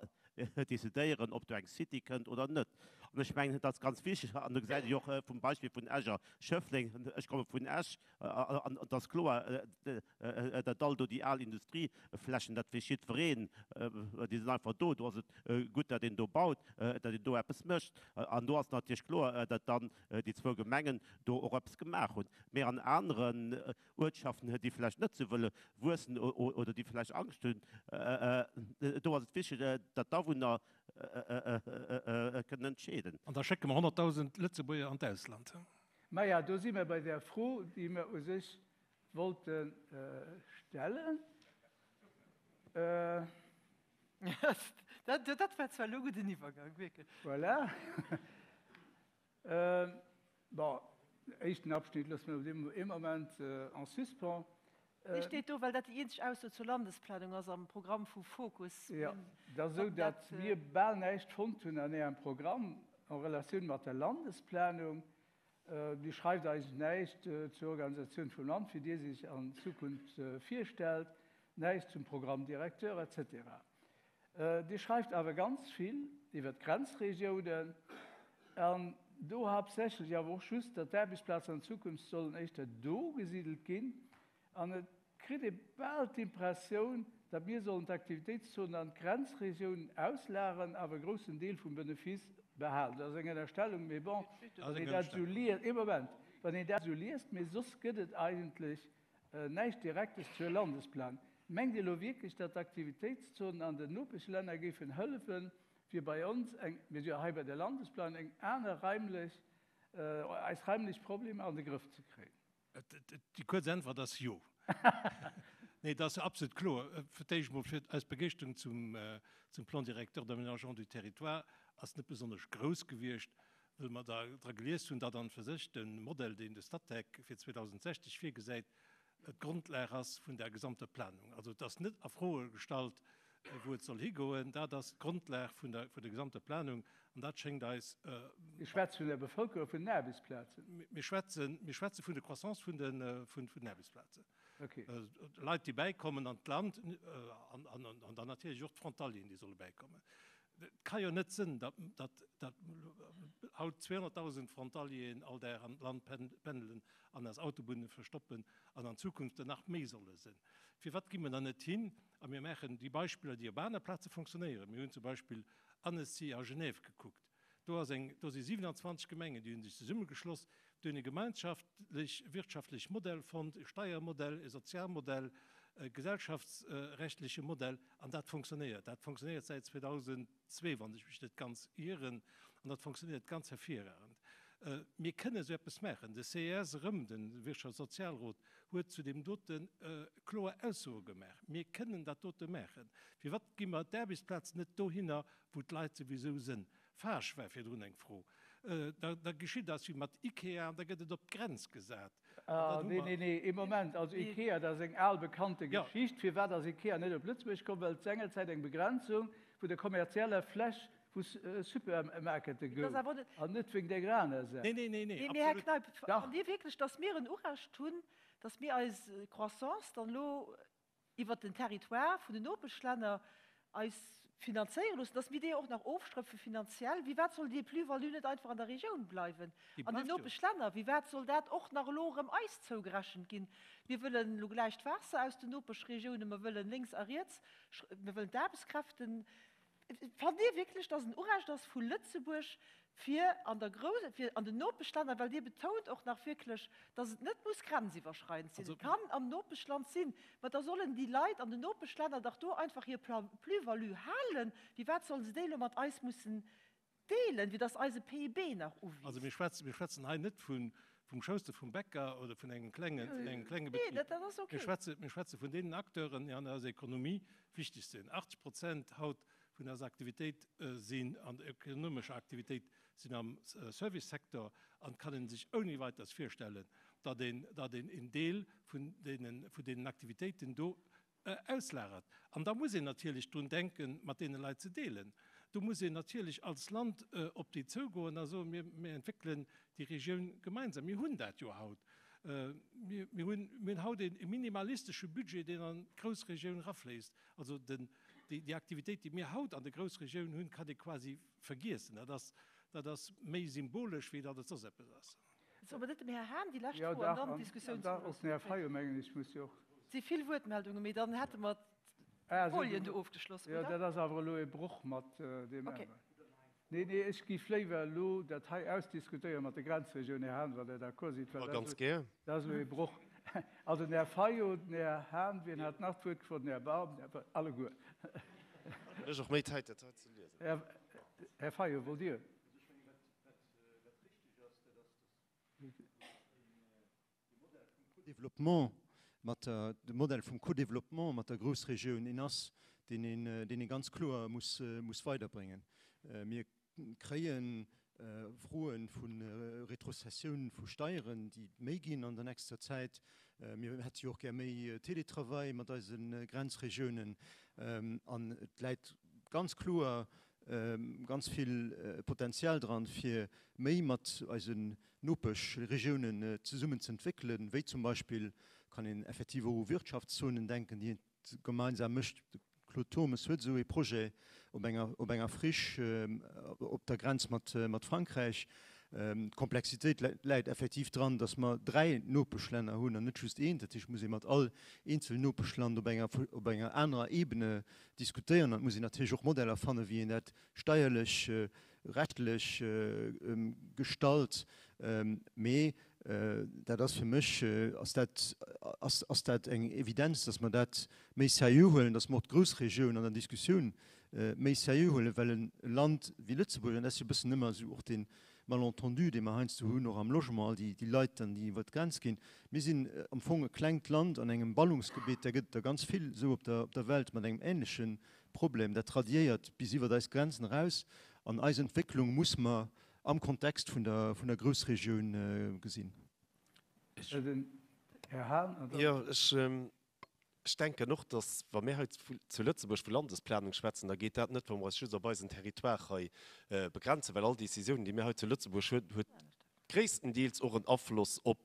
decidéieren, ob do eng City kënnt oder net. An ech mengen, dat ass ganz wichteg. An do gesäit ee jo och vum Beispill vun Esch a Schëffleng, ech komme vun Esch, An et ass kloer, dat all do déi al Industrieflächen, dat weess jiddwereen, déi sinn einfach do. Do ass et gutt, datt een do baut, datt een do eppes mécht. An do ass natierlech kloer, datt dann déi zwou Gemengen do och eppes gemaach hunn. Mee an aneren Uertschaften, déi vläicht net esou wëlle wuessen oder déi vläicht Angscht hunn, do ass et wichteg, datt d'Awunner kënnen entscheeden. An da schécke mer 100.000 Lëtzebuerger an d'Ausland. Maja, do si mer bei där Fro, déi mer u sech wollte stellen. Dat, dat war zwar elo e gudden Iwwergang, wierklech. Voilà. Bon, éischten Abschnitt loosse mir op deem ee Moment en suspens. Dee steet do, well dat déi eenzeg Ausso zur Landesplanung ass am Programm vu Fokus. Jo, et ass esou, datt mir bal näischt fonnt hunn an Ärem Programm en Relatioun mat der Landesplanung. Dir schreift eigentlech näischt zur Organisatioun vum Land, wéi Dir sich an Zukunft virstellt, näischt zum Programme directeur etc. Dir schreift awer ganz vill iwwer d'Grenzregiounen an do haaptsächlech awer och just, datt d'Aarbechtsplazen an Zukunft sollen éischter do gesidelt ginn. An et kritt ee bal d'Impressioun, datt mir sollen d'Aktivitéitszonen an d'Grenzregiounen auslageren, awer e groussen Deel vum Benefice behalen. Dat ass eng Ënnerstellung, mee bon, wann een dat esou liest, ee Moment, wann een dat esou liest, mee soss gëtt et eigentlech Näischt Direktes zur Landesplanung. Mengt Dir elo wierklech, datt d'Aktivitéitszonen an den Nopeschlänner géifen hëllefen, fir bei ons eng, mir si jo hei bei der Landesplanung, eng aner raimlech, eis raimlech Problemer an de Grëff ze kréien? Déi kuerz Äntwert ass jo. Nee, dat ass jo absolut kloer. Fir d'éischt emol, fir eis Begeeschterung zum, zum Plan directeur d'aménagement du territoire ass net besonnesch grouss gewiescht, wëll mer da dra gelies hunn, datt an fir sech de Modell, deen de Statec fir 2060 virgesäit, d'Grondlag ass vun der gesamter Planung. Also et ass net a Fro gestallt, wou et soll higoen. Dat ass d'Grondlag vun der vun der gesamter Planung an dat schéngt eis. Mir schwätze vun der Bevëlkerung, vun den Aarbechtsplazen. Mir schwätzen, mir schwätze vun der Croissance vun de vun den Aarbechtsplazen. Okay. Leit, déi bäikommen an d'Land an, an, an dann natierlech och d'Frontalieren, déi solle bäikommen. Et ka jo net sënn, datt, datt, datt haut 200.000 Frontalieren all Dag an d'Land pendelen an eis Autobunne verstoppen an an Zukunft der nach méi solle sënn. Firwat gi mer dann net hin a mir maachen déi Beispiller, déi op aner Plaze fonctionnéieren? Mir hunn zum Beispill Annecy a Genève gekuckt. Do ass eng, do si 27 Gemengen, déi hu sech zesummegeschloss, déi hunn e gemeinschaftlech wirtschaftlech Modell fonnt, e Steiermodell, e Sozialmodell, e gesellschaftsrechtleche Modell, an dat fonctionnéiert. Dat fonctionnéiert säit 2002, wann ech mech net ganz ieren, an dat fonctionnéiert ganz hervirragend. Mir kënne esou eppes maachen. De CES erëm, de Wirtschafts a Sozialrot, huet zu deem dote kloer Aussoe gemaach. Mir kënnen dat dote maachen. Firwat gi mer d'Aarbechtsplazen net dohinner, wou d'Leit souwisou sënn. Fage war virdrun eng Fro. Da, da geschitt eis wéi mat Ikea, da gëtt et op d'Grenz gesat. Ah, nee, nee, nee, ee Moment. Also Ikea, dat ass eng al bekannte Geschicht. Firwat ass Ikea net op Lëtzebuerg komm? Well et sengerzäit eng Begrenzung vun der kommerzieller Fläch vu Supermarkete gouf an net wéingt där aner Saach. Nee, nee, nee, nee, absolut. Mee Här Kneip, fannt Dir wierklech, datt mir en Urecht hunn, datt mir eis Croissance dann elo iwwert den Territoire vun den Nopeschlänner eis finanzéiere loossen, dass mir déi och nach ofstrëpfe finanziell. Wéi wat soll déi Plus-value net einfach an der Regioun bleiwen, an den Nopeschlänner? Wéi wat soll dat och nach elo erëm eis zougerechent ginn? Mir wëllen elo gläich d'Waasser aus den Nopeschregiounen, mer wëllen lénks a riets, mir wëllen d'Aarbechtskräften. Fannt Dir wierklech, dass en Urecht ass vu Lëtzebuerg, fir an der Grouss, fir an den Nopeschlänner, well Dir betount och nach wierklech, dass et net muss grenziwwerschreidend sinn, et kann am Nopeschland sinn, mä da sollen déi Leit an den Nopeschlänner dach do einfach hir Plus-value halen. Wéi wat sollen se déi elo mat eis mussen deelen, wéi dass eise PIB nach uwiisst? Also mir schwätzen, mir schwätzen hei net vun, vum Schouster vum Bäcker oder vun engem klengen, vun engem klenge Betrib. Nee, dat ass okay. Mir schwätzen, mir schwätze vun deenen Acteuren, déi an eiser Ekonomie wichteg sinn. 80 Prozent haut vun eiser Aktivitéit sinn, an der ökonomescher Aktivitéit sinn am Servicesecteur an et kann ee sech ouni weiters virstellen, datt een, datt een een Deel vun deenen, vun deenen Aktivitéiten do auslagert. An da muss een natierlech drun denken, mat deene Leit ze deelen. Do muss een natierlech als Land op déi zougoen a soen, mir, mir entwéckelen déi Regioun gemeinsam. Mir hunn dat jo haut. Mir, mir hunn, mir hunn haut e minimalistesche Budget, deen an d'Groussregioun erafléisst. Also den, déi, déi Aktivitéit, déi mir haut an der Groussregioun hunn, kann ee quasi vergiessen. Dat ass, dat ass méi symbolesch, wéi datt et soss eppes ass. Soe mer net dem Här Hahn déi lescht Fro an dann d'Diskussioun ze loossen. Den Här Fayot, mengen ech, muss jo och. Et si vill Wuertmeldungen, mee dann hätte mer d'Folien do ofgeschloss, oder? Jo, dat ass awer elo e Broch mat deem aneren. Nee, nee, ech géif léiwer elo dat hei ausdiskutéiere mat der Grenzregioun, Här Hahn, wann Der d'accord sidd, well dat ass elo e Broch. Also den Här Fayot, den Här Hahn, wien hat nach d'Wuert gefrot? Den Här Baum, alleguer. Hunn ech och méi Zäit, dat hei ze liesen. Här Fayot, wollt Dir? Ech mengen, wat richtig ass, dat ass, dass dee Modell vum Co-développement. mat der, de Modell vum Co-développement mat der Groussregioun een ass, deen een, deen ee ganz kloer muss, muss weiderbréngen. Mir kréie Froe vu Retrocessioun vu Steieren, déi méi ginn an der nächster Zäit. Mir hätte jo och gär méi Télétravail mat eise Grenzregiounen. An et läit ganz kloer ganz vill Potenzial dran, fir méi mat eisen Nopeschregiounen zesummen ze entwéckelen, wéi zum Beispill kann een effektiv och u Wirtschaftszonen denken, déi een gemeinsam mécht. De Claude Turmes huet esou ee Projet op enger, op enger Friche op der Grenz mat, mat Frankräich. D'Komplexitéit läit effektiv dran, datt mer 3 Nopeschlänner hunn an net just eent. Dat heescht, et muss ee mat all eenzel Nopeschland op enger, op enger anerer Ebene diskutéieren. An et muss een natierlech och Modeller fannen, wéi een dat steierlech, rechtlech gestalt. Mee dat ass fir mech ass dat, ass, ass dat eng Evidenz, datt mer dat méi seriö huelen, datt mer och d'Groussregioun an der Diskussioun méi seriö huelen, well e Land wéi Lëtzebuerg, an dat ass jo e bëssen ëmmer esou och dee Malentendu, dee mer heiansdo hunn, och am Logement, all déi Leit dann, déi iwwert d'Grenz ginn, mir sinn am Fong e klengt Land an engem Ballungsgebitt, där gëtt et der ganz vill esou op der, op der Welt mat engem ähnleche Problem, dat radiéiert bis iwwert eis Grenzen eraus an eis Entwécklung muss mer am Kontext vun der, vun der Groussregioun gesinn. Här Hahn, an dann. Jo, ech, ech denken och, datt, wa mir hei zu Lëtzebuerg vu Landesplanung schwätzen, da geet dat net, wa mer eis just op eisen Territoire hei begrenzen, well all Décisiounen, déi mir hei zu Lëtzebuerg huet, huet gréisstendeels och en Afloss op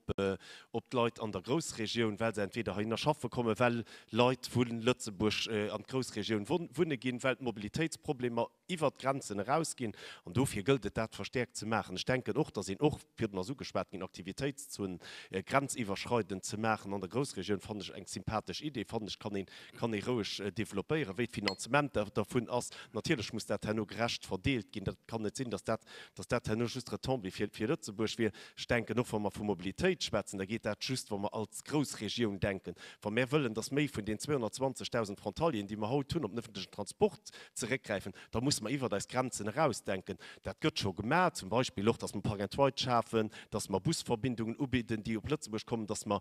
op d'Leit an der Groussregioun, well se entweder heihinner schaffe kommen, well Leit vu Lëtzebuerg an d'Groussregioun wunne ginn, well d'Mobilitéitsproblemer iwwert d'Grenzen erausginn. An dofir gëllt et, dat verstäerkt ze maachen. Ech denken och, dass een och, virdrun ass ugeschwat ginn, Aktivitéitszonen grenziwwerschreidend ze maachen an der Groussregioun, fannen ech eng sympathesch Idee, fannen ech, kann een, kann ee roueg developpéieren. Wéi d'Finanzement dervun ass, natierlech muss dat herno gerecht verdeelt ginn. Dat kann net sinn, dass dat, dass dat herno just Retombée fir, fir Lëtzebuerg wier. Ech denken och, wa mer vu Mobilitéit schwätzen, da geet dat just, wa mer als Groussregioun denken. Wa mär wëllen, dass méi vun den 220.000 Frontalieren, déi mer haut hunn, op den öffentlechen Transport zeréckgräifen, da musse mer iwwert eis Grenzen erausdenken. Dat gëtt scho gemaach, zum Beispill och, dass mer Park and Ride schafen, dass mer Busverbindungen ubidden, déi op Lëtzebuerg kommen, dass mer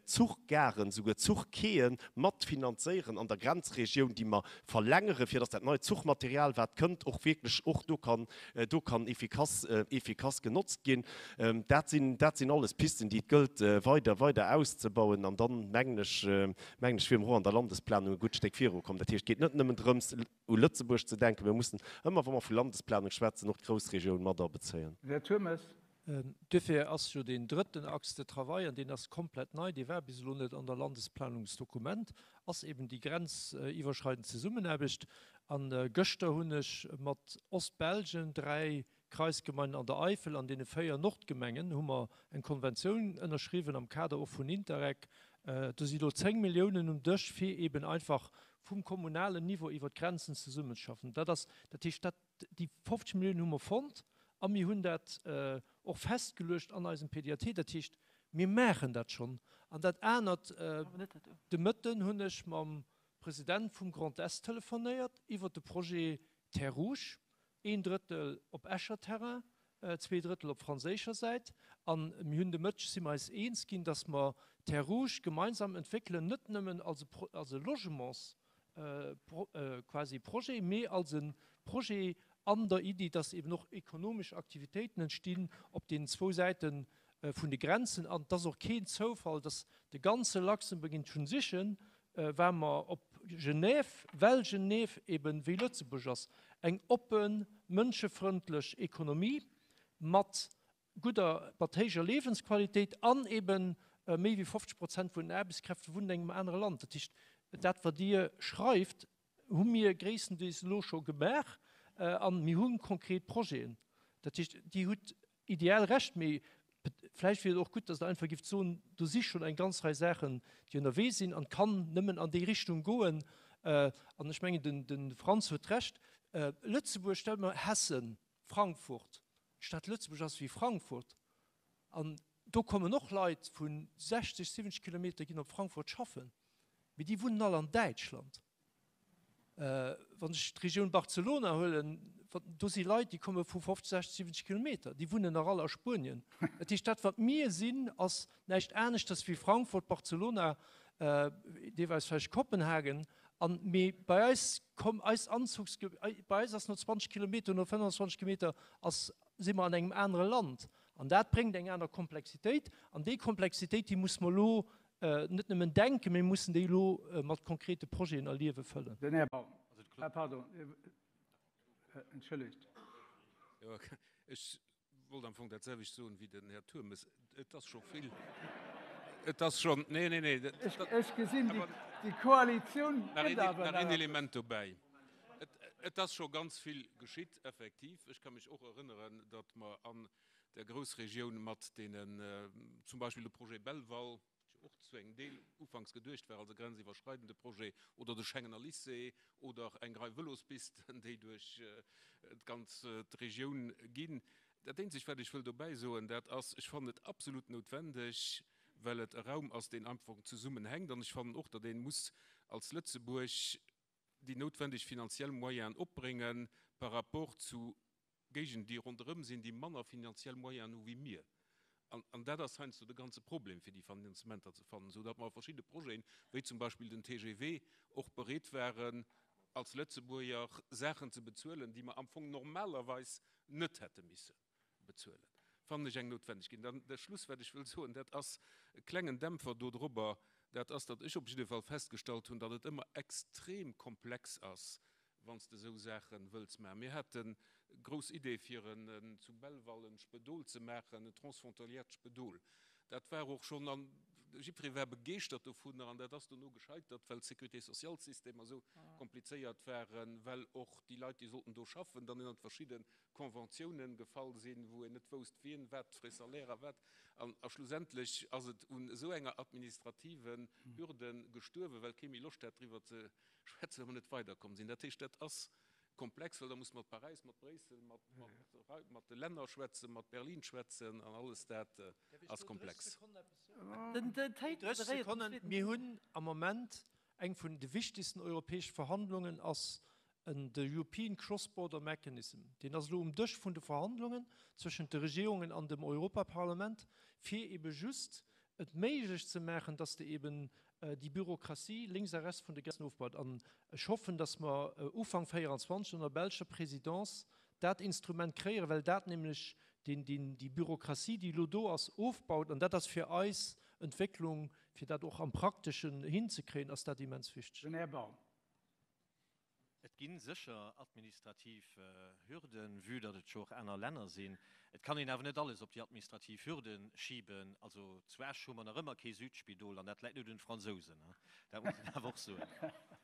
Zuchgaren, souguer Zuchquaien matfinanzéieren an der Grenzregioun, déi mer verlängeren, fir dass dat neit Zuchmaterial, wat kënnt, och wierklech och do kann, do kann efficace, efficace genotzt ginn. Dat sinn, dat sinn alles Pisten, déi et gëllt weider, weider auszebauen. An dann, mengen ech, mengen ech, wier mer och an der Landesplanung e gutt Stéck virukomm. Dat heescht, et geet net nëmmen drëms, u Lëtzebuerg ze denken, mir mussen ëmmer, wa mer vu Landesplanung schwätzen, och d'Groussregioun mat abezéien. Här Turmes. Duerfir ass jo deen drëtten Axe de travail, an deen ass komplett nei, dee war bis elo net an der Landesplanungsdokument, ass eben déi grenziwwerschreidend Zesummenaarbecht. A gëschter hunn ech mat Ostbelgien, 3 Kreisgemeinen an der Eifel an deene 4 Nordgemengen hu mer eng Konventioun ënnerschriwwen am Kader och vun Interreg. Do si lo 10 Milliounen um Dësch, fir eben einfach vum kommunalen Niveau iwwer d'Grenzen zesummenzeschaffen. Dat ass, dat heescht, dat, déi 50 Milliounen hu mer fonnt a mir hunn dat och festgeluecht an eisem PDAT. Dat heescht, mir maachen dat schonn. An dat anert, de Mëtten hunn ech mam President vum Grand Est telefonéiert iwwert de Projet Terres Rouges. Een Drëttel op Escher Terrain, zwee Drëttel op franséischer Säit. A mir hunn de Mëtteg, si mer eis eens ginn, datt mer Terres Rouges gemeinsam entwéckelen, net nëmmen als e, als e Logements quasi Projet, mee als e Projet an der Iddi, datt eben och ekonomesch Aktivitéiten entstinn op deenen zwou Säite vun de Grenzen. An et ass och keen Zoufall, datt de ganze Luxembourg in Transition War mer op Genève, well Genève eben wéi Lëtzebuerg ass, eng oppen, mënschefrëndlech Ekonomie mat gudder, mat héijer Liewensqualitéit an eben méi wéi 50 Prozent vun den Aarbechtskräfte wunnen engem anere Land. Dat heescht, dat wat Dir schreift, hu mir gréisstendeels elo scho gemaach a mir hu konkret Projeten. Dat heescht, Dir hutt Ideal Recht, mee vläicht wier et och gutt, datt Der einfach gifft soen, do si schonn eng ganz Rei Saachen, déi ënnerwee sinn an et kann nëmmen an déi Richtung goen. An ech mengen, de Frantz huet Recht, Lëtzebuerg, stellt mer Hessen, Frankfurt, d'Stad Lëtzebuerg ass wéi Frankfurt an do kommen och Leit vu 60, 70 Kilometer ginn op Frankfurt schaffen, mee déi wunnen all an Däitschland. Wann ech d'Regioun Barcelona huelen, do si Leit, déi komme vu 50, 60, 70 Kilometer, déi wunnen nach all a Spuenien. Dat heescht, dat wat mir sinn, ass näischt aneschters wéi Frankfurt, Barcelona. Deelweis vläicht Kopenhagen. An, mee bei eis komm eis Anzugs, bei eis ass no 20 Kilometer, no 25 Kilometer ass, si mer an engem anere Land. An dat bréngt eng aner Komplexitéit. An déi Komplexitéit, déi muss mer elo net nëmmen denken, mee mir mussen déi elo mat konkrete Projeten a Liewe fëllen. Den Här Baum. Ah, pardon, entschëllegt. Jo, ech wollt am Fong dat selwecht soen wéi den Här Turmes. Et ass scho vill, et ass schonn, nee, nee, nee. Ech gesinn, déi Koalitioun gëtt awer nach. Nach een Element dobäi. Et ass scho ganz vill geschitt, effektiv. Ech ka mech och erënneren, datt mer an der Groussregioun mat deenen, zum Beispill de Projet Belval, dee och zu engem Deel ufanks geduecht war als e grenziwwerschreidende Projet, oder de Schengener Lycée oder eng Rei Vëlospisten, déi duerch d'ganz d'Regioun ginn. Dat Eenzegt, wat ech wëll dobäi soen, dat ass, ech fannen et absolut noutwendeg, well et e Raum ass, deen einfach zesummenhänkt, an ech fannen och, datt ee muss als Lëtzebuerg déi noutwendeg finanziell Moyenen opbréngen par rapport zu Géigenden, déi ronderëm sinn, déi manner finanziell Moyenen hu wéi mir. An dat ass heiansdo de ganze Problem, fir déi Finanzementer ze fannen, soudatt mer a verschidde Projeten, wéi zum Beispill den TGV, och bereet waren, als Lëtzebuerger Saachen ze bezuelen, déi mer am Fong normalerweis net hätte misse bezuelen, fannen ech eng Noutwendegkeet. Dann de Schluss, wat ech wëll soen, dat ass e klengen Dämpfer dodrobber, dat ass, datt ech op jidde Fall festgestallt hunn, datt et ëmmer extrem komplex ass, wann s de esou Saache wëlls maachen. Mir hate grouss Idee fir en zu Belval en Spedol ze maachen, en transfrontalièrt Spedol. Dat war och schonn, an jiddweree war begeeschtert dovunner, an dat ass dono gescheitert, well d'Sécurité sociale-Systemer esou komplizéiert waren, well och déi Leit, déi sollten do schaffen, dann ënnert verschidde Conventiounen gefall sinn, wou een net wousst, wien wat fir e Salaire a wat. An a schlussendlech ass et un esou enger administrativen Hürde gestuerwen, well kee méi Loscht hat, driwwer ze schwätzen, well mer net weiderkomm sinn. Dat heescht, dat ass komplex, well da muss mat Paräis, mat Bréissel, mat, mat, mat de Länner schwätzen, mat Berlin schwätzen an alles dat ass komplex. 30 Sekonnen, Mir hunn am Moment eng vun de wichtigsten europäesche Verhandlungen ass en de European Cross-Border Mechanism. Deen ass elo um Dësch vun de Verhandlungen zwëschent de Regierungen an dem Europaparlament, fir ebe just et méiglech ze maachen, dass de eben déi Bürokratie lénks a rechts vun de Grenzen ofbaut. An ech hoffen, dass mer Ufank 24 ënner belscher Présidence dat Instrument kréieren, well dat nämlech déi Bürokratie, déi elo do ass, ofbaut. An dat ass fir eis Entwécklung, fir dat och am Prakteschen hinzekréien, ass dat immens wichteg. Den Här Baum. Et gi sécher administrativ Hürden, vue datt et jo och aner Länner sinn. Et kann een awer net alles op déi administrativ Hürde schiben. Also zu Esch hu mer nach ëmmer kee Südspidol, an dat läit net un de Fransousen, dat muss een awer och soen.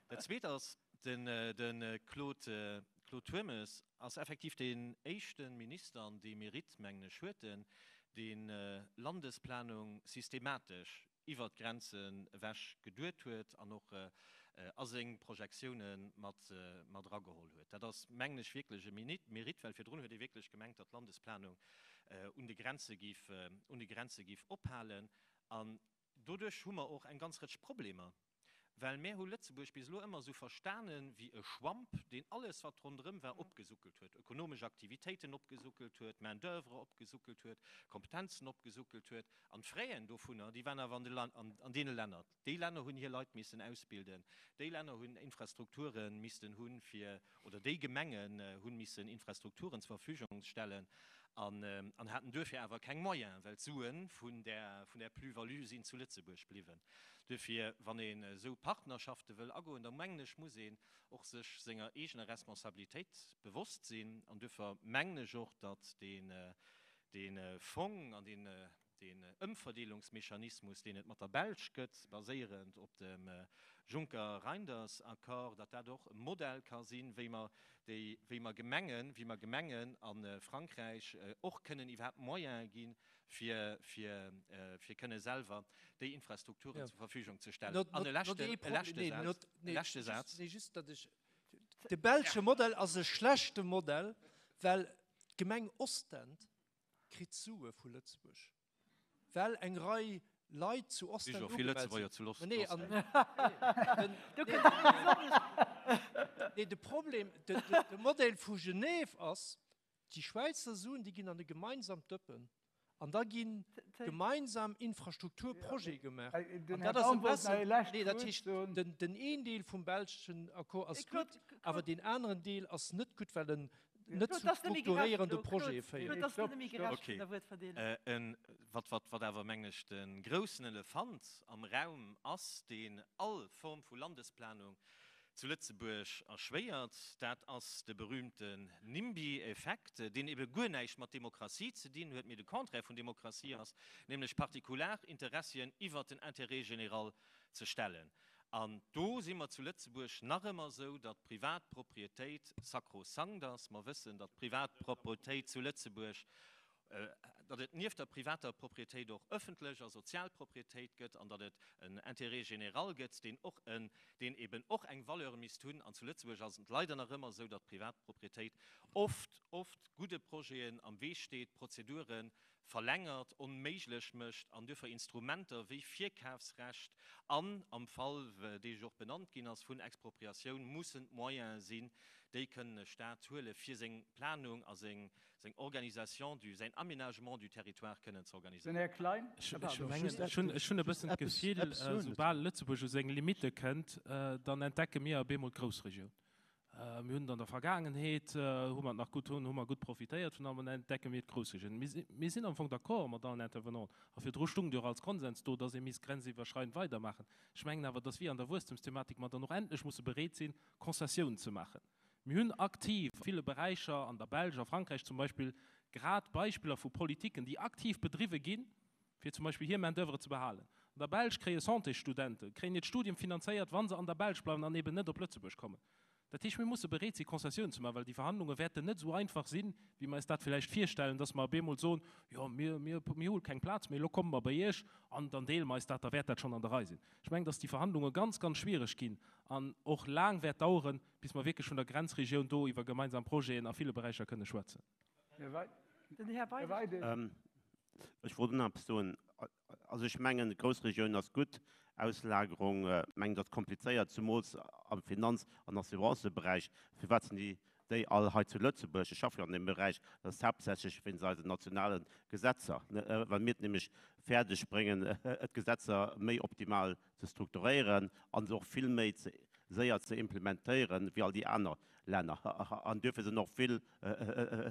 Dat Zweet ass, de Claude Turmes ass effektiv deen éischte Minister, an dee Mérite, mengen ech, huet en, deen Landesplanung systematesch iwwert d'Grenzen ewech geduet huet an och a seng Projektioune mat erageholl huet. Dat ass, mengen ech, wierklech e Mérite, well virdrun huet ee wierklech gemengt, datt d'Landesplanung un de Grenze giff, un de Grenze giff ophalen. An doduerch hu mer och eng ganz Rëtsch Problemer, well mär hu Lëtzebuerg bis elo ëmmer esou verstane wéi e Schwamp, deen alles, wat ronderëm war, opgesuckelt huet, ökonomesch Aktivitéiten opgesuckelt huet, Main d'oeuvre opgesuckelt huet, Kompetenzen opgesuckelt huet. An d'Fraien dovunner, déi waren awer an de an deene Länner. Déi Länner hunn hir Leit missen ausbilden, déi Länner hunn Infrastrukture missten hunn, fir, oder déi Gemengen hunn missen Infrastrukturen zur Verfügung stellen an an haten duerfir awer keng Moyens, well d'Sue vun där vun där Plus-value sinn zu Lëtzebuerg bliwwen. Duerfir, wann een esou Partnerschafte wëll agoen, da mengen ech, muss een och sech senger eegener Responsabilitéit bewosst sinn. An duerfir mengen ech och, datt deen dee Fong an deen deen Ëmverdeelungsmechanismus, deen et mat der Belsch gëtt, baséierend op dem Juncker-Reynders-Accord, datt dat och e Modell ka sinn, wéi mer déi, wéi mer Gemengen, wéi mer Gemengen a Frankräich och kënnen iwwerhaapt Moyene gi fir, fir, fir kënne selwer déi Infrastrukturen zur Verfügung ze stellen. An e leschten, e leschte Saz, e leschte Saz. De belsche Modell ass e schlechte Modell, well d'Gemeng Ostend kritt Sue vu Lëtzebuerg, well eng Rei Leit zu Ostend ugemellt sinn. Nee, de Problem, de Modell vu Genève ass, déi Schwäizer Suen, déi ginn an e gemeinsamt Dëppen. An da gi gemeinsam Infrastrukturprojete gemaach. An dat ass e bessen, nee, dat heescht, den een Deel vum belschen Accord ass gutt, awer deen aneren Deel ass net gutt, well en net zu strukturéierende Projete féiert. Okay. Wat awer, mengen ech, de groussen Elefant am Raum ass, deen all Form vu Landesplanung zu Lëtzebuerg erschwéiert, dat ass de berühmten NIMBY-Effekt, deen ebe guer näischt mat Demokratie ze dinn huet, mee de Contraire vun Demokratie ass, nämlech partikular Interessien iwwert den Intérêt général ze stellen. An do si mer zu Lëtzebuerg nach ëmmer esou, datt d'privat Propriétéit sakrosankt ass. Mer wëssen, datt d'privat Propriétéit zu Lëtzebuerg, datt et nieft der privater Propriétéit och ëffentlech a sozial Propriétéit gëtt an datt et en Intérêt général gëtt, deen och en, deen eben och eng Valeur misst hunn. An zu Lëtzebuerg ass et leider nach ëmmer esou, datt d'privat Propriétéit oft, oft gudde Projeten am Wee steet, Prozedure verlängert, onméiglech mécht an duerfir Instrumenter wéi Virkafsrecht an, am Fall, dee jo och benannt ginn ass, vun Expropriatioun mussen d'Moyene sinn, déi kënnen e Stat huele fir seng Planung a seng seng Organisation du, säin Aménagement du territoire kënnen ze organiséieren. Den Här Klein. Ech hunn e bëssen d'Gefill, soubal Lëtzebuerg u seng Limitte kënnt, dann entdecke mir op eemol d'Groussregioun. Mir hunn et an der Vergaangenheet, hu mer et nach gutt, hu mer gutt profitéiert vun allem, an dann entdecke mir d'Groussregioun. Mir sinn am Fong d'accord mat allen Intervenanten, a virdru stung et jo och als Konsens do, dass ee misst grenziwwerschreidend weidermaachen. Ech mengen awer, dass wéi an der Wuesstemsthematik mer dann och endlech musse bereet sinn, Konzessiounen ze maachen. Mir hunn aktiv a ville Beräicher, an der Belsch, a Frankräich zum Beispill, grad Beispiller vu Politiken, déi aktiv bedriwwe ginn, fir zum Beispill hir Main-d'oeuvre ze behalen. An der Belsch kréie Santésstudente kréien hiert Studium finanzéiert, wa se an der Belsch bleiwen an eben net op Lëtzebuerg kommen. Dat heescht, mir musse bereet si Konzessiounen ze maachen, well déi Verhandlunge wäerten net esou einfach sinn, wéi mer eis dat villäicht virstellen, dass mer op eemol soen, jo, mir, mir, mir hu keng Plaz méi, elo komme mer bei Iech an dann deele mer eis dat, da wäert dat schonn an der Rei sinn. Ech mengen, dass déi Verhandlunge ganz, ganz schwiereg ginn an och laang wäert daueren, bis mer wierklech vun der Grenzregioun do iwwer gemeinsam Projeten a ville Beräicher kënne schwätzen. Den Här Weidig. Ech wollt och nach eppes soen. Also ech mengen, d'Groussregioun ass gutt. Auslagerung, mengen ech, ass komplizéiert, zumools am Finanz an Assuranceberäich. Firwat sinn déi déi all hei zu Lëtzebuerg? Ech schaffe jo an deem Beräich. Dat ass haaptsächlech wéinst eisen nationale Gesetzer, well mir et nämlech fäerdeg bréngen, d'Gesetzer méi optimal ze strukturéieren a se och vill méi séier ze implementéieren wéi all déi aner Länner. An duerfir sinn och vill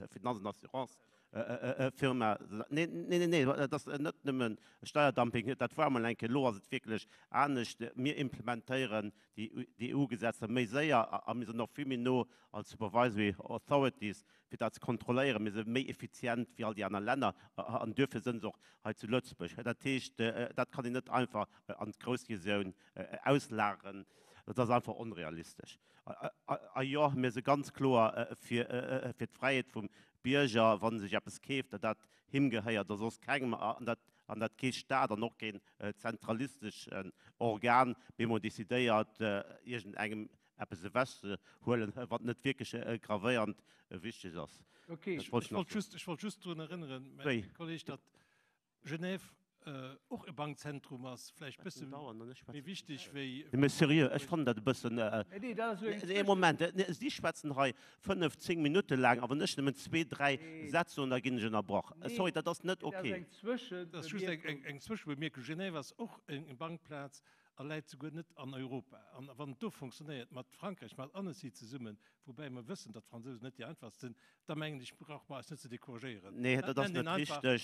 Finanz an Assurancefirmae, neen, neen, neen, et ass net nëmme Steierdumping, dat war emol eng Kéier, elo ass et wierklech anescht. Mir implementéieren déi EU-Gesetzer méi séier a mir sinn och vill méi no als Supervisory Authorities fir dat ze kontrolléieren. Mir si méi effizient wéi all déi aner Länner an duerfir sënn se och hei zu Lëtzebuerg. Dat heescht, dat kann een net einfach an d'Groussregioun auslageren. Dat ass einfach onrealistesch. A jo, mir si ganz kloer fir d'Fräiheet vum Bierger, wa sech eppes keeft, datt dat him gehéiert a soss kengem an dat an dat kee Staat an och keen zentralisteschen Organ bemol decidéiert, iergendengem eppes ewechzehuelen, wat net wierklech gravéiernd wichteg ass. Ech wollt just drun erënneren, mäi Kolleg, datt Genève och e Bankzentrum ass, vläicht e bësse méi wichteg wéi. Mee seriö, ech fannen dat e bëssen. Ee Moment, Si schwätzen hei fënnef, zéng Minutte laang, a wann ech nëmmen zwee, dräi Sätz soen, da ginn ech ënnerbrach. Sorry, dat ass net ok. Dat ass just eng Zwëschebemierkung. Genève ass och eng Bankplaz a läit souguer net an Europa. An wann et do fonctionnéiert, mat Frankräich, mat Annecy zesummen, woubäi mer wëssen, datt d'Fransousen net déi einfachst sinn, da mengen ech, brauche mer eis net ze decouragéieren. Nee, dat ass net richteg.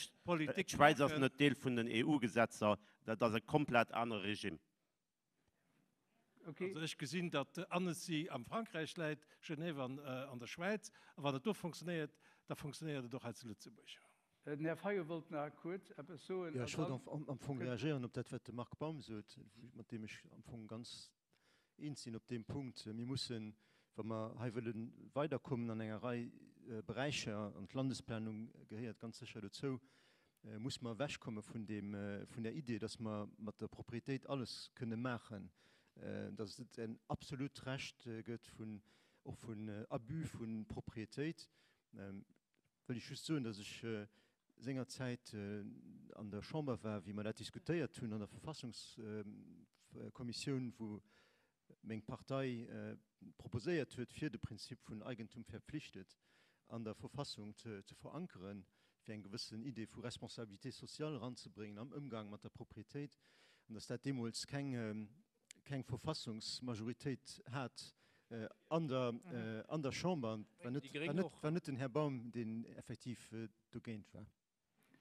D'Schwäiz ass net Deel vun den EU-Gesetzer. Dat ass e komplett anere Regime. Also ech gesinn, datt Annecy am Frankräich läit, Genève an der Schwäiz. A wann et do fonctionnéiert, da fonctionnéiert et och hei zu Lëtzebuerg. Den Här Fayot wollt nach kuerz eppes soen. Jo, ech wollt am Fong reagéieren op dat, wat de Marc Baum sot, mat deem ech am Fong ganz eens sinn op deem Punkt. Mir mussen, wa mer hei wëlle weiderkommen an enger Rei Beräicher, an d'Landesplanung gehéiert ganz sécher dozou, muss mer ewechkomme vun deem, vun der Idee, dass mer mat der Propriétéit alles kënne maachen, dass et en absolut Recht gëtt vun, och vun Abus vu Propriétéit. Wëll ech just soen, dass ech sengerzäit an der Chamber war, wéi mer dat diskutéiert hunn an der Verfassungskommissioun, wou meng Partei proposéiert huet, fir de Prinzip vun Eigentum verpflichtet an der Verfassung ze verankeren. fir eng gewëssen Idee vu Responsabilité sociale eranzebréngen am Ëmgang mat der Propriétéit, an datt dat deemools keng, keng Verfassungsmajoritéit hat an der, an der Chamber. An et war net, war net, war net den Här Baum, deen effektiv dogéint war.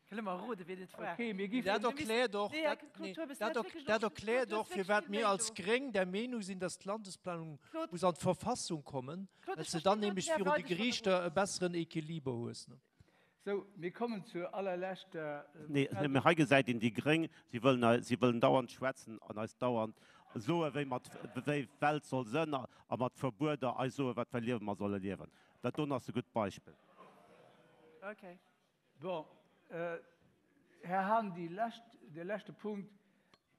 Kënne mer roden, wien et war? Okay, mir gi Dat erkläert och, dat erkläert och, firwat mir als Gréng der Meenung sinn, datt d'Landesplanung muss an d'Verfassung kommen, well s de dann nämlech virun de Geriichter e besseren Equiliber hues. Sou, mir kommen zur allerleschter. Nee, mä hei gesäit een déi Gréng, si wëllen, si wëllen dauernd schwätzen an eis dauernd soen, wéi mer, wéi d'Welt soll sënn a mat Verbueder eis soen, wat fir e Liewe mer solle liewen. Dat doen ass e gutt Beispill. Okay. Bon, Här Hahn, déi lescht, dee leschte Punkt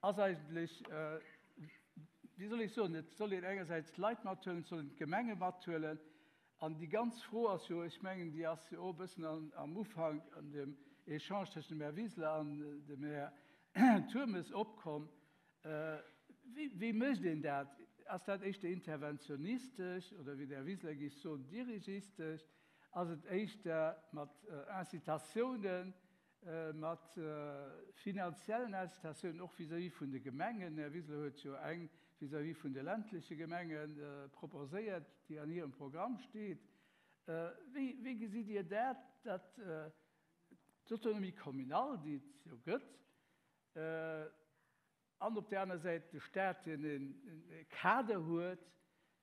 ass eigentlech, wéi soll ech soen, et soll een engersäits d'Leit mathuelen, et soll een d'Gemenge mathuelen. An déi ganz Fro ass jo, ech mengen, déi ass jo och e bëssen am Ufank an dem Echange tëschent dem Här Wiseler an dem Här Turmes opkomm, Wéi, wéi mécht een dat? Ass dat éischter interventionistesch oder, wéi de Här Wiseler géif soen, dirigistesch? Ass et éischter mat Incitatiounen, mat finanziellen Incitatiounen och vis-à-vis vun de Gemengen? Här Wiseler huet jo eng vis-à-vis vun de ländleche Gemenge proposéiert, déi an hirem Programm steet. Wéi, wéi gesitt Dir dat, datt d'Autonomie communale, déi et jo gëtt, An op där aner Säit de Stat, deen e Kader huet.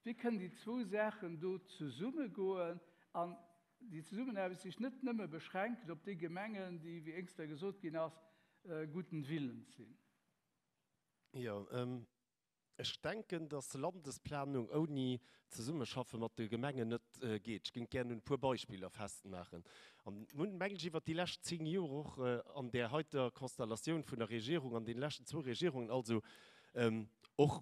Wéi kënnen déi zwou Saachen do zesummegoen an déi Zesummenaarbecht sech net nëmme beschränken op déi Gemengen, déi, wéi éngster gesot ginn ass, gudden Willens sinn? Jo, Ech denken, dass Landesplanung ouni Zesummeschaffe mat de Gemengen net geet. Ech géing gären un e puer Beispiller festmaachen. An mir hunn, mengen ech, iwwert déi lescht 10 Joer och an där heiter Konstellatioun vun der Regierung, an deene leschten zwou Regierungen also, och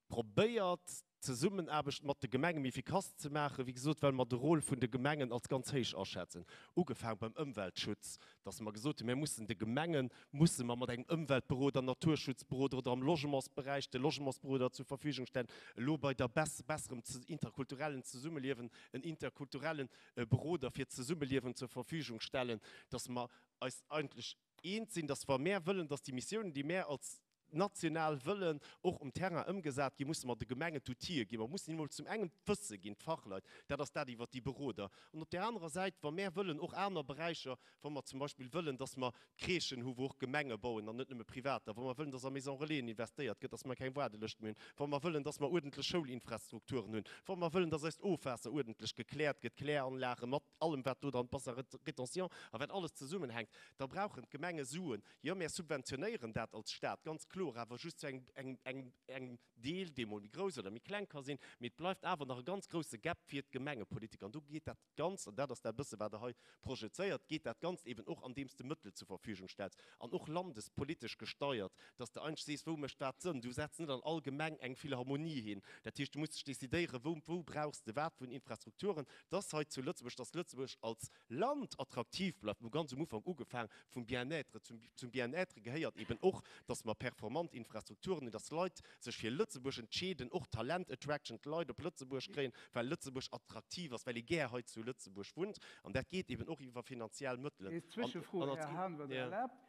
probéiert, d'Zesummenaarbecht mat de Gemenge méi efficace ze maachen, wéi gesot, well mer de Rôle vun de Gemengen als ganz héich aschätzen, ugefaang beim Ëmweltschutz, dass mer gesot hunn, mir mussen de Gemenge musse mer mat engem Ëmweltberoder, Naturschutzberoder oder am Logementsberäich de Logementsberoder zur Verfügung stellen, elo bei der besserem interkulturellen Zesummeliewen en interkulturellen Beroder fir d'Zesummeliewen zur Verfügung stellen, dass mer eis eigentlech eens sinn, dass wa mär wëllen, dass déi Missiounen, déi mär als national wëllen och um Terrain ëmgesat ginn, musse mer de Gemengen d'Outile ginn. Mer mussen hinnen emol zum engen d'Wësse ginn, d'Fachleit, dat ass dat iwwert déi Beroder. An op där anerer Säit, wa mär wëllen och aner Beräicher, wa mer zum Beispill wëllen, dass mer Crèchen hu wou och Gemenge bauen an net nëmme Privater, wa mer wëllen, dass a Maisons Relaisen investéiert gëtt, dass mer keng Waardelëscht méi hunn, wa mer wëllen, dass mer uerdentlech Schoulinfrastrukturen hunn, wa mer wëllen, dass eist Ofwaasser uerdentlech gekläert gëtt, Kläranlage mat allem wat do dran, Bassin rétention a wat alles zesummenhänkt, da brauchen d'Gemenge Suen. Jo, mär subventionéieren dat als Stat, ganz kloer, awer just zu engem, engem, engem Deel, dee mol méi grouss oder méi kleng ka sinn, mee et bleift awer nach e ganz grouse Gap fir d'Gemengepolitik. An do geet dat Ganzt, an dat ass dat e bësse wat Der hei projezéiert, geet dat Ganzt eben och andeems de Mëttel zur Verfügung stells an och landespolitesch gesteiert, dass de eigentlech sees, wou mécht wat Sënn. Du setz net an all Gemeng eng Philharmonie hin. Dat heescht, du muss dech decidéieren, wou, wou brauchs de wat vun Infrastrukturen, dass hei zu Lëtzebuerg, dass Lëtzebuerg als Land attraktiv bleift, mir hu ganz um Ufank ugefaang vum Bien-être, zum, zum Bien-être gehéiert eben och, dass mer performant Infrastrukturen hunn, dass Leit sech fir Lëtzebuerg entscheeden, och Talent-Attraction, d'Leit op Lëtzebuerg kréien, well Lëtzebuerg attraktiv ass, well ee gär hei zu Lëtzebuerg wunnt. An dat geet eben och iwwer finanziell Mëttelen. Ee Zwëschefro, Här Hahn, wann Der erlaabt.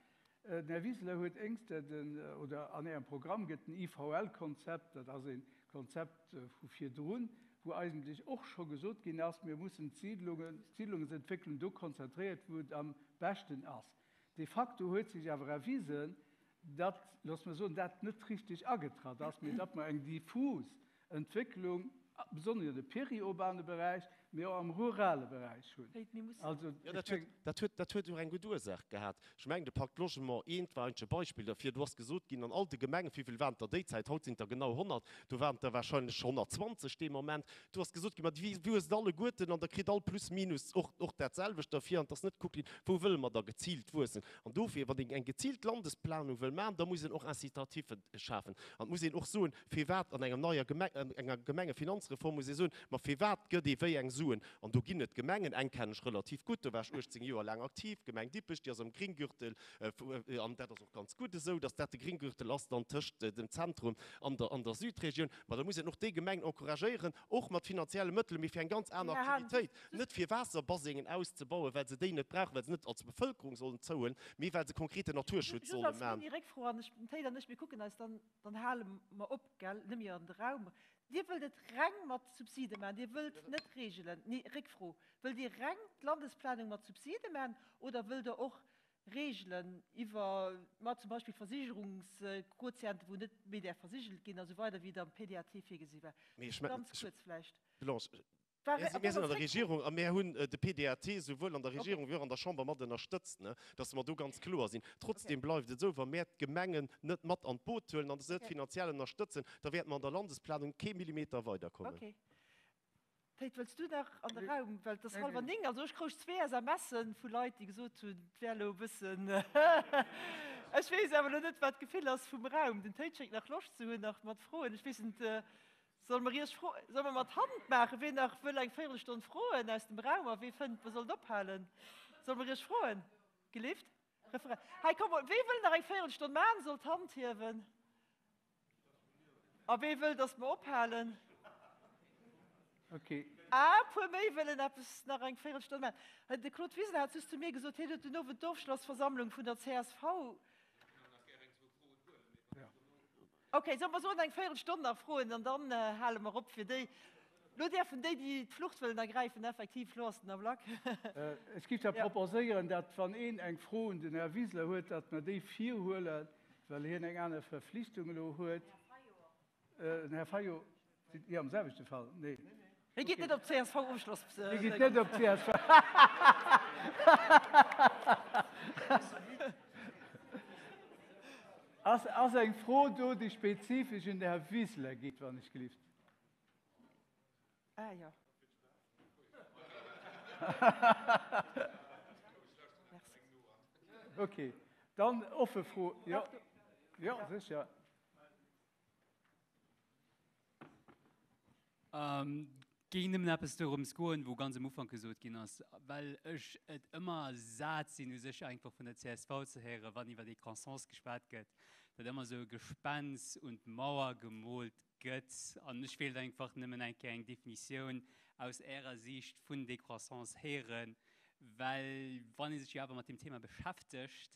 Den Här Wiseler huet éngster den, oder an Ärem Programm gëtt den IVL-Konzept, dat ass e Konzept vu virdrun, wou eigentlech och scho gesot ginn ass, mir mussen d'Siidlungen, d'Siidlungsentwécklung do konzentréiert, wou et am beschten ass. De facto huet sech awer erwisen, datt, loosse mer soen, dat net richtig agetratt ass, mee datt mer eng diffus Entwécklung, besonnesch an de periurbane Beräich, mee och am rurale Beräich hunn. Also, Jo, dat huet, dat huet, dat huet och eng gutt Ursaach gehat. Ech mengen, de Pacte Logement I war eigentlech e Beispill derfir. Do ass gesot ginn, an all de Gemengen, wéi vill waren et der déi Zäit? Haut sinn et der genau 100, do waren et der wahrscheinlech 120 dee Moment. Do ass gesot ginn, ma déi wuessen alleguerten an der kritt all plus minus och, och dat selwecht derfir. An et ass net gekuckt ginn, wou wëlle mer da geziilt wuessen. An dofir, wann een eng geziilt Landesplanung wëll maachen, da muss een och Incitatifen schafen. An et muss een och soen, Firwat an enger neier Gemeng, enger Gemengefinanzreform muss ee soen, ma firwat gëtt ee wéi eng. Suen. An do ginn et Gemengen, eng kennen ech relativ gutt, do war ech 18 Joer laang aktiv, d'Gemeng Dippech, déi ass am Gringgürtel, an dat ass och ganz gutt esou, datt dat de Gringgürtel ass dann tëscht dem Zentrum an der an der Südregioun. Mä da muss een och déi Gemengen encouragéieren, och mat finanzielle Mëttelen, mee fir eng ganz aner Aktivitéit, net fir Waasserbasengen auszebauen, well se déi net brauchen, well se net als Bevëlkerung sollen zouhuelen, mee well se konkreten Naturschutz Just solle als man. Mini-Réckfro, an ech, den Théid an ech, mir kucken eis dann, dann hale mer op, gell, net méi an de Raum. Dir wëllt et reng mat Subside maachen, Dir wëllt net Reegelen. Nee, Réckfro, Wëllt Dir reng d'Landesplanung mat Subside maachen oder wëllt Der och Reegelen iwwer, ma zum Beispill Versicherungsquotienten, wou net méi däerf versigelt ginn a sou weider, wéi et am PDAT virgesi war? Mee ech mengen, Ganz kuerz vläicht. Blanche, Mir sinn an der Regierung a mir hunn de PDAT souwuel an der Regierung wéi och an der Chamber mat ënnerstëtzt, dass mer do ganz kloer sinn. Trotzdeem bleift et esou, wa mär d'Gemengen net mat an d'Boot huelen an se net finanziell ënnerstëtzen, da wäerte mer an der Landesplanung kee Millimeter weiderkommen. Okay. Théid, wëlls du nach an de Raum? Well et ass hallwer 9. Also ech krouch zwee SMSe vu Leit, déi gesot hunn, et wär elo e bëssen. Ech weess awer elo net, wat d'Gefill ass vum Raum. Den Théid schéngt nach Loscht ze hunn, nach mat Froen. Ech weess net. Solle mer Iech fro, solle mer mat Hand maachen, ween nach wëll eng Véirelstonn froen aus dem Raum a wee fënnt, mer sollt ophalen? Solle mer Iech froen? Gelift? Referent. Hei, komm mol, wee wëll nach eng Véirelstonn maachen, soll d'Hand hiewen. A wee wëll, datt mer ophalen? Ok. Ah, e puer méi wëllen eppes nach eng Véirelstonn maachen. De Claude Wiseler hat just zu mir gesot, hien huet den Owend d'Ofschlossversammlung vun der csv. Ok, solle mer soen eng Véierelstonn nach Froen an dann hale mer op fir déi. Lo däerfen déi, déi d'Flucht wëllen ergräifen, effektiv, lo ass den Ablack. Ech géif da proposéieren, datt, wann een eng Fro un den Här Wiseler huet, datt mer déi virhuelen, well hien eng aner Verflichtung elo huet. Den Här Fayot, sidd Dir am selwechte Fall? Nee. Hie geet net op d'CSV-Ofschloss. Hie geet net op d'CSV. Ass, ass eng Fro do, déi spezifesch un de Här Wiseler geet, wann ech gelift? Ah jo. Okay, dann offe Fro. Jo, jo, sécher. Géing nëmmen eppes dorëms goen, wou ganz am Ufank gesot ginn ass, well ech et ëmmer sat sinn u sech einfach vun der csv ze héieren, wann iwwer Décroissance geschwat gëtt, datt ëmmer esou e Gespenst un d'Mauer gemoolt gëtt. An ech wéilt einfach nëmmen eng Kéier eng Definitioun aus Ärer Siicht vun Décroissance héieren, well wann ee sech jo awer mat deem Thema beschäftegt,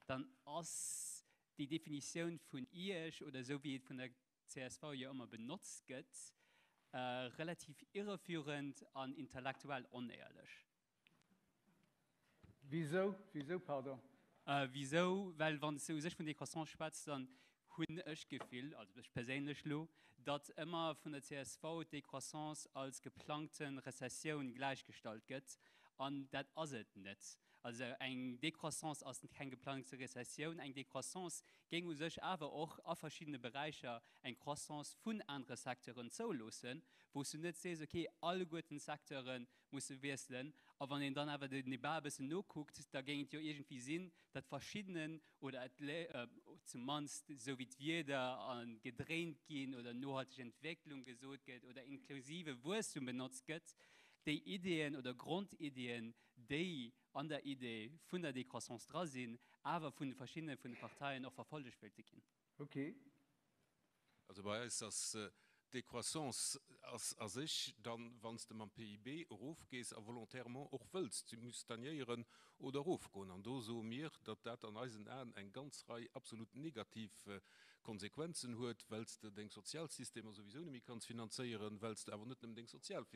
dann ass déi Definitioun vun Iech oder esou wéi et vun der csv jo ëmmer benotzt gëtt, relativ irreführend an intellektuell onéierlech. Wisou? Wisou, pardon? Wisou? Well wann s de u sech vun Décroissance schwätz, dann hunn ech d'Gefill, also ech perséinlech elo, datt ëmmer vun der csv d'Décroissance als geplangte Rezessioun gläichgestallt gëtt, an dat ass et net. Also eng Décroissance ass keng geplangte Rezessioun. Eng Décroissance géing u sech awer och a verschiddene Beräicher eng Croissance vun anere Secteuren zouloossen, wou s du net sees, okay, alleguerten d'Secteure musse wiesselen. A wann een dann awer den Débat e bëssen nokuckt, da géing et jo iergendwéi sinn, datt verschiddenen oder zumannst esou wéi d'Wierder gedréint ginn oder nohalteg Entwécklung gesot gëtt oder inklusive Wuesstum benotzt gëtt, déi Ideeën oder Grondiddien, déi an der Idee vun der Décroissance dra sinn, awer vun de verschiddene vun de Parteien och verfollegt wéilte ginn. Ok. Also bei eis ass d'Décroissance ass a sech dann, wann s de mam PIB erofgees a volontairement och wëlls, se muss stagnéieren oder erofgoen. An do soe mir, datt dat an eisen Aen eng ganz Rei absolut negativ Konsequenzen huet, well s de deng Sozialsystemer souwisou net méi kanns finanzéieren, well s de awer net nëmmen deng Sozial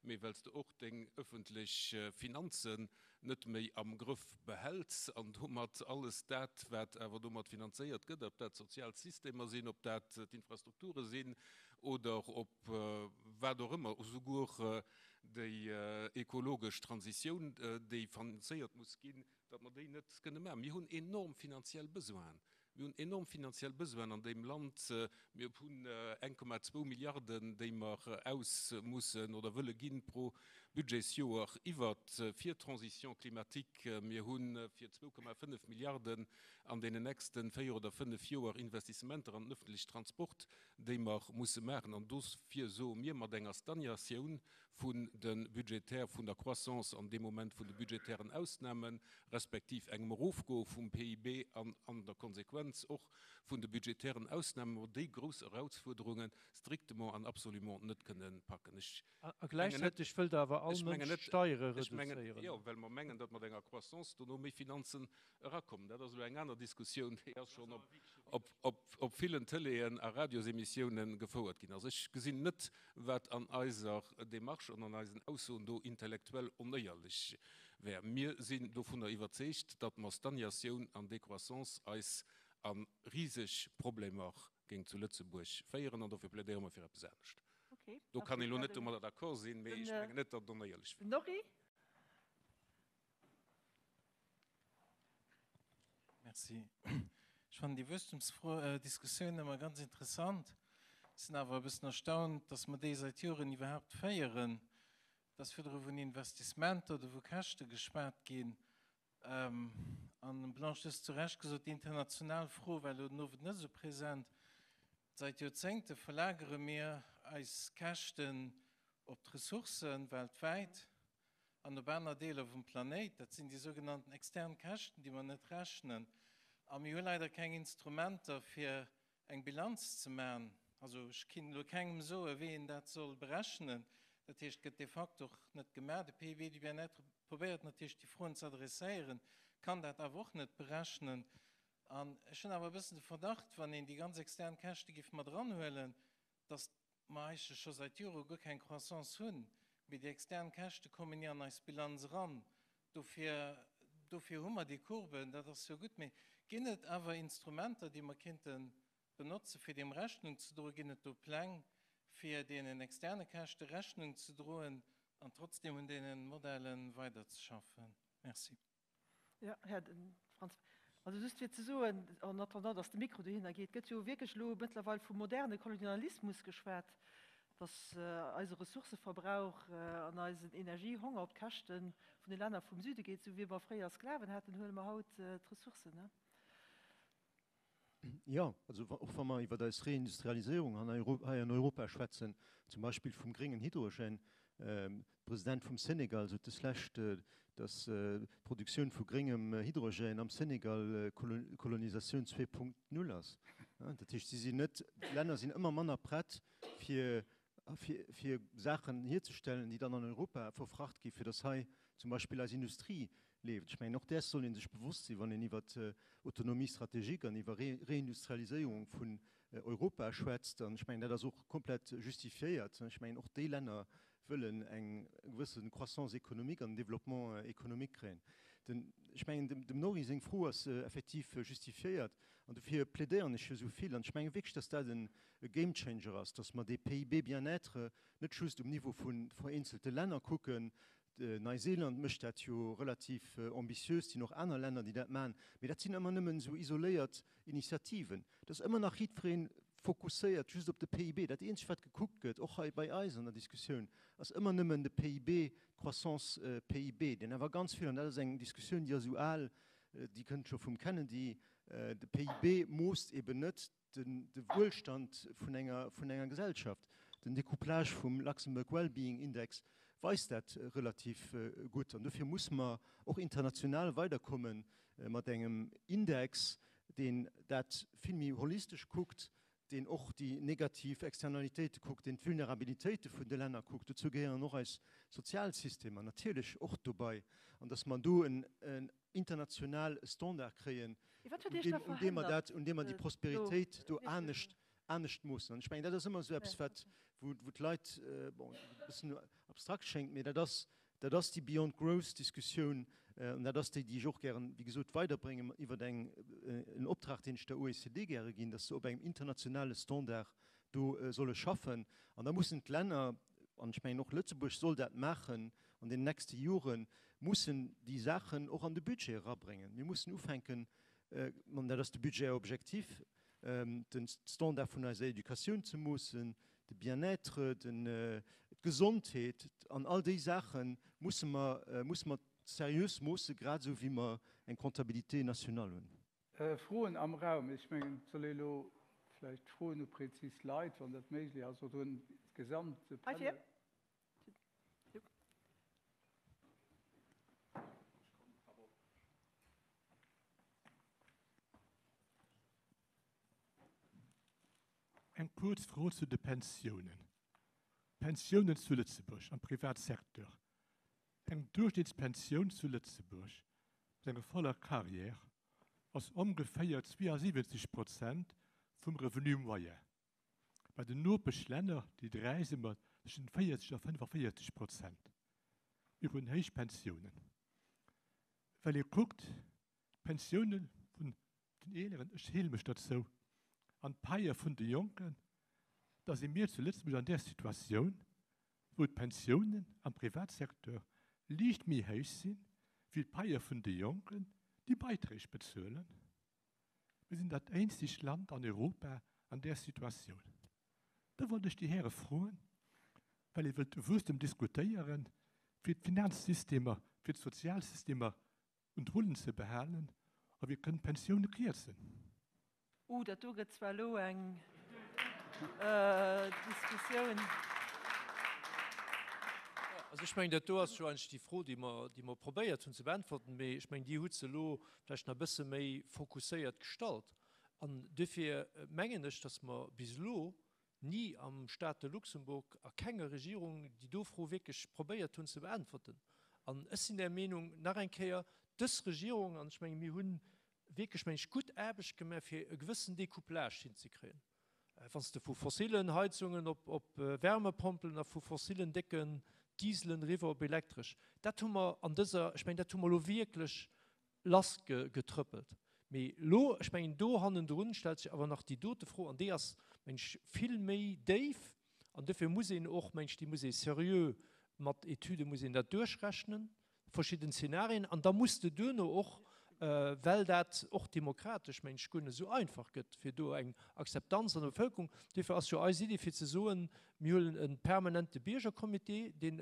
mee well s de och deng öffentlech Finanzen net méi am Grëff behäls an domat alles dat, wat awer domat finanzéiert gëtt, ob dat d'sozial Systemer sinn, ob dat d'Infrastrukture sinn oder ob wat och ëmmer, esouguer déi ekologesch Transitioun, déi finanzéiert muss ginn, datt mer déi net kënne maachen. Mir hunn enorm finanziell Besoinen. Mir hunn enorm finanziell Besoinen an deem Land. Mir hunn 1,2 Milliarden, déi mer aus mussen oder wëlle ginn pro. Budgetsjoer iwwer fir d'Transition climatique. Mir hu fir 2,5 Milliarden an deenen nächste 4 oder 5 Joer Investissementer an den öffentliche Transport, déi mer musse maachen. An dofir soe mir, mat enger Stagnatioun vun de budgetär, vun der Croissance an deem Moment vun de budgetären Ausnahmen, respektiv engem Erofgoe vum PIB an an der Konsequenz och vun de budgetären Ausnahmen, mer déi grouss Erausfuerderunge strictement an absolument net kënne packen. Ech A gläichzäiteg wëllt Der awer all Mënsch d'Steiere reduzéieren. Jo, well mer mengen, datt mat enger Croissance dono méi Finanzen erakommen. Dat ass elo eng aner Diskussioun, déi ass schonn op villen Tëleeën a Radiosemissiounen gefouert ginn. Also ech gesinn net, wat an eiser Démarche an an eisen Aussoen do intellektuell onéierlech wär. Mir sinn dovunner iwwerzeegt, datt mer Stagnatioun an Décroissance eis a riseg Problemer géing zu Lëtzebuerg féieren an dofir plädéiere mer fir eppes anescht. Do kann een elo net domadder d'accord sinn, mee ech mengen net, datt et onéierlech wär. Den Norry. Merci. Ech fannen déi Wuesstumsdiskussioun ëmmer ganz interessant, sinn awer e bëssen erstaunt, datt mer déi säit Joren iwwerhaapt féieren, datt virdru vun Investissementer oder vu Käschte geschwat ginn. An Blanche, du hues zu Recht gesot, déi international Fro war elo den Owend net esou present. Seit Joerzéngte verlagere mir eis Käschten op d'Ressourcë weltwäit an op aner Deeler vum Planéit. Dat sinn déi sougenannten extern Käschten, déi mer net rechnen. A mir hu leider keng Instrumenter, fir eng Bilanz ze man. Also ech kinn elo kengem soen, wéi een dat soll berechnen. Dat heescht, et gëtt de facto och net gemaach. De PIB du bien-être probéiert natierlech déi Froen ze adresséieren, kann dat awer och net berechnen. An ech hunn awer e bëssen de Verdacht, wann een déi ganz extern Käschte géif mat eranhuelen, datt mer eigentlech scho säit Jore guer keng Croissance hunn, mee déi extern Käschte kommen ni an eis Bilanz eran. Dofir, dofir hu mer déi Courben, dat ass jo gutt. Mee ginn et awer Instrumenter, déi mer kéinte benotze fir deem Rechnung ze droen? Ginn et do Pläng, fir deenen externe Käschte Rechnung ze droen an trotzdem un deene Modelle weiderzeschaffen? Merci. Jo, Här Franz, also just fir ze soen, en attendant, dass de Mikro dohinner geet, et gëtt jo wierklech elo mëttlerweil vum moderne Kolonialismus geschwat, dass eise Ressourcëverbrauch an eisen Energiehonger op d'Käschte vun de Länner vum Süde geet. Esou wéi mer fréier Sklaven haten, huele mer haut d'Ressourcen. Jo, also och wa mer iwwer eis Reindustrialiséierung hei an Europa schwätzen, zum Beispill vum gréngen Hydrogène, de President vum Senegal sot deslescht, datt d'Produktioun vu gréngem Hydrogène am Senegal Kolonisatioun 2.0 ass. Dat heescht, si sinn net, d'Länner sinn ëmmer manner prett fir fir Saachen hierzestellen, déi dann an Europa verfracht gi fir datt hei zum Beispill eis Industrie leeft. Ech mengen, och däers soll ee sech bewosst sinn, wann een iwwer Autonomie stratégique an iwwer Reindustrialiséierung vun Europa schwätzt. An ech mengen, dat ass och komplett justifiéiert. Ech mengen, och déi Länner wëllen eng gewësse Croissance économique an Développement économique kréien. Ech mengen, dem Norry seng Fro ass effektiv justifiéiert an dofir plädéieren ech jo esou vill. An ech menge wierklech, datt dat e Game Changer ass, datt mer dee PIB bien-être net just um Niveau vu vereenzelte Länner kucken, Neuseeland mécht dat jo relativ ambitiös, et sinn och aner Länner, déi dat maachen, mee dat sinn ëmmer nëmmen esou isoléiert Initiativen. Et ass ëmmer nach jiddweree fokusséiert just op de PIB. Dat eenzegt, wat gekuckt gëtt, och hei bei eis an der Diskussioun, ass ëmmer nëmmen de PIB, d'Croissance PIB, deen awer ganz vill, an dat ass eng Diskussioun, déi ass esou al, déi kënnt scho vum Kennedy, de PIB moosst eben net de Wuelstand vun enger, vun enger Gesellschaft. Den Découplage vum Luxembourg Wellbeing Index weist dat relativ gutt. An dofir musse mer och international weiderkomme mat engem Index, deen dat vill méi holistesch kuckt, deen och déi negativ Externalitéite kuckt, deen d'Vulnerabilitéite vun de Länner kuckt. Dozou gehéieren och eis Sozialsystemer natierlech och dobei. An datt mer do en international e Standard kréien, un deem mer dat, un deem mer déi Prosperitéit do anescht, anescht moossen. An ech mengen, dat ass ëmmer esou eppes, wat, wou, wou d'Leit, bon, e bëssen abstrakt schéngt, mee dat ass, dat ass déi Beyond Growth-Diskussioun, an dat ass déi, déi ech och gären, wéi gesot, weiderbréngen iwwer eng, en Optrag, deen ech der OECD gäre ginn, dass se op engem internationale Standard do solle schaffen. An da mussen d'Länner, an ech mengen och Lëtzebuerg soll dat maachen an den nächste Joren, mussen déi Saachen och an de Budget erabréngen. Mir mussen ufänken, an dat ass de Budget à objectifs, de Standard vun eiser Educatioun ze moossen, de Bien-être, den. D'Gesondheet an all déi Saache musse mer, musse mer seriös moossen, grad esou wéi mer eng Comptabilité nationale hunn. Froen am Raum? Ech mengen, et soll ee elo vläicht froen u prezis Leit, wann dat méiglech ass, oder un d'gesamte Panel. Eng kuerz Fro zu de Pensiounen. D'Pensiounen zu Lëtzebuerg am Privatsecteur, Eng Duerchschnittspensioun zu Lëtzebuerg mat enger voller Carrière ass ongeféier 72 Prozent vum Revenu moyen. Bei den Nopeschlänner, déi 3, si mer tëschent 40 a 45 Prozent. Mir hunn héich Pensiounen. Well ee kuckt, d'Pensioune vun den Eeleren, ech ziele mech dozou, an d'Paie vun de Jonken, da si mir zu Lëtzebuerg an där Situatioun, wou d'Pensiounen am Privatsecteur liicht méi héich sinn, wéi d'Paie vun de Jonken, déi Beiträg bezuelen. Mir sinn dat eenzegt Land an Europa an där Situatioun. Da wollt ech déi Häre froen, well ee wëllt Wuesstem diskutéieren, fir d'Finanzsystemer, fir d'Sozialsystemer un d'Rullen ze behalen a wir kënnen d'Pensioune kierzen. Uh, dat do gëtt zwar elo eng Diskussioun. Also ech mengen, dat do ass jo eigentlech déi Fro, déi mer, déi mer probéiert hunn ze beäntwerten, mee ech mengen, Dir hutt se elo vläicht nach e bësse méi fokusséiert gestallt. An duerfir mengen ech, dass mer bis elo ni am Stat de Luxembourg a kenger Regierung déi do Fro wierklech probéiert hunn ze beäntwerten. An ech sinn der Meenung, nach eng Kéier, dës Regierung, an ech menge mir hu wierklech, meng ech, gutt Aarbecht gemaach, fir e gewëssen Découplage hinzekréien, wann s de vu fossilen Heizungen op Wärmepompelen a vu fossilen décken Dieselen eriwwer op elektresch, dat hu mer an dëser, ech mengen, dat hu mer elo wierklech lass getrëppelt. Mee elo, ech mengen, do hannendrun stellt sech awer nach déi dote Fro, an déi ass, meng ech, vill méi déif. An duerfir muss een och, meng ech, déi muss ee seriö mat Etüde muss een dat duerchrechnen, verschidden Zenarien. An da muss de duerno och, well dat och demokratesch, meng ech, guer net esou einfach gëtt, fir do eng Akzeptanz an der Bevëlkerung, duerfir ass jo eis Iddi fir ze soen, mir huelen e permanente Biergercomité, deen,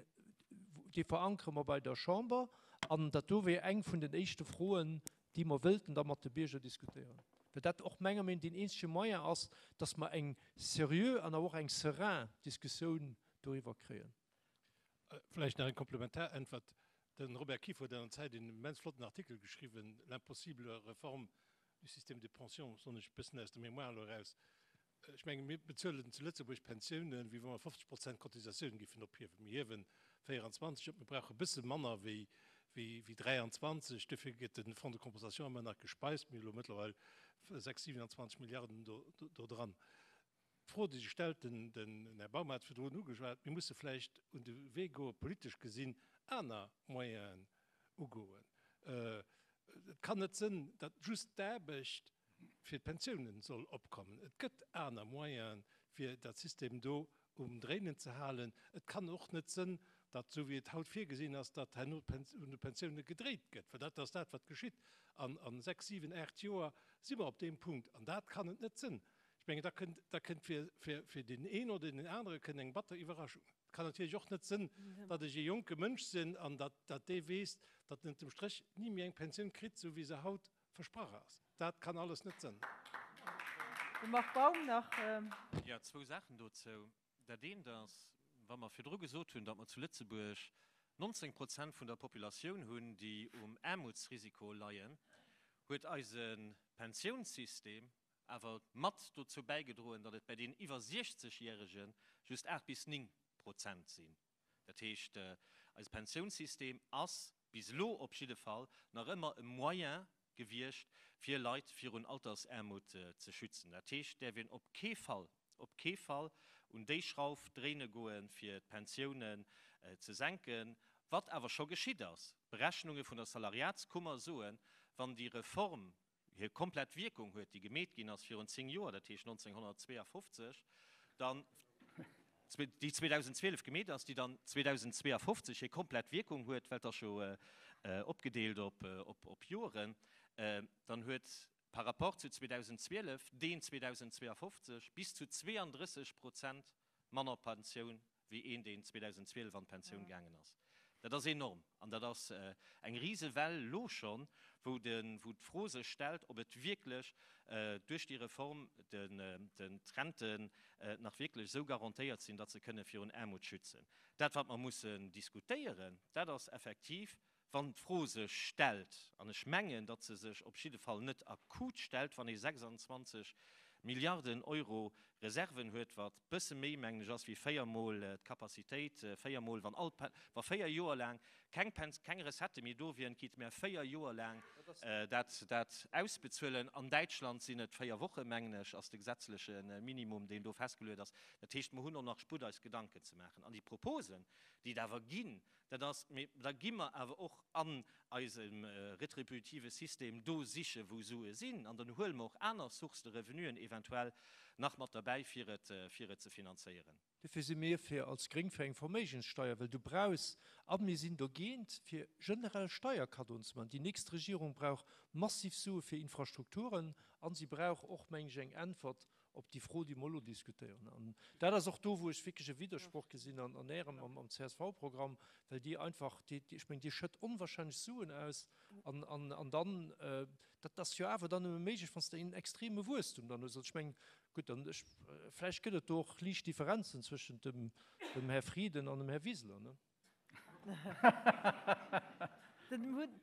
dee verankere mer bei der Chamber, An dat do wier eng vun den éischte Froen, déi mer wëllten da mat de Bierger diskutéieren, well dat och menger Meenung deen eenzege Moyen ass, dass mer eng seriö an awer och eng serein Diskussioun doriwwer kréien. Vläicht nach eng komplementar Äntwert. De Robert Kieffer huet an der Zäit een immens flotten Artikel geschriwwen, L'impossible réforme du système de pensions, soen ech e bëssen aus der Mémoire elo eraus. Ech mengen, mir bezuelen zu Lëtzebuerg Pensiounen, wéi wa mer 50 Prozent Cotisatioun géifen ophiewen. Mir hiewen 24 op, mir brauche e bësse manner wéi 23. Duerfir gëtt de Fonds de compensation ëmmer nach gespeist. Mir hu elo mëttlerweil 6, 27 Milliarden do dran. D'Fro, déi sech stellt, den Här Baum hat et virdrun ugeschwat, mir musse vläicht un de Wee goen, politesch gesinn, aner Moyenen ugoen. Et kann net sënn, datt just d'Aarbecht fir d'Pensiounen soll opkommen. Et gëtt aner Moyenen, fir dat System do um Dréinen ze halen. Et kann och net sënn, datt, esou wéi et haut virgesinn ass, datt herno un de Pensiounen gedréit gëtt, well dat ass dat, wat geschitt. An a 6, 7, 8 Joer si mer op deem Punkt, an dat kann et net sënn. Ech mengen, da kënnt, da kënnt fir, fir, fir deen een oder deen anere kënnt eng batter Iwwerraschung. Et kann natierlech och net sënn, datt ech e jonke Mënsch sinn an datt, datt dee weess, datt en ënnertem Stréch ni méi eng Pensioun kritt, esou wéi se haut versprach ass. Dat kann alles net sënn. De Marc Baum nach. Jo, zwou Saachen dozou. Dat eent ass, wa mer virdru gesot hunn, datt mer zu Lëtzebuerg 19 Prozent vun der Populatioun hunn, déi um Aarmutsrisiko leien, huet eise Pensiounssystem awer mat dozou bäigedroen, datt et bäi den iwwer 60 Järege just 8 bis 9 Prozent sinn. Dat heescht, eise Pensiounssystem ass bis elo op jidde Fall nach ëmmer e Moyen gewiescht, fir Leit virun Altersaarmut ze schützen. Dat heescht, däerf een op kee Fall, op kee Fall un déi Schrauf dréine goen, fir d'Pensiounen ze senken, wat awer scho geschitt ass. D'Berechnunge vun der Salariatskummer soen, wann déi Reform hir komplett Wierkung huet, déi gemeet ginn ass virun 10 Joer, dat heescht 1952, dann, déi 2012 gemeet ass, déi dann 2052 hir komplett Wierkung huet, well et ass jo opgedeelt op Joeren, dann huet par rapport zu 2012 deen 2052 bis zu 32 Prozent manner Pensioun. wéi een, deen 2012 an d'Pensioun gaangen ass. Dat ass enorm an dat ass eng Risewell elo schonn, wou d'Fro sech stellt, ob et wierklech duerch déi Reform d'Renten nach wierklech esou garantéiert sinn, datt se kënne virun Aarmut schützen. Dat, wat mer mussen diskutéieren, dat ass effektiv, wann d'Fro sech stellt, an ech mengen, datt se sech op jidde Fall net akut stellt, wann ee 26 Milliarden Euro Reserven huet, wat bësse méi, mengen ech, ass wéi véiermol d'Capacitéit, véiermol, wann all, wa véier Joer laang keng Pens, keng Recettë méi do wieren, kéinte mär véier Joer laang dat, dat ausbezuelen. An Däitschland sinn et véier Wochen, mengen ech, ass de gesetzleche Minimum, deen do festgeluet ass. Dat heescht, mer hunn och nach Sputt, eis Gedanken ze maachen. An déi Proposen, déi et awer ginn, Dat ass, mee da gi mer awer och an eisem retributive System do siche wou Sue sinn an dann huele mer och aner Sources de revenuen eventuell nach mat derbäi fir et, fir et ze finanzéieren. Dofir si mir fir als Gréng fir eng Verméigenssteuer, well du brauchs, a mir sinn dogéint fir generell Steierkaddoen ze maachen. Déi nächst Regierung brauch massiv Sue fir Infrastrukturen a si brauch och, meng ech, eng Äntwert op déi Fro, déi mer elo diskutéieren. An dat ass och do, wou ech wierklech e Widdersproch gesinn an an Ärem, am, am CSV-Programm, well Dir einfach, Dir, ech mengen, Dir schëtt onwahrscheinlech Suen aus an, an, an dann, dat ass jo awer dann nëmme méiglech, wann s de en extreme Wuesstum dann hues. Also ech mengen, gutt, dann ech, vläicht gëtt et do och liicht Differenzen zwëschent dem, dem Här Frieden an dem Här Wiseler, ne? Den hunn,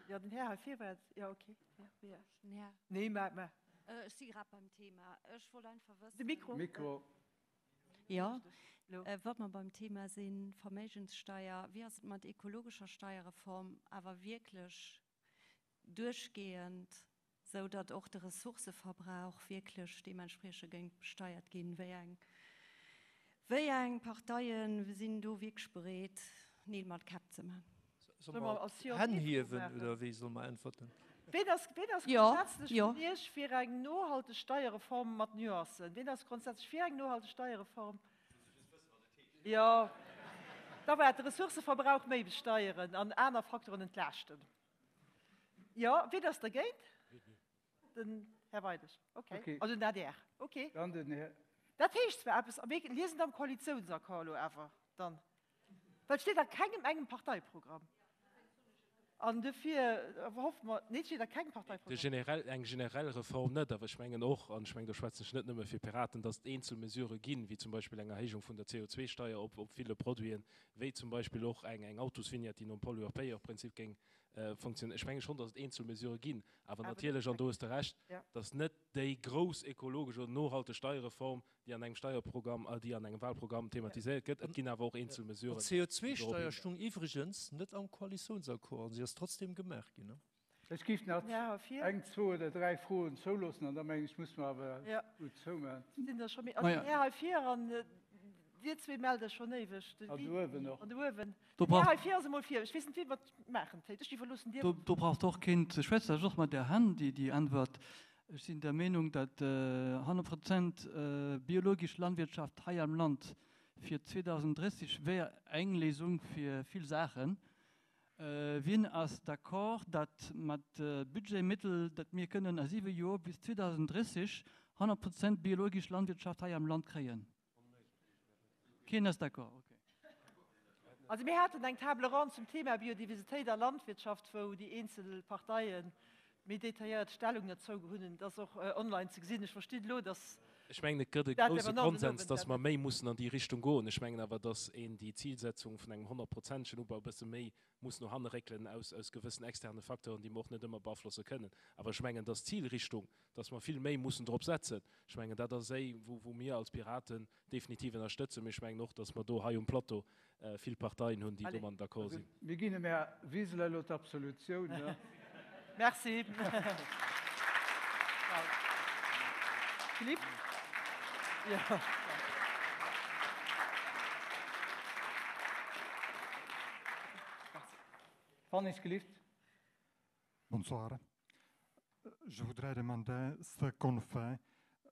jo, den Här hei vir war, jo, okay, jo, jo. Nee, mä, mä. Ech si grad beim Thema. Ech wollt einfach wëssen. De Mikro. Mikro. Jo, wa mer beim Thema sinn, Verméigenssteier, wéi ass et mat ekologescher Steierreform awer wierklech duerchgehend, sou datt och de Ressourcëverbrauch wierklech deementsprieche géing besteiert ginn? Wéi eng, wéi eng Parteie sinn do wierklech bereet, Neel mat Käpp ze man? Solle mer d'Hänn hiewen oder wéi solle mer äntwerten? Ween ass, ween ass grundsätzlech vun Iech fir eng nohalteg Steierreform mat Nuancen? Ween ass grondsätzlech fir eng nohalteg Steierreform? Jo, da war de Ressourcëverbrauch méi besteieren an aner Faktoren entlaaschten. Jo, wien ass dergéint? Den Här Weidig. Okay. Also den adr. Okay. Dann den Här. Dat heescht zwar eppes, a mir liesen et am Koalitiounsaccord elo awer dann, well et steet a kengem engem Parteiprogramm. An dofir hoffe mer, nee, et steet a kengem Parteiprogramm. Generell, eng generell Reform net, awer ech mengen och, an ech mengen, do schwätzen ech net nëmme fir Piraten, datt et eenzel Mesurë ginn, wéi zum Beispill eng Erhéijung vun der CO2-Steier op op ville Produiten, wéi zum Beispill och eng eng Autosvignette, déi nom Pollueur-payeur-Prinzip géing Funktiounen. Ech menge schonn, datt et eenzel Mesurë ginn, awer natierlech, an do hues de Recht, datt net déi grouss ekologesch oder nohalteg Steierreform, déi an engem Steierprogramm, déi an engem Wahlprogramm thematiséiert gëtt. Et ginn awer och eenzel Mesuren, déi dorop hindeiwen. D'CO2-Steier stung iwwregens net am Koalitiounsaccord an si ass trotzdem gemaach ginn. Ech géif nach eng, zwou oder dräi Froen zouloossen an da mengen ech, muss mer awer gutt zoumaachen. Sinn der scho méi? Also den Här hei vir an Dir zwee mellt Iech schonn éiweg. An do uewen och. An do uewen. Den Här hei vir ass emol vir. Ech weess net, wéi mer et maachen. Ech iwwerloossen dir. Do braucht och keen ze schwätzen. Dat ass och mat der Hand déi déi Äntwert. Ech sinn der Meenung, datt 100 Prozent biologesch Landwirtschaft hei am Land fir 2030 wär eng Léisung fir vill Saachen. Wien ass d'accord, datt mat Budgetmittel, datt mir kënnen a siwe Joer bis 2030 100 Prozent biologesch Landwirtschaft hei am Land kréien? Keen ass d'accord, ok. Also mir haten eng Table ronde zum Thema Biodiversitéit a Landwirtschaft, wou déi eenzel Parteie méi detailléiert Stellung derzou geholl hunn. Dat ass och online ze gesinn. Ech verstinn elo, datt Ech mengen, et gëtt e dat grousse awer nach den Konsens, Owend datt mer méi mussen an déi Richtung goen. Ech mengen awer, datt een déi Zilsetzung vun engem honnertprozentegen Ubau e bësse méi muss no hanne réckelen aus aus gewëssen externe Facteuren, déi mer och net ëmmer beaflosse kënnen. Awer ech mengen, datt d'Zilrichtung, datt mer vill méi mussen drop setzen, ech mengen, dat ass éi, wou wou mir als Piraten definitiv ënnerstëtzen. Mee ech mengen och, datt mer do hei um Plateau vill Parteien hunn, déi domadden d'accord Also sinn. mir ginn dem Här Wiseler elo d'Absolutioun, ne? Merci. Philippe? Jo. Wann ech gelift. Bonsoir. Je voudrais demander ce qu'on fait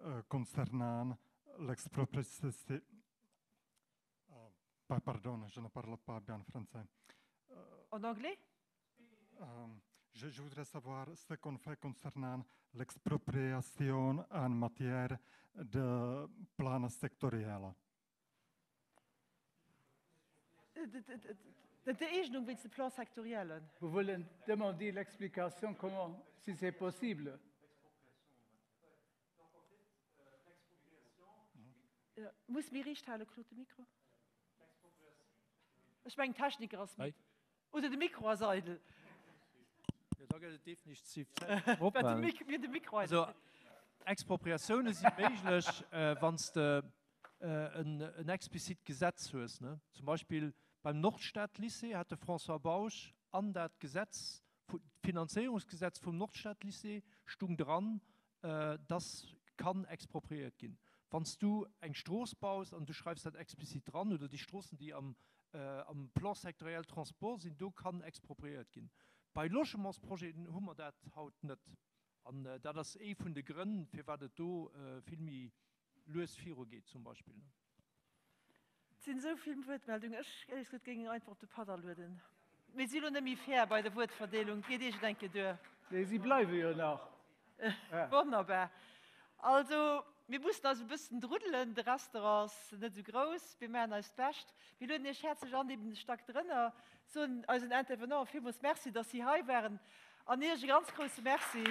euh, concernant l'expropriation. Euh, pardon, je ne parle pas bien français. Euh, en anglais euh, je, je voudrais savoir ce qu'on fait concernant l'expropriation en matière de plans sectoriels. D'Enteegnung wéinst de Plan-sectoriellen. Vous voulez demander l'explication comment, si c'est possible? Muss méi riicht halen, Claude, de Mikro. Ech mengen, d'Techniker ass midd. Oder de Mikro ass eidel. Jo, da gëtt et definitiv Zäit fir ophalen. Mir de Mikro eidel. Also, Expropriatioune si méiglech, wann s de en explizit Gesetz hues. Zum Beispill beim Nordstad-Lycée hat de François Bausch an dat Gesetz, d'Finanzéierungsgesetz vum Nordstad-Lycée stung dran, dass kann expropriéiert ginn. Wann s du eng Strooss baus an du schreifs dat explizit dran, oder déi Stroossen, déi am Plan sectoriel Transport sinn, do kann expropriéiert ginn. Bei Logementsprojeten hu mer dat haut net. An dat ass ee vun de Grënn, firwat et do vill méi lues virugeet zum Beispill. Et sinn esou vill Wuertmeldungen. Ech, éierlech gesot, géing einfach op de Patt alueden. Mir si lo net méi fair bei der Wuertverdeelung. Et geet iergend eng Kéier duer. Nee, si bleiwe jo nach. Wonnerbar. Also, mir mussen eis e bëssen druddelen. De Restaurant ass net esou grouss. Mir maachen eist Bescht. Mir lueden Iech häerzlech an, eben de Stack drënner. Soen eisen Intervenanten villmools Merci, dass si hei waren. An Iech e ganz grousse Merci.